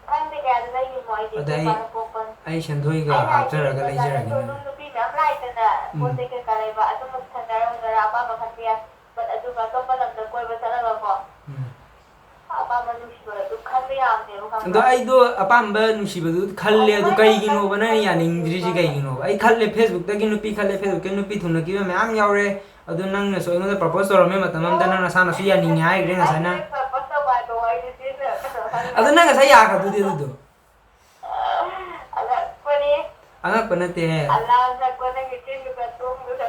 ꯈꯪꯗꯦ ꯀꯌꯥꯗ ꯂꯩꯔꯤꯅꯣ ꯑꯩꯗꯤ, ꯑꯗ ꯑꯩ, ꯏꯄꯥꯅ ꯄꯣꯛꯄꯅꯤ꯫ ꯑꯩ ꯁꯦꯟꯗꯣꯏꯒ ꯑꯩꯅ ꯍꯥꯏꯗꯤ ꯍꯥꯞꯆꯔꯒ ꯕꯖꯥꯔꯗ ꯂꯩꯖꯔꯒꯦ ꯅꯪ꯫ ꯁꯣꯔꯨꯝ ꯅꯨꯄꯤ ꯃꯌꯥꯝ ꯂꯥꯛꯏꯗꯅ, ꯎꯝ꯫ ꯄꯣꯠ ꯆꯩ ꯀꯩꯀꯥ ꯂꯩꯕ, ꯑꯗꯨꯝꯕ ꯁꯦꯟꯅꯔꯝꯒꯗ꯭ꯔꯥ ꯑꯄꯥꯝꯕ ꯈꯟꯕ ꯌꯥꯏ꯫ But ꯑꯗꯨꯒ ꯑꯇꯣꯞꯄ ꯂꯝꯗ ꯀꯣꯏꯕ ꯆꯠꯂꯒꯀꯣ, ꯎꯝ꯫ ꯑꯄꯥꯝꯕ ꯅꯨꯡꯁꯤꯕ ꯑꯗꯨ ꯈꯟꯕ ꯌꯥꯕꯅꯦꯕ, ꯈꯪꯕ꯭ꯔꯥ? ꯑꯗꯣ ꯑꯩꯗꯣ ꯑꯄꯥꯝꯕ ꯅꯨꯡꯁꯤꯕꯗꯨ ꯈꯜꯂꯦ, ꯑꯗꯨ ꯑꯗꯨꯃꯥꯏꯅ ꯀꯩꯒꯤꯅꯣꯕ ꯅꯪꯅ ꯈꯟꯕ ꯌꯥꯅꯤꯡꯗ꯭ꯔꯤꯁꯤ ꯀꯩꯒꯤꯅꯣꯕ? ꯑꯩ ꯈꯜꯂꯦ, Facebookꯇꯒꯤ ꯅꯨꯄꯤ ꯈꯜꯂꯦ, Facebookꯇꯒꯤ ꯅꯨꯄꯤ ꯊꯨꯡꯅꯈꯤꯕ ꯃꯌꯥꯝ ꯌꯥꯎꯔꯦ, ꯑꯗꯨ ꯅꯪꯅꯁꯨ ꯑꯩꯉꯣꯟꯗ propose ꯇꯧꯔꯝꯃꯦ ꯃꯇꯝ ꯑꯃꯗ, ꯅꯪ ꯅꯁꯥꯅꯁꯨ ꯌꯥꯅꯤꯡꯉꯦ ꯍꯥꯏꯈ꯭ꯔꯦ ꯉꯁꯥꯏꯅ꯫ ꯑꯩ propose ꯇꯧꯕ ꯍꯥꯏꯕ ꯋꯥꯔꯤꯗꯨ ꯁꯤꯖꯤꯟꯅꯔꯛꯀꯅꯣ, ꯈꯪꯕ꯭ꯔꯥ? ꯑꯗꯨ ꯅꯪ ꯉꯁꯥꯏ ꯌꯥꯈ꯭ꯔꯗꯨꯗꯤ ꯑꯗꯨꯗꯣ꯫ ꯑꯉꯛꯄꯅꯤ꯫ ꯑꯉꯛꯄ ꯅꯠꯇꯦ꯫ ꯑꯜꯂꯥ ꯑꯉꯛꯄ, ꯅꯪꯒꯤ ꯆꯤꯟꯗꯨꯒ ꯇꯣꯡꯗꯨꯒ꯫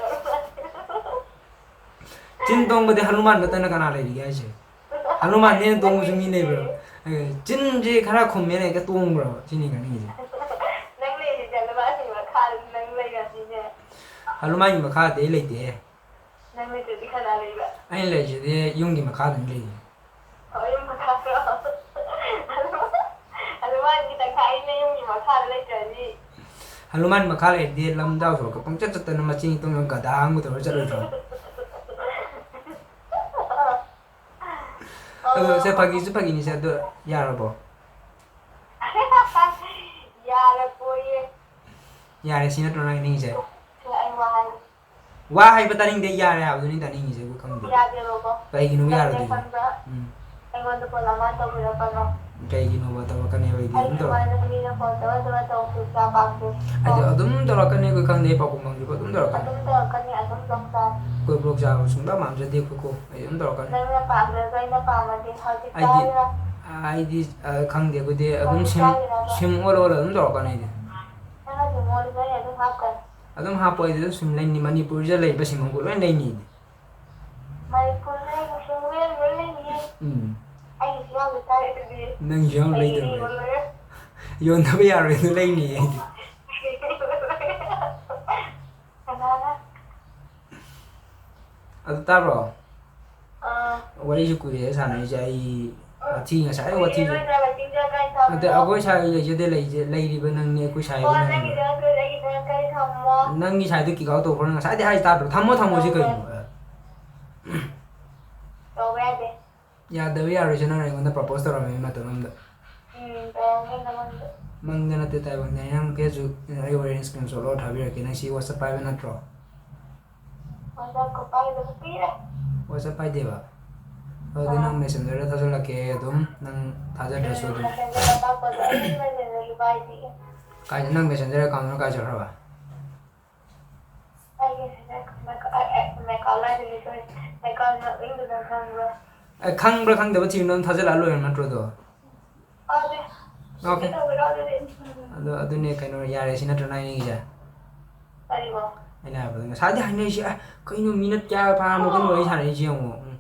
ꯆꯤꯟ ꯇꯣꯡꯕꯗꯤ ꯍꯅꯨꯃꯥꯟ ꯅꯠꯇꯅ ꯀꯅꯥ ꯂꯩꯔꯤꯒꯦ ꯍꯥꯏꯁꯦ? ꯍꯅꯨꯃꯥꯟꯗꯩ ꯍꯦꯟꯅ ꯇꯣꯡꯕꯁꯨ ꯃꯤ ꯂꯩꯕ꯭ꯔꯣ? ꯑꯦ, ꯆꯤꯟꯁꯦ ꯈꯔ ꯈꯨꯝꯃꯦꯅ ꯍꯦꯛꯇ ꯇꯣꯡꯕ꯭ꯔꯣ? ꯁꯤꯅꯤ ꯈꯪꯅꯤꯡꯉꯤꯁꯦ꯫ ꯅꯪ ꯂꯩꯔꯤꯁꯦ ꯍꯅꯨꯃꯥꯟꯒꯤ ꯃꯈꯥꯗ ꯅꯪ ꯂꯩꯔꯝꯅꯤꯅꯦ꯫ ꯍꯅꯨꯃꯥꯟꯒꯤ ꯃꯈꯥꯗꯤ ꯑꯩ ꯂꯩꯇꯦꯍꯦ꯫ ꯅꯪ ꯂꯩꯇ꯭ꯔꯗꯤ ꯀꯅꯥ ꯂꯩꯕ? ꯑꯩꯅ ꯂꯩꯔꯤꯁꯤꯗꯤ ꯌꯨꯝꯒꯤ ꯃꯈꯥꯗꯅꯤ ꯂꯩꯔꯤꯁꯦ꯫ ꯑꯣ, ꯌꯨꯝ ꯃꯈꯥꯗ꯫ ꯍꯅꯨꯃꯥꯟꯒꯤ ꯇꯪꯈꯥꯏ ꯑꯩꯅ ꯌꯨꯝꯒꯤ ꯃꯈꯥꯗ ꯂꯩꯇ꯭ꯔꯗꯤ꯫ ꯍꯅꯨꯃꯥꯟ ꯃꯈꯥ ꯂꯩꯔꯗꯤ ꯂꯝꯖꯥꯎ ꯁꯣꯔꯣꯛꯇ ꯄꯪꯆꯠ ꯆꯠꯇꯅ ꯃꯆꯤꯟ ꯇꯨꯝꯗꯅ ꯒꯙꯥ ꯑꯃꯒ ꯇꯧꯔ ꯆꯠꯂꯣꯏꯗ꯭ꯔꯣ? ꯑꯗꯣ ꯁꯦ, ꯐꯥꯒꯤꯁꯨ ꯐꯥꯒꯤꯅꯤꯁꯦ, ꯑꯗꯣ ꯌꯥꯔꯕꯣ? ꯌꯥꯔꯦ, ꯁꯤ ꯅꯠꯇ꯭ꯔꯣ ꯅꯪ ꯅꯤꯡꯉꯤꯁꯦ? ꯁꯤ ꯑꯩ ꯋꯥ ꯍꯥꯏ ꯋꯥ ꯍꯥꯏꯕ ꯇꯥꯅꯤꯡꯗꯦ, ꯌꯥꯔꯦ ꯍꯥꯏꯕꯗꯨꯅꯤ ꯇꯥꯅꯤꯡꯉꯤꯁꯦ, ꯑꯩꯕꯨ ꯈꯪꯗꯦ꯫ ꯌꯥꯗꯦꯕꯀꯣ꯫ ꯀꯩꯒꯤꯅꯣ ꯅꯪꯅ ꯌꯥꯔꯣꯏꯗꯣꯏꯁꯦ? ꯈꯪꯕ ꯎꯝ꯫ ꯑꯩꯉꯣꯟꯗ ꯐꯣꯟ ꯑꯃ ꯇꯧꯕꯤꯔꯛꯀꯅꯣ꯫ ꯀꯩꯒꯤꯅꯣꯕ ꯇꯧꯔꯛꯀꯅꯦꯕ ꯑꯩꯗꯤ ꯑꯩ ꯑꯗꯨꯝ ꯇꯧꯔꯛ- ꯁꯨꯃꯥꯏꯅ ꯃꯤꯅ ꯐꯣꯟ ꯇꯧꯔ ꯇꯧꯔ ꯇꯧꯕꯁꯨ ꯀꯌꯥ ꯄꯥꯝꯗꯦ꯫ ꯑꯩꯗꯤ ꯑꯗꯨꯝ ꯇꯧꯔꯛꯀꯅꯤ, ꯑꯩꯈꯣꯏ ꯈꯪꯗꯦ, ꯑꯩ ꯄꯥꯎꯈꯨꯝ ꯐꯪꯗ꯭ꯔꯤꯕ ꯑꯗꯨꯝ ꯇꯧꯔꯛꯀꯅꯤ꯫ ꯑꯗꯨꯝ ꯇꯧꯔꯛꯀꯅꯤ, ꯑꯗꯨꯝ ꯇꯧꯔꯛꯀꯅꯤ꯫ ꯑꯩꯈꯣꯏ ꯕ꯭ꯂꯣꯛ ꯆꯥꯕ ꯁꯨꯡꯄꯥꯝ ꯄꯥꯝꯖꯗꯦ ꯑꯩꯈꯣꯏ ꯀꯣ, ꯑꯩ ꯑꯗꯨꯝ ꯇꯧꯔꯛꯀꯅꯤ꯫ ꯅꯪꯅ ꯄꯥꯝꯗ꯭ꯔꯁꯨ ꯑꯩꯅ ꯄꯥꯝꯃꯗꯤ ꯍꯧꯖꯤꯛ ꯑꯩꯗꯤ ꯆꯥꯔꯤꯔꯣ? ꯑꯩꯗꯤ ꯑ, ꯈꯪꯗꯦ, ꯑꯩꯈꯣꯏꯗꯤ ꯑꯗꯨꯝ ꯍꯧꯖꯤꯛ ꯁꯤꯝ ꯆꯥꯔꯤꯔꯕ? ꯁꯤꯝ ꯑꯣꯜꯂ ꯑꯣꯜꯂ ꯑꯗꯨꯝ ꯇꯧꯔꯛꯀꯅꯤ ꯑꯩꯗꯤ꯫ ꯅꯪꯅ ꯁꯤꯝ ꯑꯣꯜꯂꯁꯨ ꯑꯩꯅ ꯑꯗꯨꯝ ꯍꯥꯞꯀꯅꯤ꯫ ꯑꯗꯨꯝ ꯍꯥꯞꯄꯣ, ꯑꯩꯗꯤ ꯑꯗꯨꯝ ꯁꯤꯝ ꯂꯩꯅꯤ, ꯃꯅꯤꯄꯨꯔꯁꯤꯗ ꯂꯩꯕ ꯁꯤꯝ ꯑꯃꯕꯨ ꯂꯣꯏ ꯂꯩꯅꯤ ꯑꯩꯗꯤ꯫ ꯃꯅꯤꯄꯨꯔꯗ ꯂꯩꯕ ꯁꯤꯝ ꯂꯣꯏ ꯂꯩꯅꯤꯌꯦ꯫ ꯎꯝ꯫ ꯑꯩꯒꯤꯁꯨ ꯌꯥꯎꯈꯤ ꯇꯥꯔꯦ ꯑꯗꯨꯗꯤ꯫ ꯅꯪꯁꯨ ꯌꯥꯎꯅ ꯑꯩꯒꯤ ꯂꯩꯗꯧꯔꯕ? ꯂꯩꯕ ꯂꯣꯏꯔꯦ꯫ ꯌꯣꯟꯗꯕ ꯌꯥꯔꯣꯏ, ꯑꯗꯨ ꯂꯩꯅꯤ ꯑꯩꯗꯤ꯫ ꯀꯅꯥꯅ? ꯑꯗꯨ ꯇꯥꯕ꯭ꯔꯣ? ꯑꯥ꯫ ꯋꯥꯔꯤꯁꯨ ꯀꯨꯏꯔꯦ ꯁꯥꯟꯅꯔꯤꯁꯦ, ꯑꯩ ꯋꯥꯊꯤ ꯉꯁꯥꯏ ꯀꯨꯏꯔꯦ ꯋꯥꯊꯤꯁꯨ ꯅꯣꯏꯗ ꯋꯦꯇꯤꯡ ꯆꯦꯌꯔ ꯀꯥꯏ ꯅꯠꯇꯦ, ꯊꯝꯃꯤꯅꯣ? ꯑꯩꯈꯣꯏ ꯁꯥꯏ ꯂꯩꯖꯗꯦ, ꯂꯩꯖ- ꯂꯩꯔꯤꯕ ꯅꯪꯅꯤ, ꯑꯩꯈꯣꯏ ꯁꯥꯏꯕꯨ ꯑꯣ, ꯅꯪꯅꯤ꯫ ꯅꯪꯒꯤꯗ ꯅꯠꯇ꯭ꯔꯗꯤ ꯑꯩꯒꯤꯗ ꯀꯔꯤ ꯊꯝꯃꯣ? ꯅꯪꯒꯤ ꯁꯥꯏꯗꯣ ꯀꯤꯛ ꯑꯥꯎꯠ ꯇꯧꯈ꯭ꯔꯣ, ꯉꯁꯥꯏꯗꯤ ꯍꯥꯏ ꯇꯥꯗ꯭ꯔꯣ? ꯊꯝꯃꯣ, ꯊꯝꯃꯣ, ꯁꯤ ꯀꯩꯅꯣ? ꯇꯧꯕ ꯌꯥꯗꯦ꯫ ꯌꯥꯗꯕ ꯌꯥꯔꯣꯏꯁꯦ, ꯅꯪꯅ ꯑꯩꯉꯣꯟꯗ ꯄ꯭ꯔꯄꯣꯁ ꯇꯧꯔꯝꯃꯦ ꯃꯇꯝ ꯑꯃꯗ꯫ ꯎꯝ, ꯇꯧꯔꯝꯃꯦ ꯅꯪꯉꯣꯟꯗ꯫ ꯃꯪꯗ ꯅꯠꯇꯦ, ꯇꯥꯏꯕꯪꯗꯅꯦ꯫ ꯅꯪ ꯐꯦꯁꯕꯨꯛ ꯑꯩ ꯋꯥꯔꯤ ꯁ꯭ꯀ꯭ꯔꯤꯟ ꯁꯣꯠ ꯂꯧꯔ ꯊꯥꯕꯤꯔꯛꯀꯦ, ꯅꯪ ꯁꯤ ꯋꯥꯆꯞ ꯄꯥꯏꯕ ꯅꯠꯇ꯭ꯔꯣ? ꯋꯥꯆꯞꯀ ꯄꯥꯏꯗꯕ ꯀꯨꯏꯔꯦ꯫ ꯋꯥꯆꯞ ꯄꯥꯏꯗꯦꯕ? ꯑꯗꯨꯗꯤ ꯅꯪ ꯃꯦꯁꯦꯟꯖꯔꯗ ꯊꯥꯖꯤꯜꯂꯛꯀꯦ ꯑꯗꯨꯝ, ꯅꯪ ꯊꯥꯖꯗ꯭ꯔꯁꯨ ꯑꯗꯨꯝ꯫ ꯃꯦꯁꯦꯟꯖꯔ ꯑꯄꯥꯛꯄꯗꯣ ꯑꯩꯒꯤ ꯃꯦꯁꯦꯟꯖꯔꯁꯨ ꯄꯥꯏꯗꯤꯌꯦ꯫ ꯀꯥꯏꯗ, ꯅꯪ ꯃꯦꯁꯦꯟꯖꯔ ꯑꯦꯀꯥꯎꯟꯗꯨꯅ ꯀꯥꯏ ꯆꯠꯈ꯭ꯔꯕ? ꯑꯩꯒꯤ ꯃꯦꯁꯦꯟꯖꯔ ꯑꯦꯀꯥꯎꯟ ꯍꯥꯏꯗꯨꯗꯤ ꯁꯣꯔꯤ, ꯑꯦꯀꯥꯎꯟ ꯃꯃꯤꯡꯗꯨ ꯅꯪ ꯈꯪꯕ꯭ꯔꯣ? ꯑꯦ, ꯈꯪꯕ꯭ꯔꯥ ꯈꯪꯗꯕ ꯊꯤꯕ ꯅꯪ ꯊꯥꯖꯤꯜꯂꯛꯑ ꯂꯣꯏꯔꯦ ꯅꯠꯇ꯭ꯔꯣ ꯑꯗꯣ? ꯄꯥꯏꯗꯦ꯫ ꯑꯣꯀꯦ꯫ ꯀꯩꯗꯧꯕꯤꯔꯣ ꯑꯗꯨꯗꯤ? ꯑꯗꯣ ꯑꯗꯨꯅꯦ ꯀꯩꯅꯣ, ꯌꯥꯔꯦ, ꯁꯤ ꯅꯠꯇ꯭ꯔꯣ ꯅꯪ ꯍꯥꯏꯅꯤꯡꯉꯤꯁꯦ? ꯀꯔꯤꯕꯣ? ꯑꯩꯅ ꯍꯥꯏꯕꯗꯣ ꯉꯁꯥꯏꯗꯤ ꯍꯥꯏꯅꯔꯤꯁꯤ, ꯑꯦ, ꯀꯩꯅꯣ ꯃꯤꯅꯠ ꯀꯌꯥ ꯐꯥꯔꯝꯃꯒꯦ ꯋꯥꯔꯤ ꯁꯥꯟꯅꯔꯤꯁꯤ ꯌꯦꯡꯉꯣ꯫ ꯎꯝ꯫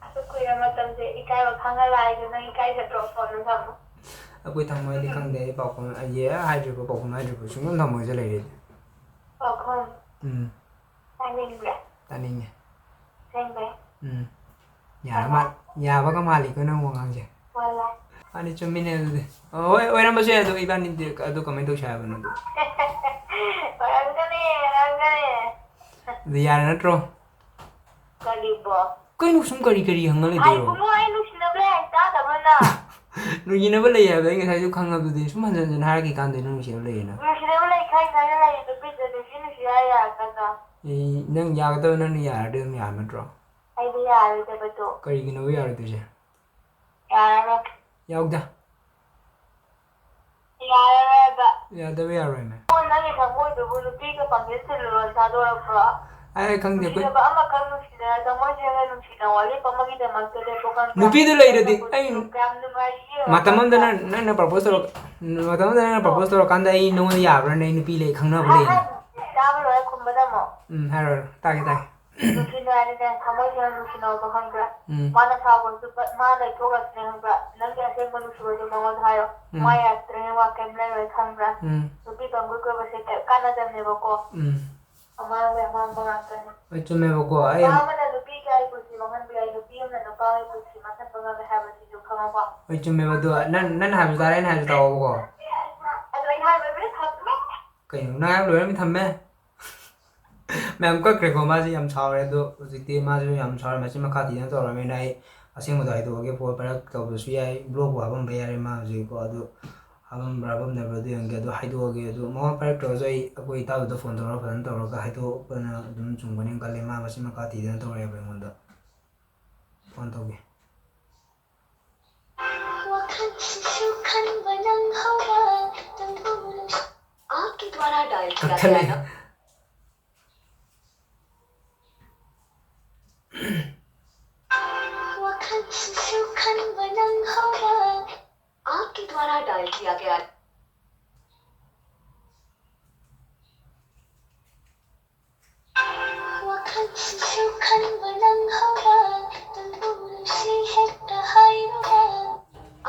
ꯑꯁꯨꯛ ꯀꯨꯏꯔ ꯃꯇꯝꯁꯦ ꯏꯀꯥꯏꯕ ꯈꯪꯍꯜꯂ ꯍꯥꯏꯁꯦ ꯅꯪ ꯏꯀꯥꯏꯖꯗ꯭ꯔꯣ? ꯐꯣꯟꯗꯣ ꯊꯝꯃꯣ꯫ ꯑꯩꯈꯣꯏ ꯊꯝꯃꯣꯏꯗꯤ ꯈꯪꯗꯦ, ꯑꯩ ꯄꯥꯎꯈꯨꯝ, ꯑꯩ ꯍꯥꯏꯗ꯭ꯔꯤꯕ, ꯄꯥꯎꯈꯨꯝ ꯍꯥꯏꯗ꯭ꯔꯤꯕ ꯁꯨꯡꯊꯝ ꯊꯝꯃꯣꯏꯗ ꯂꯩꯔꯦ꯫ ꯄꯥꯎꯈꯨꯝ꯫ ꯎꯝ꯫ ꯇꯥꯅꯤꯡꯕ꯭ꯔꯥ? ꯇꯥꯅꯤꯡꯉꯦ꯫ ꯑꯁꯦꯡꯕꯩ? ꯎꯝ꯫ ꯌꯥꯔ ꯃꯥ-, ꯌꯥꯕꯒ ꯃꯥꯜꯂꯤꯀꯣ ꯅꯪ ꯋꯥꯉꯥꯡꯁꯦ꯫ ꯋꯥꯂꯥ꯫ ꯃꯥꯅꯤ, ꯆꯨꯝꯃꯤꯅꯦ ꯑꯗꯨꯗꯤ꯫ ꯑꯣ, ꯍꯣꯏ, ꯑꯣꯏꯔꯝꯕꯁꯨ ꯌꯥꯏ, ꯑꯗꯣ ꯏꯕꯥꯅꯤꯗꯤ ꯑꯗꯨ ꯀꯃꯥꯏꯅ ꯇꯧꯁꯦ ꯍꯥꯏꯕꯅꯣ ꯑꯗꯨ? ꯑꯣꯏꯔꯝꯒꯅꯤ, ꯑꯣꯏꯔꯝꯒꯅꯤ꯫ ꯑꯗꯨ ꯌꯥꯔꯦ ꯅꯠꯇ꯭ꯔꯣ? ꯀꯔꯤꯕꯣ? ꯀꯩꯅꯣ ꯁꯨꯝ ꯀꯔꯤ ꯀꯔꯤ ꯍꯪꯉ ꯂꯩꯗꯣꯏꯔꯣ? ꯍꯥꯏꯕꯨꯡꯉꯣ, ꯑꯩ ꯅꯨꯡꯁꯤꯅꯕ ꯂꯩ ꯍꯥꯏ ꯇꯥꯗꯕ꯭ꯔ ꯅꯪ? ꯅꯨꯡꯁꯤꯅꯕ ꯂꯩ ꯍꯥꯏꯕꯗꯣ ꯑꯩ ꯉꯁꯥꯏꯁꯨ ꯈꯪꯉꯕꯗꯨꯗꯤ꯫ ꯁꯨꯝ ꯍꯟꯖꯟ ꯍꯟꯖꯟ ꯍꯥꯏꯔꯛꯈꯤ ꯀꯥꯟꯗ ꯅꯨꯡꯁꯤꯅꯕ ꯂꯩꯌꯦꯅ꯫ ꯅꯨꯡꯁꯤꯅꯕ ꯂꯩ ꯈꯪ ꯈꯪꯅ ꯂꯩꯔꯤ ꯅꯨꯄꯤꯗꯨ ꯅꯨꯡꯁꯤ ꯅꯨꯡꯁꯤ ꯍꯥꯏ ꯌꯥꯔꯛꯀꯗ꯭ꯔꯣ? ꯑꯩ, ꯅꯪ ꯌꯥꯒꯗꯕ ꯅꯪꯅ ꯌꯥꯔꯗꯤ ꯑꯗꯨꯝ ꯌꯥꯕ ꯅꯠꯇ꯭ꯔꯣ? ꯑꯩꯗꯤ ꯌꯥꯔꯣꯏꯗꯕꯗꯣ꯫ ꯀꯔꯤꯒꯤꯅꯣꯕ ꯌꯥꯔꯣꯏꯗꯣꯏꯁꯦ? ꯌꯥꯔꯔꯣꯏ꯫ ꯌꯥꯎꯗ꯫ ꯌꯥꯔꯔꯣꯏꯕ꯫ ꯌꯥꯗꯕ ꯌꯥꯔꯣꯏꯅꯦ꯫ ꯑꯣ, ꯅꯪꯒꯤ ꯊꯃꯣꯏꯗꯨꯕꯨ ꯅꯨꯄꯤꯒ ꯄꯥꯡꯒꯜ ꯊꯤꯜꯂꯨꯔꯣ ꯊꯥꯗꯣꯔꯛꯄ꯭ꯔꯣ? ꯑꯩ ꯈꯪꯗꯦ, ꯑꯩꯈꯣꯏ ꯅꯨꯡꯁꯤꯅꯕ ꯑꯃꯈꯛ ꯅꯨꯡꯁꯤꯅꯔ ꯊꯃꯣꯏ ꯁꯦꯡꯅ ꯅꯨꯡꯁꯤꯅ ꯋꯥꯔꯦꯞ ꯑꯃꯒꯤꯗꯃꯛꯇ ꯂꯦꯞꯄꯣ ꯈꯪꯕ꯭ꯔꯥ? ꯅꯨꯄꯤꯗꯨ ꯂꯩꯔꯗꯤ ꯑꯩ ꯀꯌꯥꯝ ꯅꯨꯡꯉꯥꯏꯔꯤꯒꯦ ꯃꯇꯝ ꯑꯃꯗ ꯈꯪꯕ꯭ꯔꯥ? ꯅꯪ, ꯅꯪꯅ propose ꯇꯧꯔꯛ-, ꯃꯇꯝ ꯑꯃꯗ ꯅꯪꯅ propose ꯇꯧꯔꯛꯀꯥꯟꯗ ꯑꯩ ꯅꯉꯣꯟꯗ ꯌꯥꯕ꯭ꯔꯥꯅꯦ? ꯑꯩ ꯅꯨꯄꯤ ꯂꯩ ꯈꯪꯅꯕ ꯂꯩ꯫ ꯍꯥꯏ, ꯍꯥꯏ, ꯇꯥꯕ ꯂꯣꯏꯔ ꯈꯨꯝꯕ ꯇꯝꯃꯣ꯫ ꯎꯝ, ꯍꯥꯏꯔꯣ, ꯍꯥꯏꯔꯣ, ꯇꯥꯒꯦ, ꯇꯥꯒꯦ꯫ ꯅꯨꯡꯁꯤꯅꯔꯗꯤꯅꯦ, ꯊꯃꯣꯏ ꯁꯦꯡꯅ ꯅꯨꯡꯁꯤꯅꯧꯕ ꯈꯪꯕ꯭ꯔꯥ? ꯎꯝ꯫ ꯃꯥꯅ ꯁꯥꯎꯈ꯭ꯔꯁꯨ ꯄꯠ-, ꯃꯥ ꯂꯩꯊꯣꯛꯈ꯭ꯔꯁꯨꯅꯦ ꯈꯪꯕ꯭ꯔꯥ? ꯅꯪꯒꯤ ꯑꯁꯦꯡꯕ ꯅꯨꯡꯁꯤꯕꯗꯨ ꯃꯉꯣꯟꯗ ꯍꯥꯏꯌꯣ꯫ ꯎꯝ꯫ ꯃꯥ ꯌꯥꯔꯛꯇ꯭ꯔꯦ, ꯋꯥ ꯀꯩꯝ ꯂꯩꯔꯣꯏ ꯈꯪꯕ꯭ꯔꯥ? ꯎꯝ꯫ ꯅꯨꯄꯤ ꯄꯪꯀꯣꯏ ꯀꯣꯏꯕꯁꯦ ꯀꯩꯝ ꯀꯥꯟꯅꯗꯕꯅꯦꯕꯀꯣ꯫ ꯎꯝ꯫ ꯑꯃꯥꯡꯕ ꯑꯃꯥꯡꯕ ꯉꯥꯛꯇꯅꯦ꯫ ꯍꯣꯏ, ꯆꯨꯝꯃꯦꯕꯀꯣ꯫ ꯑꯩ ꯅꯨꯄꯥ ꯑꯃꯅ ꯅꯨꯄꯤꯒꯤ ꯄꯨꯟꯁꯤ ꯃꯥꯡꯍꯟꯕ ꯌꯥꯏ, ꯅꯨꯄꯤ ꯑꯃꯅ ꯅꯨꯄꯥꯒꯤ ꯄꯨꯟꯁꯤ ꯃꯥꯡꯍꯟꯕ ꯉꯝꯃꯦ ꯍꯥꯏꯕꯁꯤꯁꯨ ꯈꯪꯉꯣꯀꯣ꯫ ꯍꯣꯏ, ꯆꯨꯝꯃꯦꯕ꯫ ꯑꯗꯣ ꯅꯪ, ꯅꯪꯅ ꯍꯥꯏꯕꯁꯨ ꯇꯥꯔꯦ, ꯑꯩꯅ ꯍꯥꯏꯕꯁꯨ ꯇꯥꯎꯑꯣꯕꯀꯣ꯫ ꯑꯗꯣ ꯑꯩꯅ ꯍꯥꯏꯕ ꯂꯣꯏ ꯊꯝꯃꯦ꯫ ꯀꯩꯅꯣ? ꯅꯪ ꯍꯥꯏꯕ ꯂꯣꯏꯔ ꯑꯗꯨꯝ ꯊꯝꯃꯦ? ꯃꯌꯥꯝ ꯀꯛꯈ꯭ꯔꯦꯀꯣ, ꯃꯥꯁꯦ ꯌꯥꯝ ꯁꯥꯎꯔꯦ꯫ ꯑꯗꯣ ꯍꯧꯖꯤꯛꯇꯤ ꯃꯥꯁꯨ ꯌꯥꯝ ꯁꯥꯎꯔꯦ, ꯃꯆꯤꯟ ꯃꯈꯥ ꯊꯤꯗꯅ ꯇꯧꯔꯕꯅꯤꯅ ꯑꯩ ꯑꯁꯦꯡꯕꯗꯣ ꯍꯥꯏꯗꯣꯛꯑꯒꯦ꯫ ꯐꯣꯟ ꯄꯥꯏꯔꯛꯇꯕꯁꯨ ꯌꯥꯏ, blockꯄꯨ ꯍꯥꯞꯄꯝꯕ ꯌꯥꯔꯦ ꯃꯥ ꯍꯧꯖꯤꯛꯀꯣ꯫ ꯑꯗꯨ ꯍꯥꯞꯄꯝꯕ꯭ꯔꯥ ꯍꯥꯞꯄꯝꯗꯕ꯭ꯔꯥꯗꯤ ꯌꯦꯡꯒꯦ꯫ ꯑꯗꯨ ꯍꯥꯏꯗꯣꯛꯑꯒꯦ꯫ ꯑꯗꯨ ꯃꯃꯥ ꯄꯥꯏꯔꯛꯇ꯭ꯔꯒꯁꯨ ꯑꯩ ꯑꯩꯈꯣꯏ ꯏꯇꯥꯎꯗꯨꯗ ꯐꯣꯟ ꯇꯧꯔꯒ ꯐꯖꯅ ꯇꯧꯔꯒ ꯍꯥꯏꯗꯣꯛꯄꯅ ꯑꯗꯨꯝ ꯆꯨꯝꯒꯅꯤ ꯈꯜꯂꯦ꯫ ꯃꯥ ꯃꯆꯤꯟ ꯃꯈꯥ ꯊꯤꯗꯅ ꯇꯧꯔꯛꯑꯦꯕ ꯑꯩꯉꯣꯟꯗ꯫ ꯐꯣꯟ ꯇꯧꯒꯦ꯫ ꯋꯥꯈꯜꯁꯤꯁꯨ ꯈꯟꯕ ꯅꯪꯍꯧꯔ ꯅꯪꯕꯨ ꯅꯨꯡꯁꯤ-, आपके द्वारा डायल किया गया ꯀꯛꯊꯠꯂꯦ꯫ ꯅꯝ-, ꯋꯥꯈꯜꯁꯤꯁꯨ ꯈꯟꯕ ꯅꯪꯍꯧꯔ आपके द्वारा डायल किया गया। ꯋꯥꯈꯜꯁꯤꯁꯨ ꯈꯟꯕ ꯅꯪꯍꯧꯔ ꯅꯪꯕꯨ ꯅꯨꯡꯁꯤ ꯍꯦꯛꯇ ꯍꯥꯏꯔꯨꯔ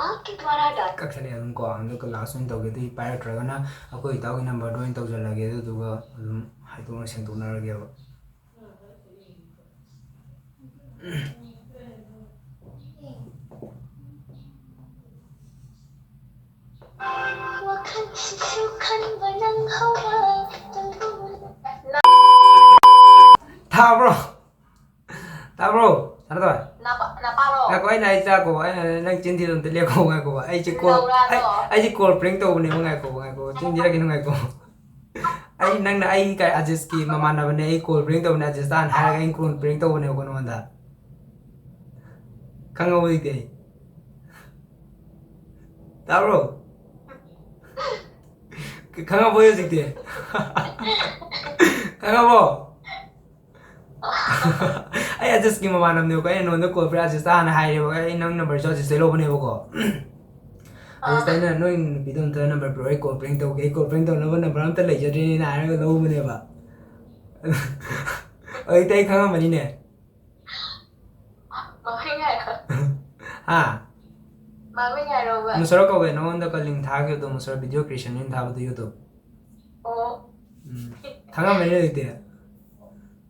आपके द्वारा डायल ꯀꯛꯊꯠꯂꯦ ꯑꯗꯨꯝ ꯀꯣ꯫ ꯑꯗꯨꯒ last ꯑꯣꯏꯅ ꯇꯧꯒꯦ꯫ ꯑꯗꯨꯗꯤ ꯄꯥꯏꯔꯛꯇ꯭ꯔꯒꯅ ꯑꯩꯈꯣꯏ ꯏꯇꯥꯎꯒꯤ numberꯗꯣ ꯑꯣꯏꯅ ꯇꯧꯖꯜꯂꯒꯦ꯫ ꯑꯗꯨꯗꯨꯒ ꯑꯗꯨꯝ ꯍꯥꯏꯗꯣꯛꯅ ꯁꯦꯡꯗꯣꯛꯅꯔꯒꯦꯕ꯫ ꯋꯥꯈꯜꯁꯤꯁꯨ ꯈꯟꯕ ꯅꯪꯍꯧꯔ ꯅꯪꯕꯨ ꯇꯥꯕ꯭ꯔꯣ? ꯇꯥꯕ꯭ꯔꯣ? ꯁꯅꯥꯇꯣꯏ? ꯅꯄꯥ-, ꯅꯄꯥꯔꯣ? ꯉꯥꯏꯈꯣ, ꯑꯩꯅ ꯍꯥꯏꯁꯦ ꯇꯥꯈꯣꯕ, ꯑꯩꯅ ꯅꯪ ꯆꯤꯟ ꯊꯤꯗꯣ ꯑꯝꯇ ꯂꯦꯞꯈꯣ, ꯉꯥꯏꯈꯣꯕ꯫ ꯑꯩꯁꯦ call, ꯅꯧꯔꯥꯗꯣ꯫ ꯑꯩ, ꯑꯩꯁꯦ call prank ꯇꯧꯕꯅꯦꯕ, ꯉꯥꯏꯈꯣꯕ, ꯉꯥꯏꯈꯣꯕ, ꯆꯤꯟ ꯊꯤꯔꯛꯀꯅꯨ, ꯉꯥꯏꯈꯣ꯫ ꯑꯩ, ꯅꯪꯅ ꯑꯩ ꯀ-, ꯑꯖꯤꯁꯀꯤ ꯃꯃꯥꯟꯅꯕꯅꯦ, ꯑꯩ call prank ꯇꯧꯕꯅꯦ, ꯑꯖꯤꯁꯇ ꯍꯥꯟꯅ ꯍꯥꯏꯔꯒ ꯑꯩꯅ call prank ꯇꯧꯕꯅꯦꯕꯀꯣ ꯅꯉꯣꯟꯗ꯫ ꯈꯪꯉꯕꯣ ꯍꯧꯖꯤꯛꯇꯤ ꯑꯩ? ꯇꯥꯕ꯭ꯔꯣ? ꯈꯪꯉꯕꯣ ꯍꯧꯖꯤꯛꯇꯤ? ꯈꯪꯉꯕꯣ? ꯑꯩ ꯑꯖꯤꯁꯀꯤ ꯃꯃꯥꯟꯅꯕꯅꯦꯕꯀꯣ, ꯑꯩꯅ ꯅꯉꯣꯟꯗ call prank, ꯑꯖꯤꯁꯇ ꯍꯥꯟꯅ ꯍꯥꯏꯔꯦꯕ, "ꯑꯩ ꯅꯪ numberꯁꯨ ꯑꯖꯤꯁꯇꯩ ꯂꯧꯕꯅꯦꯕꯀꯣ"꯫ ꯑꯖꯤꯁꯇ ꯑꯩꯅ, "ꯅꯣꯏ ꯅꯨꯄꯤꯗꯣ ꯑꯝꯇ number ꯄꯤꯔꯛꯑꯣ, ꯑꯩ call prank ꯇꯧꯒꯦ, ꯑꯩ call prank ꯇꯧꯅꯕ number ꯑꯝꯇ ꯂꯩꯖꯗ꯭ꯔꯦꯅ" ꯍꯥꯏꯔꯒ ꯂꯧꯕꯅꯦꯕ꯫ ꯍꯧꯖꯤꯛꯇꯤ ꯑꯩ ꯈꯪꯉꯝꯃꯅꯤꯅꯦ꯫ ꯃꯃꯤꯡ ꯍꯥꯏꯔꯣ꯫ ꯍꯥ? ꯃꯃꯤꯡ ꯍꯥꯏꯔꯣꯕ꯫ ꯃꯨꯁꯔ ꯀꯧꯋꯦ, ꯅꯉꯣꯟꯗ ꯀ-, link ꯊꯥꯈꯤꯕꯗꯣ, ꯃꯨꯁꯔ video creation ꯅ ꯊꯥꯕꯗꯣ YouTube꯫ ꯑꯣ꯫ ꯎꯝ꯫ ꯈꯪꯉꯝꯃꯅꯤ ꯍꯧꯖꯤꯛꯇꯤ꯫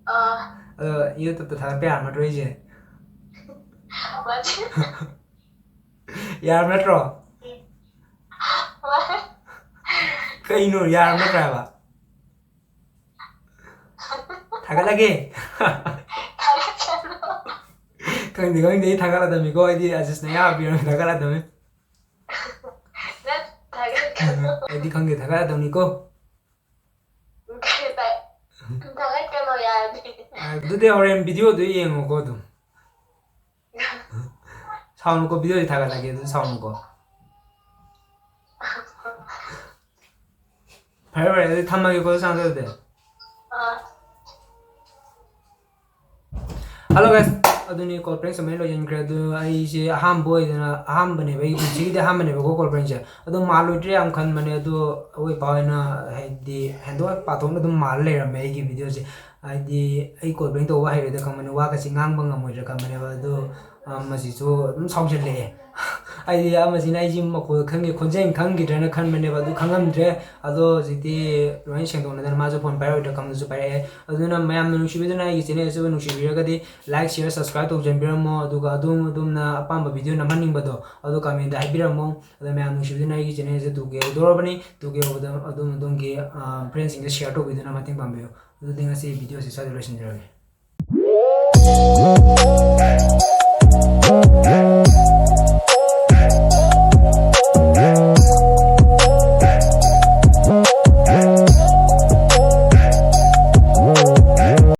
ꯑꯥ꯫ ꯑꯗꯣ YouTubeꯇ ꯊꯥꯒꯠꯄ ꯌꯥꯔꯝꯃꯗ꯭ꯔꯣ ꯑꯩꯁꯦ? ꯃꯥꯗꯤ꯫ ꯌꯥꯔꯝ ꯅꯠꯇ꯭ꯔꯣ? ꯃꯥ-, ꯀꯩꯅꯣ ꯌꯥꯔꯝ ꯅꯠꯇ꯭ꯔꯥ ꯍꯥꯏꯕ? ꯊꯥꯒꯠꯂꯒꯦ꯫ ꯊꯥꯒꯠꯀꯅꯨ꯫ ꯈꯪꯗꯦ, ꯈꯪꯗꯦ, ꯑꯩ ꯊꯥꯒꯠꯂꯗꯕꯅꯤꯀꯣ, ꯑꯩꯗꯤ ꯑꯖꯤꯁꯅ ꯌꯥꯕꯤꯔꯣꯏ, ꯊꯥꯒꯠꯂꯗꯕꯅꯤ꯫ ꯅꯠ-, ꯊꯥꯒꯠꯀꯅꯨ꯫ ꯑꯩꯗꯤ ꯈꯪꯗꯦ, ꯊꯥꯒꯠꯂꯗꯕꯅꯤꯀꯣ꯫ ꯊꯥꯒꯠꯀꯅꯨ ꯌꯥꯔꯗꯤ꯫ ꯑꯗꯨꯗꯤ ꯍꯣꯔꯦꯟ videoꯗꯨ ꯌꯦꯡꯉꯣꯀꯣ ꯑꯗꯨꯝ꯫ ꯁꯥꯎꯅꯨꯀꯣ, videoꯁꯤ ꯊꯥꯒꯠꯂꯒꯦ, ꯑꯗꯨ ꯁꯥꯎꯅꯨꯀꯣ꯫ ꯐꯔꯦ, ꯐꯔꯦ, ꯑꯗꯨꯗꯤ ꯊꯝꯃꯒꯦꯀꯣ, ꯁꯥꯡꯗꯣ ꯑꯗꯨꯗꯤ꯫ ꯑꯥ꯫ Hello guys, ꯑꯗꯨꯅꯤ call prank ꯁꯨꯃꯥꯏꯅ ꯂꯣꯏꯁꯤꯟꯈ꯭ꯔꯦ꯫ ꯑꯗꯨ ꯑꯩꯁꯦ ꯑꯍꯥꯟꯕ ꯑꯣꯏꯗꯅ, ꯑꯍꯥꯟꯕꯅꯦꯕ, ꯑꯩꯒꯤ ꯄꯨꯟꯁꯤꯒꯤꯗꯤ ꯑꯍꯥꯟꯕꯅꯦꯕꯀꯣ call prankꯁꯦ꯫ ꯑꯗꯣ ꯃꯥꯜꯂꯣꯏꯗ꯭ꯔꯦ ꯌꯥꯝ ꯈꯟꯕꯅꯦ, ꯑꯗꯣ ꯑꯩꯈꯣꯏ ꯏꯄꯥ ꯍꯣꯏꯅ ꯍꯥꯏꯗꯤ ꯍꯦꯟꯗꯣꯛ ꯄꯥꯊꯣꯛꯅ ꯑꯗꯨꯝ ꯃꯥꯜꯂ ꯂꯩꯔꯝꯃꯦ ꯑꯩꯒꯤ videoꯁꯦ꯫ ꯍꯥꯏꯗꯤ ꯑꯩ call prank ꯇꯧꯕ ꯍꯩꯔꯣꯏꯗ꯭ꯔꯥ ꯈꯟꯕꯅꯦ, ꯋꯥꯒꯁꯤ ꯉꯥꯡꯕ ꯉꯝꯃꯣꯏꯗ꯭ꯔꯥ ꯈꯟꯕꯅꯦꯕ꯫ ꯑꯗꯣ, ꯑ, ꯃꯁꯤꯁꯨ ꯑꯗꯨꯝ ꯁꯥꯎꯖꯜꯂꯛꯑꯦ꯫ ꯍꯥꯏꯗꯤ ꯑꯃꯁꯤꯅ ꯑꯩꯁꯤ ꯃꯈꯣꯜ ꯈꯪꯒꯦ, ꯈꯣꯟꯖꯦꯜ ꯈꯪꯈꯤꯗ꯭ꯔꯅ ꯈꯟꯕꯅꯦꯕ, ꯑꯗꯨ ꯈꯪꯉꯝꯗ꯭ꯔꯦ꯫ ꯑꯗꯣ ꯍꯧꯖꯤꯛꯇꯤ ꯂꯣꯏꯅ ꯁꯦꯡꯗꯣꯛꯅꯗꯅ ꯃꯥꯁꯨ phone ꯄꯥꯏꯔꯛꯑꯣꯏꯗ꯭ꯔꯥ ꯈꯪꯕꯗꯨꯁꯨ ꯄꯥꯏꯔꯛꯑꯦ꯫ ꯑꯗꯨꯅ ꯃꯌꯥꯝꯅ ꯅꯨꯡꯁꯤꯕꯤꯗꯨꯅ ꯑꯩꯒꯤ channel ꯑꯁꯤꯕꯨ ꯅꯨꯡꯁꯤꯕꯤꯔꯒꯗꯤ like, share, subscribe ꯇꯧꯖꯟꯕꯤꯔꯝꯃꯣ꯫ ꯑꯗꯨꯒ ꯑꯗꯣꯝ ꯑꯗꯣꯝꯅ ꯑꯄꯥꯝꯕ video ꯅꯝꯍꯟꯅꯤꯡꯕꯗꯣ ꯑꯗꯨ commentꯗ ꯍꯥꯏꯕꯤꯔꯝꯃꯣ꯫ ꯑꯗꯣ ꯃꯌꯥꯝ ꯅꯨꯡꯁꯤꯕꯤꯗꯨꯅ ꯑꯩꯒꯤ channel ꯑꯁꯤ two K ꯌꯧꯗꯧꯔꯕꯅꯤ꯫ Two K ꯌꯧꯕꯗ ꯑꯗꯣꯝ ꯑꯗꯣꯝꯒꯤ, ꯑ, friendꯁꯤꯡꯗ share ꯇꯧꯕꯤꯗꯨꯅ ꯃꯇꯦꯡ ꯄꯥꯡꯕꯤꯌꯨ꯫ ꯑꯗꯨꯗꯤ ꯉꯁꯤ videoꯁꯤ ꯁ꯭ꯋꯥꯏꯗ ꯂꯣꯏꯁꯤꯟꯖꯔꯒꯦ꯫